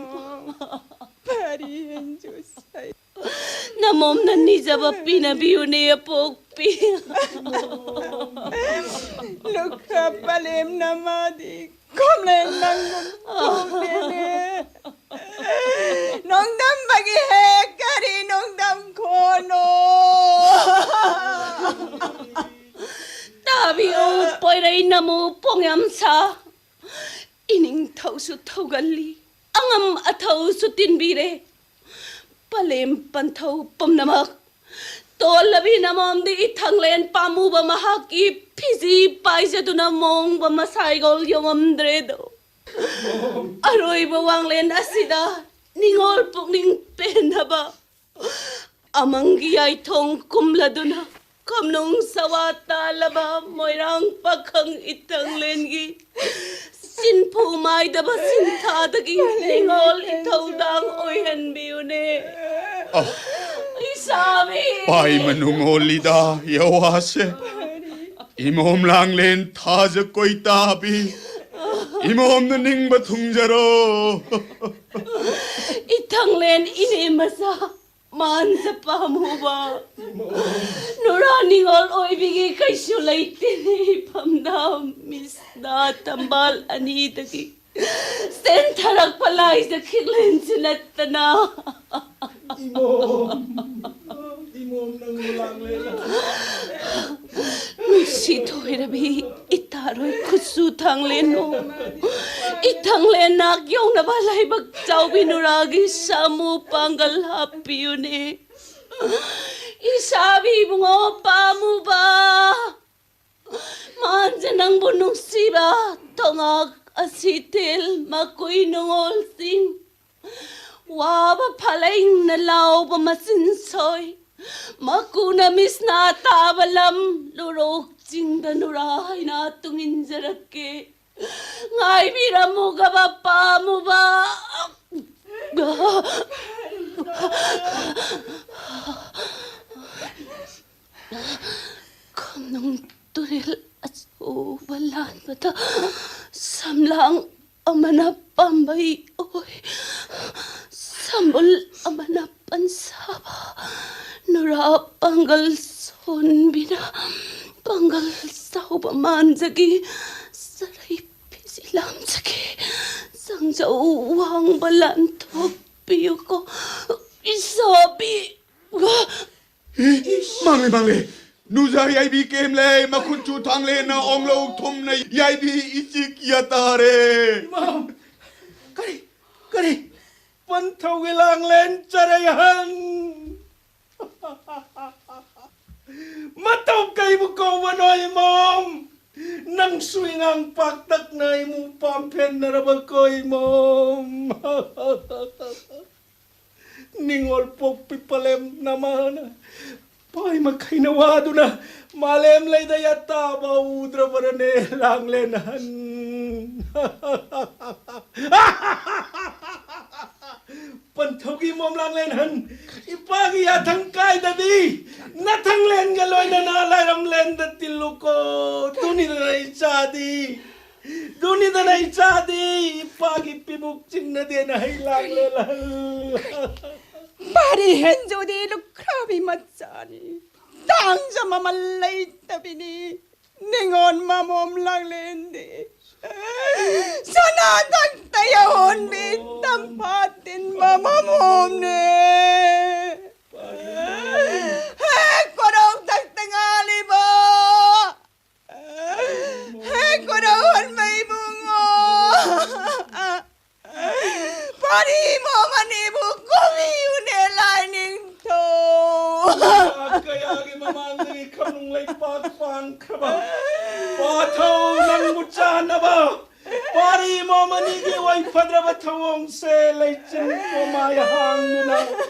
ꯐꯔꯤ ꯍꯦꯟꯖꯨ ꯁꯩ꯫ ꯅꯃꯣꯝꯅ ꯅꯤꯖꯕ ꯄꯤꯅꯕꯤꯌꯨꯅꯦ ꯑꯄꯣꯛꯄꯤ꯫ ꯂꯨꯈ꯭ꯔ ꯄꯂꯦꯝꯅ ꯃꯥꯗꯤ ꯈꯣꯝꯂꯦꯟ ꯅꯪꯒꯨꯝ ꯊꯣꯛꯂꯦꯅꯦ꯫ ꯅꯣꯡꯗꯝꯕꯒꯤ ꯍꯦꯛ ꯀꯔꯤ ꯅꯣꯡꯗꯝ ꯈꯣꯟꯅꯣ? ꯇꯥꯕꯤꯌꯨ ꯄꯣꯏꯔꯩ ꯅꯃꯨ ꯄꯣꯡꯌꯥꯝ ꯁꯥ꯫ ꯏꯅꯤꯡꯊꯧꯁꯨ ꯊꯧꯒꯜꯂꯤ, ꯑꯉꯝ ꯑꯊꯧꯁꯨ ꯇꯤꯟꯕꯤꯔꯦ꯫ ꯄꯂꯦꯝ ꯄꯟꯊꯧ ꯄꯨꯝꯅꯃꯛ ꯇꯣꯜꯂꯕꯤ ꯅꯃꯣꯝꯗꯤ ꯏꯊꯪꯂꯦꯟ ꯄꯥꯝꯃꯨꯕ ꯃꯍꯥꯛꯀꯤ ꯐꯤꯖꯤ ꯄꯥꯏꯖꯗꯨꯅ ꯃꯣꯡꯕ ꯃꯁꯥꯏꯒꯣꯜ ꯌꯧꯉꯝꯗ꯭ꯔꯦꯗꯣ꯫ ꯑꯔꯣꯏꯕ ꯋꯥꯡꯂꯦꯟ ꯑꯁꯤꯗ ꯅꯤꯉꯣꯜ ꯄꯨꯛꯅꯤꯡ ꯄꯦꯟꯅꯕ ꯑꯃꯪꯒꯤ ꯌꯥꯏꯊꯣꯡ ꯀꯨꯝꯂꯗꯨꯅ ꯈꯝꯅꯨꯡ ꯁꯋꯥ ꯇꯥꯜꯂꯕ ꯃꯣꯏꯔꯥꯡ ꯄꯥꯈꯪ ꯏꯊꯪꯂꯦꯟꯒꯤ ꯆꯤꯟꯐꯨ ꯃꯥꯏꯗꯕ ꯁꯤꯟꯊꯥꯗꯒꯤ ꯅꯤꯉꯣꯜ ꯏꯊꯧꯗꯥꯡ ꯑꯣꯏꯍꯟꯕꯤꯌꯨꯅꯦ꯫ ꯑ, ꯏꯁꯥꯕꯤ! ꯄꯥꯏ ꯃꯅꯨꯡ ꯑꯣꯜꯂꯤꯗ ꯌꯋꯥꯁꯦ꯫ ꯏꯃꯣꯝ ꯂꯥꯡꯂꯦꯟ ꯊꯥꯖ ꯀꯣꯏꯇꯥꯕꯤ꯫ ꯏꯃꯣꯝꯅ ꯅꯤꯡꯕ ꯊꯨꯡꯖꯔꯣ꯫ ꯏꯊꯪꯂꯦꯟ ꯏꯅꯦ ꯃꯆꯥ ꯃꯥꯟꯖ ꯄꯥꯝꯃꯨꯕ ꯅꯨꯔꯥ ꯅꯤꯡꯉꯣꯜ ꯑꯣꯏꯕꯤꯒꯤ ꯀꯩꯁꯨ ꯂꯩꯇꯦꯅꯦ ꯏꯐꯝꯗ꯫ ꯃꯤꯁꯅ ꯊꯝꯕꯥꯜ ꯑꯅꯤꯗꯒꯤ ꯆꯦꯟꯊꯔꯛꯄ ꯂꯥꯏꯖ ꯈꯤꯛꯂꯦꯟꯁꯤ ꯅꯠꯇꯅ꯫ ꯏꯃꯣꯝ, ꯏꯃꯣꯝ ꯅꯪꯕꯨ ꯂꯥꯡꯂꯦꯅ꯫ ꯅꯨꯡꯁꯤ ꯊꯣꯏꯔꯕꯤ ꯏꯇꯥꯔꯣꯏ ꯈꯨꯠꯁꯨ ꯊꯥꯡꯂꯦꯟꯅꯣ꯫ ꯏꯊꯪꯂꯦꯟ ꯅꯥꯛ ꯌꯧꯅꯕ ꯂꯥꯏꯕꯛ ꯆꯥꯎꯕꯤ ꯅꯨꯔꯥꯒꯤ ꯁꯥꯃꯨ ꯄꯥꯡꯒꯜ ꯍꯥꯞꯄꯤꯌꯨꯅꯦ꯫ ꯏꯁꯥꯕꯤ ꯏꯕꯨꯡꯉꯣ ꯄꯥꯝꯃꯨꯕ꯫ ꯃꯥꯟꯖ ꯅꯪꯕꯨ ꯅꯨꯡꯁꯤꯕ ꯊꯣꯉꯥꯛ ꯑꯁꯤ ꯇꯦꯜ ꯃꯀꯨꯏ ꯅꯨꯡꯉꯣꯜꯁꯤꯡ꯫ ꯋꯥꯕ ꯐꯂꯩꯅ ꯂꯥꯎꯕ ꯃꯆꯤꯟ ꯁꯣꯏ꯫ ꯃꯀꯨꯅ ꯃꯤꯁꯅꯥ ꯇꯥꯕ ꯂꯝ ꯂꯨꯔꯣꯛ ꯆꯤꯡꯗ ꯅꯨꯔꯥ ꯍꯥꯏꯅ ꯇꯨꯡꯏꯟꯖꯔꯛꯀꯦ꯫ ꯉꯥꯏꯕꯤꯔꯝꯃꯨꯒꯕ ꯄꯥꯝꯃꯨꯕ꯫ ꯈꯝꯅꯨꯡ ꯇꯨꯔꯦꯜ ꯑꯆꯧꯕ ꯂꯥꯟꯕꯗ ꯁꯝꯂꯥꯡ ꯑꯃꯅ ꯄꯥꯝꯕꯩ ꯑꯣꯏ, ꯁꯝꯕꯨꯜ ꯑꯃꯅ ꯄꯟꯁꯥꯕ, ꯅꯨꯔꯥ ꯄꯥꯡꯒꯜ ꯁꯣꯟꯕꯤꯅ ꯄꯥꯡꯒꯜ ꯆꯥꯎꯕ ꯃꯥꯟꯖꯒꯤ ꯆꯔꯩ ꯐꯤꯖꯤ ꯂꯥꯝꯖꯒꯤ ꯆꯪꯖꯧ ꯋꯥꯡꯕ ꯂꯥꯟꯊꯣꯛꯄꯤꯌꯨꯀꯣ ꯏꯁꯥꯕꯤ꯫ ꯏ, ꯃꯥꯡꯂꯦ, ꯃꯥꯡꯂꯦ꯫ ꯅꯨꯖꯥ ꯌꯥꯏꯕꯤ ꯀꯦꯝꯂꯦ, ꯃꯈꯨꯠꯁꯨ ꯊꯥꯡꯂꯦꯅ ꯑꯣꯡꯂꯧ ꯊꯨꯝꯅ ꯌꯥꯏꯕꯤ ꯏꯆꯤꯛ ꯌꯥꯇꯥꯔꯦ꯫ ꯏꯃꯥ! ꯀꯔꯤ, ꯀꯔꯤ? ꯄꯟꯊꯧꯒꯤ ꯂꯥꯡꯂꯦꯟ ꯆꯔꯩꯍꯟ! ꯃꯇꯧ ꯀꯩꯕꯨ ꯀꯧꯕꯅꯣ ꯏꯃꯣꯝ? ꯅꯪꯁꯨ ꯏꯉꯥꯡ ꯄꯥꯛꯇꯛꯅ ꯏꯃꯨ ꯄꯥꯝꯐꯦꯟꯅꯔꯕ ꯀꯣ ꯏꯃꯣꯝ? ꯅꯤꯡꯉꯣꯜ ꯄꯣꯛꯄꯤ ꯄꯂꯦꯝ ꯅꯃꯥꯅ ꯄꯥꯏ ꯃꯈꯩꯅ ꯋꯥꯗꯨꯅ ꯃꯥꯂꯦꯝ ꯂꯩꯗ ꯌꯥꯇꯥꯕ ꯎꯗ꯭ꯔꯕꯔꯅꯦ ꯂꯥꯡꯂꯦꯟ ꯑꯍꯟ? ꯄꯟꯊꯧꯒꯤ ꯃꯣꯝ ꯂꯥꯡꯂꯦꯟ ꯑꯍꯟ, ꯏꯄꯥꯒꯤ ꯌꯥꯊꯪ ꯀꯥꯏꯗꯗꯤ ꯅꯊꯪꯂꯦꯟꯒ ꯂꯣꯏꯅꯅ ꯂꯥꯏꯔꯝꯂꯦꯟꯗ ꯇꯤꯜꯂꯨꯀꯣ꯫ ꯗꯨꯅꯤꯗꯅ ꯏꯆꯥꯗꯤ, ꯗꯨꯅꯤꯗꯅ ꯏꯆꯥꯗꯤ ꯏꯄꯥꯒꯤ ꯄꯤꯕꯨꯛ ꯆꯤꯡꯅꯗꯦꯅ ꯍꯩ ꯂꯥꯡꯂꯦꯟ ꯑꯍꯜ꯫ ꯄꯥꯔꯤ ꯍꯦꯟꯖꯨꯗꯤ ꯂꯨꯈ꯭ꯔꯥꯕꯤ ꯃꯆꯥꯅꯤ꯫ ꯇꯥꯡꯖ ꯃꯃꯜ ꯂꯩꯇꯕꯤꯅꯤ꯫ ꯅꯤꯉꯣꯜ ꯃꯃꯣꯝ ꯂꯥꯡꯂꯦꯟꯗꯤ ꯁꯅꯥ ꯇꯛꯇ ꯌꯧꯍꯟꯕꯤ ꯇꯝꯐꯥ ꯇꯤꯟꯕ ꯃꯃꯣꯝꯅꯦ꯫ ꯍꯦ ꯀꯣꯔꯧ ꯇꯛꯇ ꯉꯥꯜꯂꯤꯕ, ꯍꯦ ꯀꯣꯔꯧ ꯍꯟꯕ ꯏꯕꯨꯡꯉꯣ, ꯄꯥꯔꯤ ꯃꯣꯃꯅꯤꯕꯨ ꯀꯣꯕꯤꯌꯨꯅꯦ ꯂꯥꯏꯅꯤꯡꯊꯧ꯫ ꯀꯌꯥꯒꯤ ꯃꯃꯥꯡꯗꯒꯤ ꯈꯝꯅꯨꯡ ꯂꯩꯄꯥꯛ ꯄꯥꯡꯈ꯭ꯔꯕ ꯄꯥꯊꯧ ꯅꯪꯕꯨ ꯆꯥꯅꯕ ꯄꯥꯔꯤ ꯃꯣꯃꯅꯤꯒꯤ ꯑꯣꯏꯐꯗ꯭ꯔꯕ ꯊꯧꯑꯣꯡꯁꯦ ꯂꯩꯆꯤꯟ ꯀꯣꯃꯥꯏ ꯍꯥꯡꯗꯨꯅ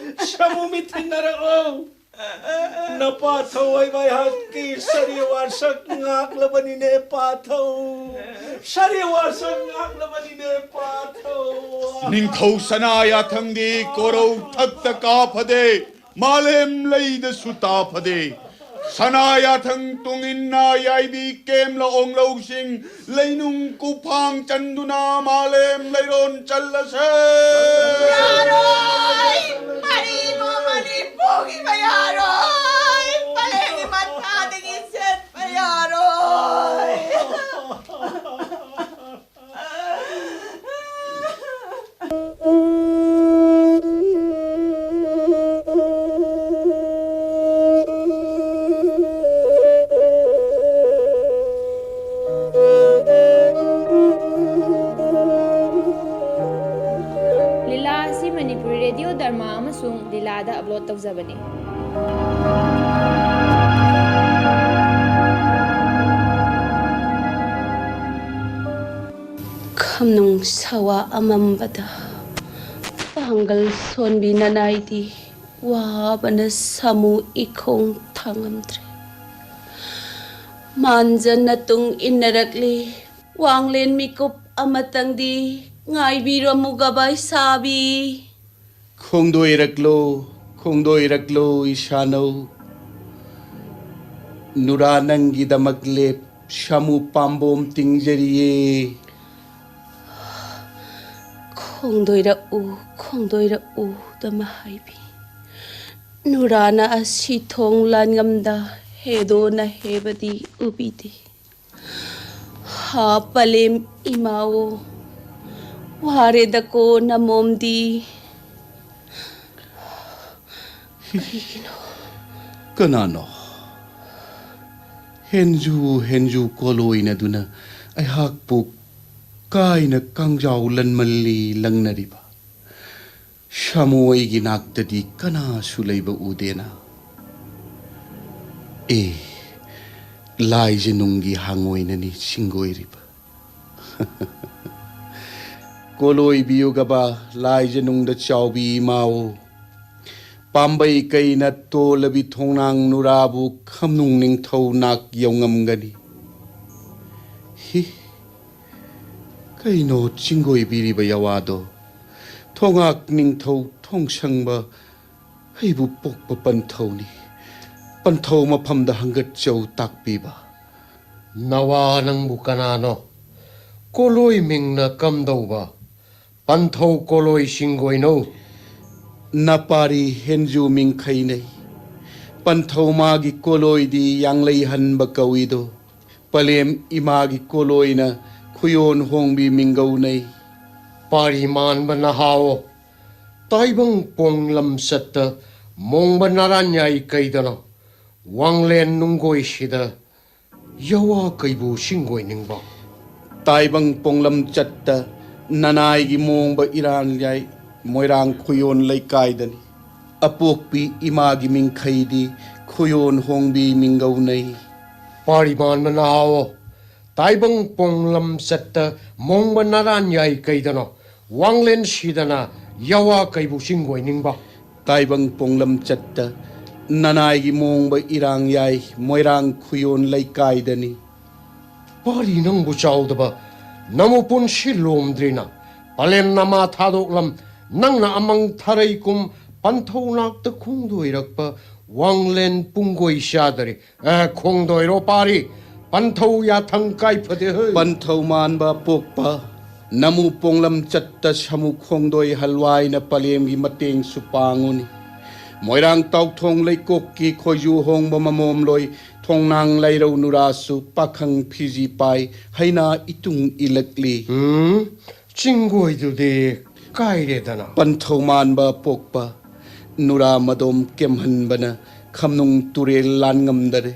ꯁꯃꯨ ꯃꯤꯊꯤꯟꯅꯔꯛꯑꯣ꯫ ꯅꯄꯥ ꯊꯧꯑꯣꯏꯕ ꯑꯩꯍꯥꯛꯀꯤ ꯁꯔꯤ ꯋꯥꯁꯛ ꯉꯥꯛꯂꯕꯅꯤꯅꯦ ꯄꯥꯊꯧ꯫ ꯁꯔꯤ ꯋꯥꯁꯛ ꯉꯥꯛꯂꯕꯅꯤꯅꯦ ꯄꯥꯊꯧ꯫ ꯅꯤꯡꯊꯧ ꯁꯅꯥ ꯌꯥꯊꯪꯗꯤ ꯀꯣꯔꯧ ꯊꯛꯇ ꯀꯥꯐꯗꯦ, ꯃꯥꯂꯦꯝ ꯂꯩꯗꯁꯨ ꯇꯥꯐꯗꯦ꯫ ꯁꯅꯥ ꯌꯥꯊꯪ ꯇꯨꯡ ꯏꯟꯅ ꯌꯥꯏꯕꯤ ꯀꯦꯝꯂ ꯑꯣꯡꯂꯧꯁꯤꯡ ꯂꯩꯅꯨꯡ ꯀꯨꯐꯥꯡ ꯆꯟꯗꯨꯅ ꯃꯥꯂꯦꯝ ꯂꯩꯔꯣꯟ ꯆꯜꯂꯁꯦ꯫ ꯌꯥꯔꯣꯏ! ꯃꯔꯤꯕꯨ ꯃꯅꯤꯄꯨꯔꯒꯤ ꯃꯌꯥꯔꯣꯏ! ꯄꯂꯦꯒꯤ ꯃꯊꯥꯗꯒꯤ ꯆꯦꯟꯕ ꯌꯥꯔꯣꯏ! ꯂꯤꯂꯥ ꯑꯁꯤ ꯃꯅꯤꯄꯨꯔꯤ ꯔꯦꯗꯤꯑꯣ ꯗꯔꯃꯥ ꯑꯃꯁꯨꯡ ꯂꯤꯂꯥꯗ ꯑꯞꯂꯣꯗ ꯇꯧꯖꯕꯅꯤ꯫ ꯈꯝꯅꯨꯡ ꯁꯋꯥ ꯑꯃꯝꯕꯗ ꯄꯥꯡꯒꯜ ꯁꯣꯟꯕꯤ ꯅꯅꯥꯏꯗꯤ ꯋꯥꯕꯅ ꯁꯥꯃꯨ ꯏꯈꯣꯡ ꯊꯥꯡꯉꯝꯗ꯭ꯔꯦ꯫ ꯃꯥꯟꯖꯅ ꯇꯨꯡ ꯏꯟꯅꯔꯛꯂꯤ꯫ ꯋꯥꯡꯂꯦꯟ ꯃꯤꯀꯨꯞ ꯑꯃꯇꯪꯗꯤ ꯉꯥꯏꯕꯤꯔꯝꯃꯨ ꯒꯕꯥꯏ ꯁꯥꯕꯤ꯫ ꯈꯣꯡꯗꯣꯏꯔꯛꯂꯣ, ꯈꯣꯡꯗꯣꯏꯔꯛꯂꯣ ꯏꯁꯥꯅꯧ꯫ ꯅꯨꯔꯥ ꯅꯪꯒꯤꯗꯃꯛ ꯂꯦꯞ ꯁꯥꯃꯨ ꯄꯥꯝꯕꯣꯝ ꯇꯤꯡꯖꯔꯤꯌꯦ꯫ ꯈꯣꯡꯗꯣꯏꯔꯛꯎ, ꯈꯣꯡꯗꯣꯏꯔꯛꯎꯗ ꯃꯍꯥꯏꯕꯤ꯫ ꯅꯨꯔꯥꯅ ꯑꯁꯤ ꯊꯣꯡ ꯂꯥꯟꯉꯝꯗ ꯍꯦꯗꯣꯅ ꯍꯦꯕꯗꯤ ꯎꯕꯤꯗꯦ꯫ ꯍꯥ ꯄꯂꯦꯝ ꯏꯃꯥꯑꯣ, ꯋꯥꯔꯦꯗꯀꯣ ꯅꯃꯣꯝꯗꯤ꯫ ꯀꯩꯒꯤꯅꯣ? ꯀꯅꯥꯅꯣ? ꯍꯦꯟꯖꯨ ꯍꯦꯟꯖꯨ ꯀꯣꯂꯣꯏꯅꯗꯨꯅ ꯑꯩꯍꯥꯛꯄꯨ ꯀꯥꯏꯅ ꯀꯥꯡꯖꯥꯎ ꯂꯟꯃꯜꯂꯤ ꯂꯪꯅꯔꯤꯕ꯫ ꯁꯥꯃꯨ ꯑꯩꯒꯤ ꯅꯥꯛꯇꯗꯤ ꯀꯅꯥꯁꯨ ꯂꯩꯕ ꯎꯗꯦꯅ꯫ ꯑꯦ, ꯂꯥꯏꯖ ꯅꯨꯡꯒꯤ ꯍꯥꯡꯉꯣꯏꯅꯅꯤ ꯆꯤꯡꯒꯣꯏꯔꯤꯕ꯫ ꯀꯣꯂꯣꯏꯕꯤꯌꯨꯒꯕ ꯂꯥꯏꯖ ꯅꯨꯡꯗ ꯆꯥꯎꯕꯤ ꯏꯃꯥꯑꯣ, ꯄꯥꯝꯕꯩ ꯀꯩꯅ ꯇꯣꯜꯂꯕꯤ ꯊꯣꯡꯅꯥꯡ ꯅꯨꯔꯥꯕꯨ ꯈꯝꯅꯨꯡ ꯅꯤꯡꯊꯧ ꯅꯥꯛ ꯌꯧꯉꯝꯒꯅꯤ꯫ ꯍꯤ, ꯀꯩꯅꯣ ꯆꯤꯡꯒꯣꯏꯕꯤꯔꯤꯕ ꯌꯥꯋꯥꯗꯣ? ꯊꯣꯉꯥꯛ ꯅꯤꯡꯊꯧ ꯊꯣꯡꯁꯪꯕ ꯑꯩꯕꯨ ꯄꯣꯛꯄ ꯄꯟꯊꯧꯅꯤ꯫ ꯄꯟꯊꯧ ꯃꯐꯝꯗ ꯍꯪꯒꯠꯆꯧ ꯇꯥꯛꯄꯤꯕ꯫ ꯅꯋꯥ ꯅꯪꯕꯨ ꯀꯅꯥꯅꯣ? ꯀꯣꯂꯣꯏ ꯃꯤꯡꯅ ꯀꯝꯗꯧꯕ? ꯄꯟꯊꯧ ꯀꯣꯂꯣꯏ ꯁꯤꯡꯒꯣꯏꯅꯧ꯫ ꯅꯄꯥꯔꯤ ꯍꯦꯟꯖꯨ ꯃꯤꯡꯈꯩꯅꯩ꯫ ꯄꯟꯊꯧ ꯃꯥꯒꯤ ꯀꯣꯂꯣꯏꯗꯤ ꯌꯥꯡꯂꯩ ꯍꯟꯕ ꯀꯧꯏꯗꯣ꯫ ꯄꯂꯦꯝ ꯏꯃꯥꯒꯤ ꯀꯣꯂꯣꯏꯅ ꯈꯨꯌꯣꯟ ꯍꯣꯡꯕꯤ ꯃꯤꯡꯒꯧꯅꯩ꯫ ꯄꯥꯔꯤ ꯃꯥꯟꯕ ꯅꯍꯥꯑꯣ, ꯇꯥꯏꯕꯪ ꯄꯣꯡꯂꯝ ꯆꯠꯇ ꯃꯣꯡꯕ ꯅꯔꯥꯟꯌꯥꯏ ꯀꯩꯗꯅꯣ ꯋꯥꯡꯂꯦꯟ ꯅꯨꯡꯒꯣꯏꯁꯤꯗ ꯌꯋꯥ ꯀꯩꯕꯨ ꯁꯤꯡꯒꯣꯏꯅꯤꯡꯕ꯫ ꯇꯥꯏꯕꯪ ꯄꯣꯡꯂꯝ ꯆꯠꯇ ꯅꯅꯥꯏꯒꯤ ꯃꯣꯡꯕ ꯏꯔꯥꯟ ꯌꯥꯏ ꯃꯣꯏꯔꯥꯡ ꯈꯨꯌꯣꯟ ꯂꯩꯀꯥꯏꯗꯅꯤ꯫ ꯑꯄꯣꯛꯄꯤ ꯏꯃꯥꯒꯤ ꯃꯤꯡꯈꯩꯗꯤ ꯈꯨꯌꯣꯟ ꯍꯣꯡꯕꯤ ꯃꯤꯡꯒꯧꯅꯩ꯫ ꯄꯥꯔꯤꯃꯥꯟꯕ ꯅꯍꯥꯑꯣ, ꯇꯥꯏꯕꯪ ꯄꯣꯡꯂꯝ ꯆꯠꯇ ꯃꯣꯡꯕ ꯅꯔꯥꯟ ꯌꯥꯏ ꯀꯩꯗꯅꯣ ꯋꯥꯡꯂꯦꯟ ꯁꯤꯗꯅ ꯌꯋꯥ ꯀꯩꯕꯨ ꯁꯤꯡꯒꯣꯏꯅꯤꯡꯕ꯫ ꯇꯥꯏꯕꯪ ꯄꯣꯡꯂꯝ ꯆꯠꯇ ꯅꯅꯥꯏꯒꯤ ꯃꯣꯡꯕ ꯏꯔꯥꯡ ꯌꯥꯏ ꯃꯣꯏꯔꯥꯡ ꯈꯨꯌꯣꯟ ꯂꯩꯀꯥꯏꯗꯅꯤ꯫ ꯄꯥꯔꯤ ꯅꯪꯕꯨ ꯆꯥꯎꯗꯕ ꯅꯃꯨ ꯄꯨꯟꯁꯤ ꯂꯣꯝꯗ꯭ꯔꯤꯅ ꯄꯂꯦꯝ ꯅꯃꯥ ꯊꯥꯗꯣꯛꯂꯝ ꯅꯪꯅ ꯑꯃꯪ ꯊꯔꯩ ꯀꯨꯝ ꯄꯟꯊꯧ ꯅꯥꯛꯇ ꯈꯣꯡꯗꯣꯏꯔꯛꯄ ꯋꯥꯡꯂꯦꯟ ꯄꯨꯡꯒꯣꯏ ꯆꯥꯗꯔꯤ꯫ ꯑꯦ, ꯈꯣꯡꯗꯣꯏꯔꯣ ꯄꯥꯔꯤ, ꯄꯟꯊꯧ ꯌꯥꯊꯪ ꯀꯥꯏ ꯐꯗꯦ ꯍꯩ꯫ ꯄꯟꯊꯧ ꯃꯥꯟꯕ ꯄꯣꯛꯄ ꯅꯃꯨ ꯄꯣꯡꯂꯝ ꯆꯠꯇ ꯁꯃꯨ ꯈꯣꯡꯗꯣꯏ ꯍꯜꯋꯥꯏꯅ ꯄꯂꯦꯝꯒꯤ ꯃꯇꯦꯡꯁꯨ ꯄꯥꯡꯉꯨꯅꯤ꯫ ꯃꯣꯏꯔꯥꯡ ꯇꯥꯎꯊꯣꯡ ꯂꯩꯀꯣꯛꯀꯤ ꯈꯣꯏꯖꯨ ꯍꯣꯡꯕ ꯃꯃꯣꯝꯂꯣꯏ ꯊꯣꯡꯅꯥꯡ ꯂꯩꯔꯧ ꯅꯨꯔꯥꯁꯨ ꯄꯥꯈꯪ ꯐꯤꯖꯤ ꯄꯥꯏ ꯍꯩꯅꯥ ꯏꯇꯨꯡ ꯏꯜꯂꯛꯂꯤ꯫ ꯎꯝ, ꯆꯤꯡꯒꯣꯏꯗꯨꯗꯤ ꯀꯥꯏꯔꯦꯗꯅ꯫ ꯄꯟꯊꯧ ꯃꯥꯟꯕ ꯄꯣꯛꯄ ꯅꯨꯔꯥ ꯃꯗꯣꯝ ꯀꯦꯝꯍꯟꯕꯅ ꯈꯝꯅꯨꯡ ꯇꯨꯔꯦꯜ ꯂꯥꯟ ꯉꯝꯗꯔꯦ꯫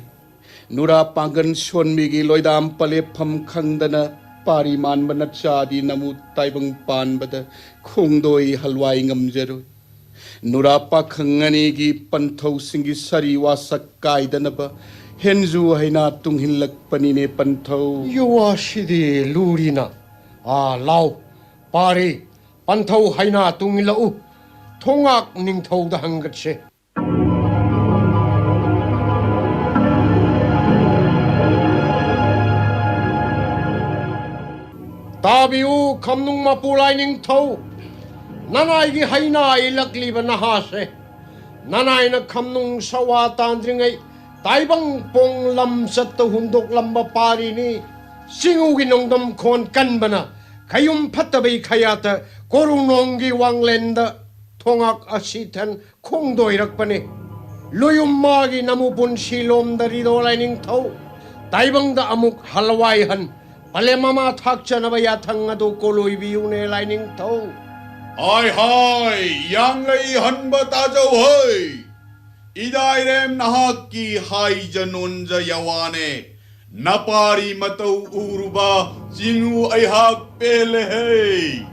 ꯅꯨꯔꯥ ꯄꯥꯡꯒꯟ ꯁꯣꯟꯕꯤꯒꯤ ꯂꯣꯏꯗꯥꯝ ꯄꯂꯦꯞꯐꯝ ꯈꯪꯗꯅ ꯄꯥꯔꯤ ꯃꯥꯟꯕ ꯅꯠꯆꯥꯗꯤ ꯅꯃꯨ ꯇꯥꯏꯕꯪ ꯄꯥꯟꯕꯗ ꯈꯣꯡꯗꯣꯏ ꯍꯜꯋꯥꯏ ꯉꯝꯖꯔꯣꯏ꯫ ꯅꯨꯔꯥ ꯄꯥꯈꯪ ꯑꯅꯤꯒꯤ ꯄꯟꯊꯧꯁꯤꯡꯒꯤ ꯁꯔꯤ ꯋꯥꯁꯛ ꯀꯥꯏꯗꯅꯕ ꯍꯦꯟꯖꯨ ꯍꯩꯅꯥ ꯇꯨꯡꯍꯤꯜꯂꯛꯄꯅꯤꯅꯦ ꯄꯟꯊꯧ꯫ ꯌꯨꯋꯥꯁꯤꯗꯤ ꯂꯨꯔꯤꯅ꯫ ꯑꯥ, ꯂꯥꯎ, ꯄꯥꯔꯤ, ꯄꯟꯊꯧ ꯍꯩꯅꯥ ꯇꯨꯡꯏꯜꯂꯛꯎ꯫ ꯊꯣꯉꯥꯛ ꯅꯤꯡꯊꯧꯗ ꯍꯪꯒꯠꯁꯦ꯫ ꯇꯥꯕꯤꯌꯨ, ꯈꯝꯅꯨꯡ ꯃꯄꯨ ꯂꯥꯏꯅꯤꯡꯊꯧ, ꯅꯅꯥꯏꯒꯤ ꯍꯩꯅꯥ ꯏꯜꯂꯛꯂꯤꯕ ꯅꯍꯥꯁꯦ꯫ ꯅꯅꯥꯏꯅ ꯈꯝꯅꯨꯡ ꯁꯋꯥ ꯇꯥꯟꯗ꯭ꯔꯤꯉꯩ ꯇꯥꯏꯕꯪ ꯄꯣꯡ ꯂꯝꯆꯠꯇ ꯍꯨꯟꯗꯣꯛꯂꯝꯕ ꯄꯥꯔꯤꯅꯤ꯫ ꯆꯤꯡꯎꯒꯤ ꯅꯣꯡꯗꯝ ꯈꯣꯟ ꯀꯟꯕꯅ ꯈꯌꯨꯝ ꯐꯠꯇꯕꯩ ꯈꯌꯥꯠꯇ ꯀꯣꯔꯧꯅꯣꯡꯒꯤ ꯋꯥꯡꯂꯦꯟꯗ ꯊꯣꯉꯥꯛ ꯑꯁꯤꯊꯦꯟ ꯈꯣꯡꯗꯣꯏꯔꯛꯄꯅꯤ꯫ ꯂꯣꯌꯨꯝ ꯃꯥꯒꯤ ꯅꯃꯨ ꯄꯨꯟꯁꯤ ꯂꯣꯝꯗꯔꯤꯗꯣ ꯂꯥꯏꯅꯤꯡꯊꯧ꯫ ꯇꯥꯏꯕꯪꯗ ꯑꯃꯨꯛ ꯍꯜꯋꯥꯏꯍꯟ ꯄꯂꯦꯝ ꯑꯃ ꯊꯥꯛꯆꯅꯕ ꯌꯥꯊꯪ ꯑꯗꯨ ꯀꯣꯂꯣꯏꯕꯤꯌꯨꯅꯦ ꯂꯥꯏꯅꯤꯡꯊꯧ꯫ ꯍꯥꯏ ꯍꯥꯏ, ꯌꯥꯡꯂꯩ ꯍꯟꯕ ꯇꯥꯖꯧ ꯍꯩ꯫ ꯏꯗꯥꯏꯔꯦꯝ ꯅꯍꯥꯛꯀꯤ ꯍꯥꯏꯖ ꯅꯣꯟꯖ ꯌꯥꯋꯥꯅꯦ꯫ ꯅꯄꯥꯔꯤ ꯃꯇꯧ ꯎꯔꯨꯕ ꯆꯤꯡꯎ ꯑꯩꯍꯥꯛ ꯄꯦꯜꯂꯦꯍꯦ꯫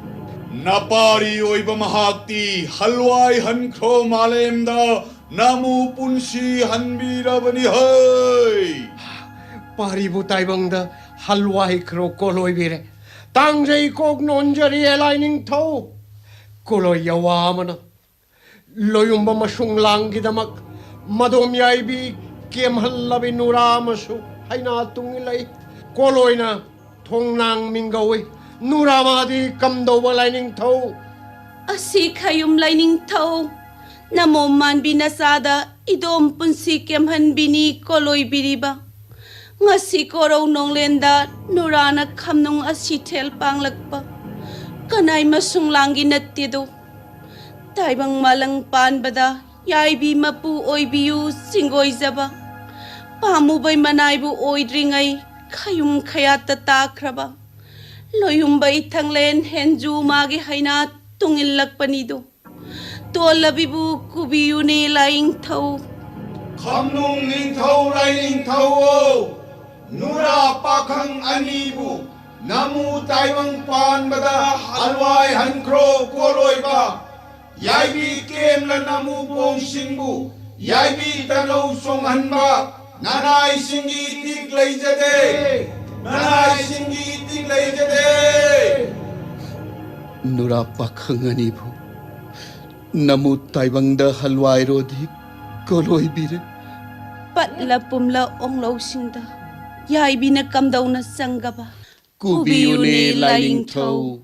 ꯅꯄꯥꯔꯤ ꯑꯣꯏꯕ ꯃꯍꯥꯛꯇꯤ ꯍꯜꯋꯥꯏ ꯍꯟꯈ꯭ꯔꯣ ꯃꯥꯂꯦꯝꯗ ꯅꯃꯨ ꯄꯨꯟꯁꯤ ꯍꯟꯕꯤꯔꯕꯅꯤ ꯍꯩ꯫ ꯄꯥꯔꯤꯕꯨ ꯇꯥꯏꯕꯪꯗ ꯍꯜꯋꯥꯏꯈ꯭ꯔꯣ ꯀꯣꯂꯣꯏꯕꯤꯔꯦ꯫ ꯇꯥꯡꯖꯩ ꯀꯣꯛ ꯅꯣꯟꯖꯔꯤꯌꯦ ꯂꯥꯏꯅꯤꯡꯊꯧ꯫ ꯀꯣꯂꯣꯏ ꯌꯥꯋꯥ ꯑꯃꯅ ꯂꯣꯌꯨꯝꯕ ꯃꯁꯨꯡ ꯂꯥꯡꯒꯤꯗꯃꯛ ꯃꯗꯣꯝ ꯌꯥꯏꯕꯤ ꯀꯦꯝꯍꯜꯂꯕꯤ ꯅꯨꯔꯥ ꯑꯃꯁꯨ ꯍꯩꯅꯥ ꯇꯨꯡꯏ ꯂꯩ꯫ ꯀꯣꯂꯣꯏꯅ ꯊꯣꯡꯅꯥꯡ ꯃꯤꯡꯒꯧꯏ꯫ ꯅꯨꯔꯥ ꯃꯥꯗꯤ ꯀꯝꯗꯧꯕ ꯂꯥꯏꯅꯤꯡꯊꯧ? ꯑꯁꯤ ꯈꯌꯨꯝ ꯂꯥꯏꯅꯤꯡꯊꯧ, ꯅꯃꯣꯝ ꯃꯥꯟꯕꯤ ꯅꯆꯥꯗ ꯏꯗꯣꯝ ꯄꯨꯟꯁꯤ ꯀꯦꯝꯍꯟꯕꯤꯅꯤ ꯀꯣꯂꯣꯏꯕꯤꯔꯤꯕ꯫ ꯉꯁꯤ ꯀꯣꯔꯧ ꯅꯣꯡꯂꯦꯟꯗ ꯅꯨꯔꯥꯅ ꯈꯝꯅꯨꯡ ꯑꯁꯤ ꯊꯦꯜ ꯄꯥꯡꯂꯛꯄ ꯀꯅꯥꯏ ꯃꯁꯨꯡ ꯂꯥꯡꯒꯤ ꯅꯠꯇꯦꯗꯣ꯫ ꯇꯥꯏꯕꯪ ꯃꯥꯂꯪ ꯄꯥꯟꯕꯗ ꯌꯥꯏꯕꯤ ꯃꯄꯨ ꯑꯣꯏꯕꯤꯌꯨ ꯆꯤꯡꯒꯣꯏꯖꯕ꯫ ꯄꯥꯝꯃꯨꯕꯩ ꯃꯅꯥꯏꯕꯨ ꯑꯣꯏꯗ꯭ꯔꯤꯉꯩ ꯈꯌꯨꯝ ꯈꯌꯥꯠꯇ ꯇꯥꯈ꯭ꯔꯕ꯫ ꯂꯣꯌꯨꯝꯕ ꯏꯊꯪꯂꯦꯟ ꯍꯦꯟꯖꯨ ꯃꯥꯒꯤ ꯍꯩꯅꯥ ꯇꯨꯡꯏꯜꯂꯛꯄꯅꯤꯗꯣ꯫ ꯇꯣꯜꯂꯕꯤꯕꯨ ꯀꯨꯕꯤꯌꯨꯅꯦ ꯂꯥꯏꯅꯤꯡꯊꯧ꯫ ꯈꯝꯅꯨꯡ ꯅꯤꯡꯊꯧ ꯂꯥꯏꯅꯤꯡꯊꯧ꯫ ꯅꯨꯔꯥ ꯄꯥꯈꯪ ꯑꯅꯤꯕꯨ ꯅꯃꯨ ꯇꯥꯏꯕꯪ ꯄꯥꯟꯕꯗ ꯍꯜꯋꯥꯏ ꯍꯟꯈ꯭ꯔꯣ ꯀꯣꯂꯣꯏꯕ꯫ ꯌꯥꯏꯕꯤ ꯀꯦꯝꯂ ꯅꯃꯨ ꯄꯣꯡꯁꯤꯡꯕꯨ ꯌꯥꯏꯕꯤ ꯇꯅꯧ ꯆꯣꯡꯍꯟꯕ ꯅꯅꯥꯏꯁꯤꯡꯒꯤ ꯏꯇꯤꯛ ꯂꯩꯖꯗꯦ꯫ ꯅꯅꯥꯏꯁꯤꯡꯒꯤ ꯏꯇꯤꯛ ꯂꯩꯖꯗꯦ꯫ ꯅꯨꯔꯥ ꯄꯥꯈꯪ ꯑꯅꯤꯕꯨ ꯅꯃꯨ ꯇꯥꯏꯕꯪꯗ ꯍꯜꯋꯥꯏꯔꯣꯗꯤ ꯀꯣꯂꯣꯏꯕꯤꯔꯦ꯫ ꯄꯠꯂ ꯄꯨꯝꯂ ꯑꯣꯡꯂꯧꯁꯤꯡꯗ ꯌꯥꯏꯕꯤꯅ ꯀꯝꯗꯧꯅ ꯆꯪꯒꯕ? ꯀꯨꯕꯤꯌꯨꯅꯦ ꯂꯥꯏꯅꯤꯡꯊꯧ꯫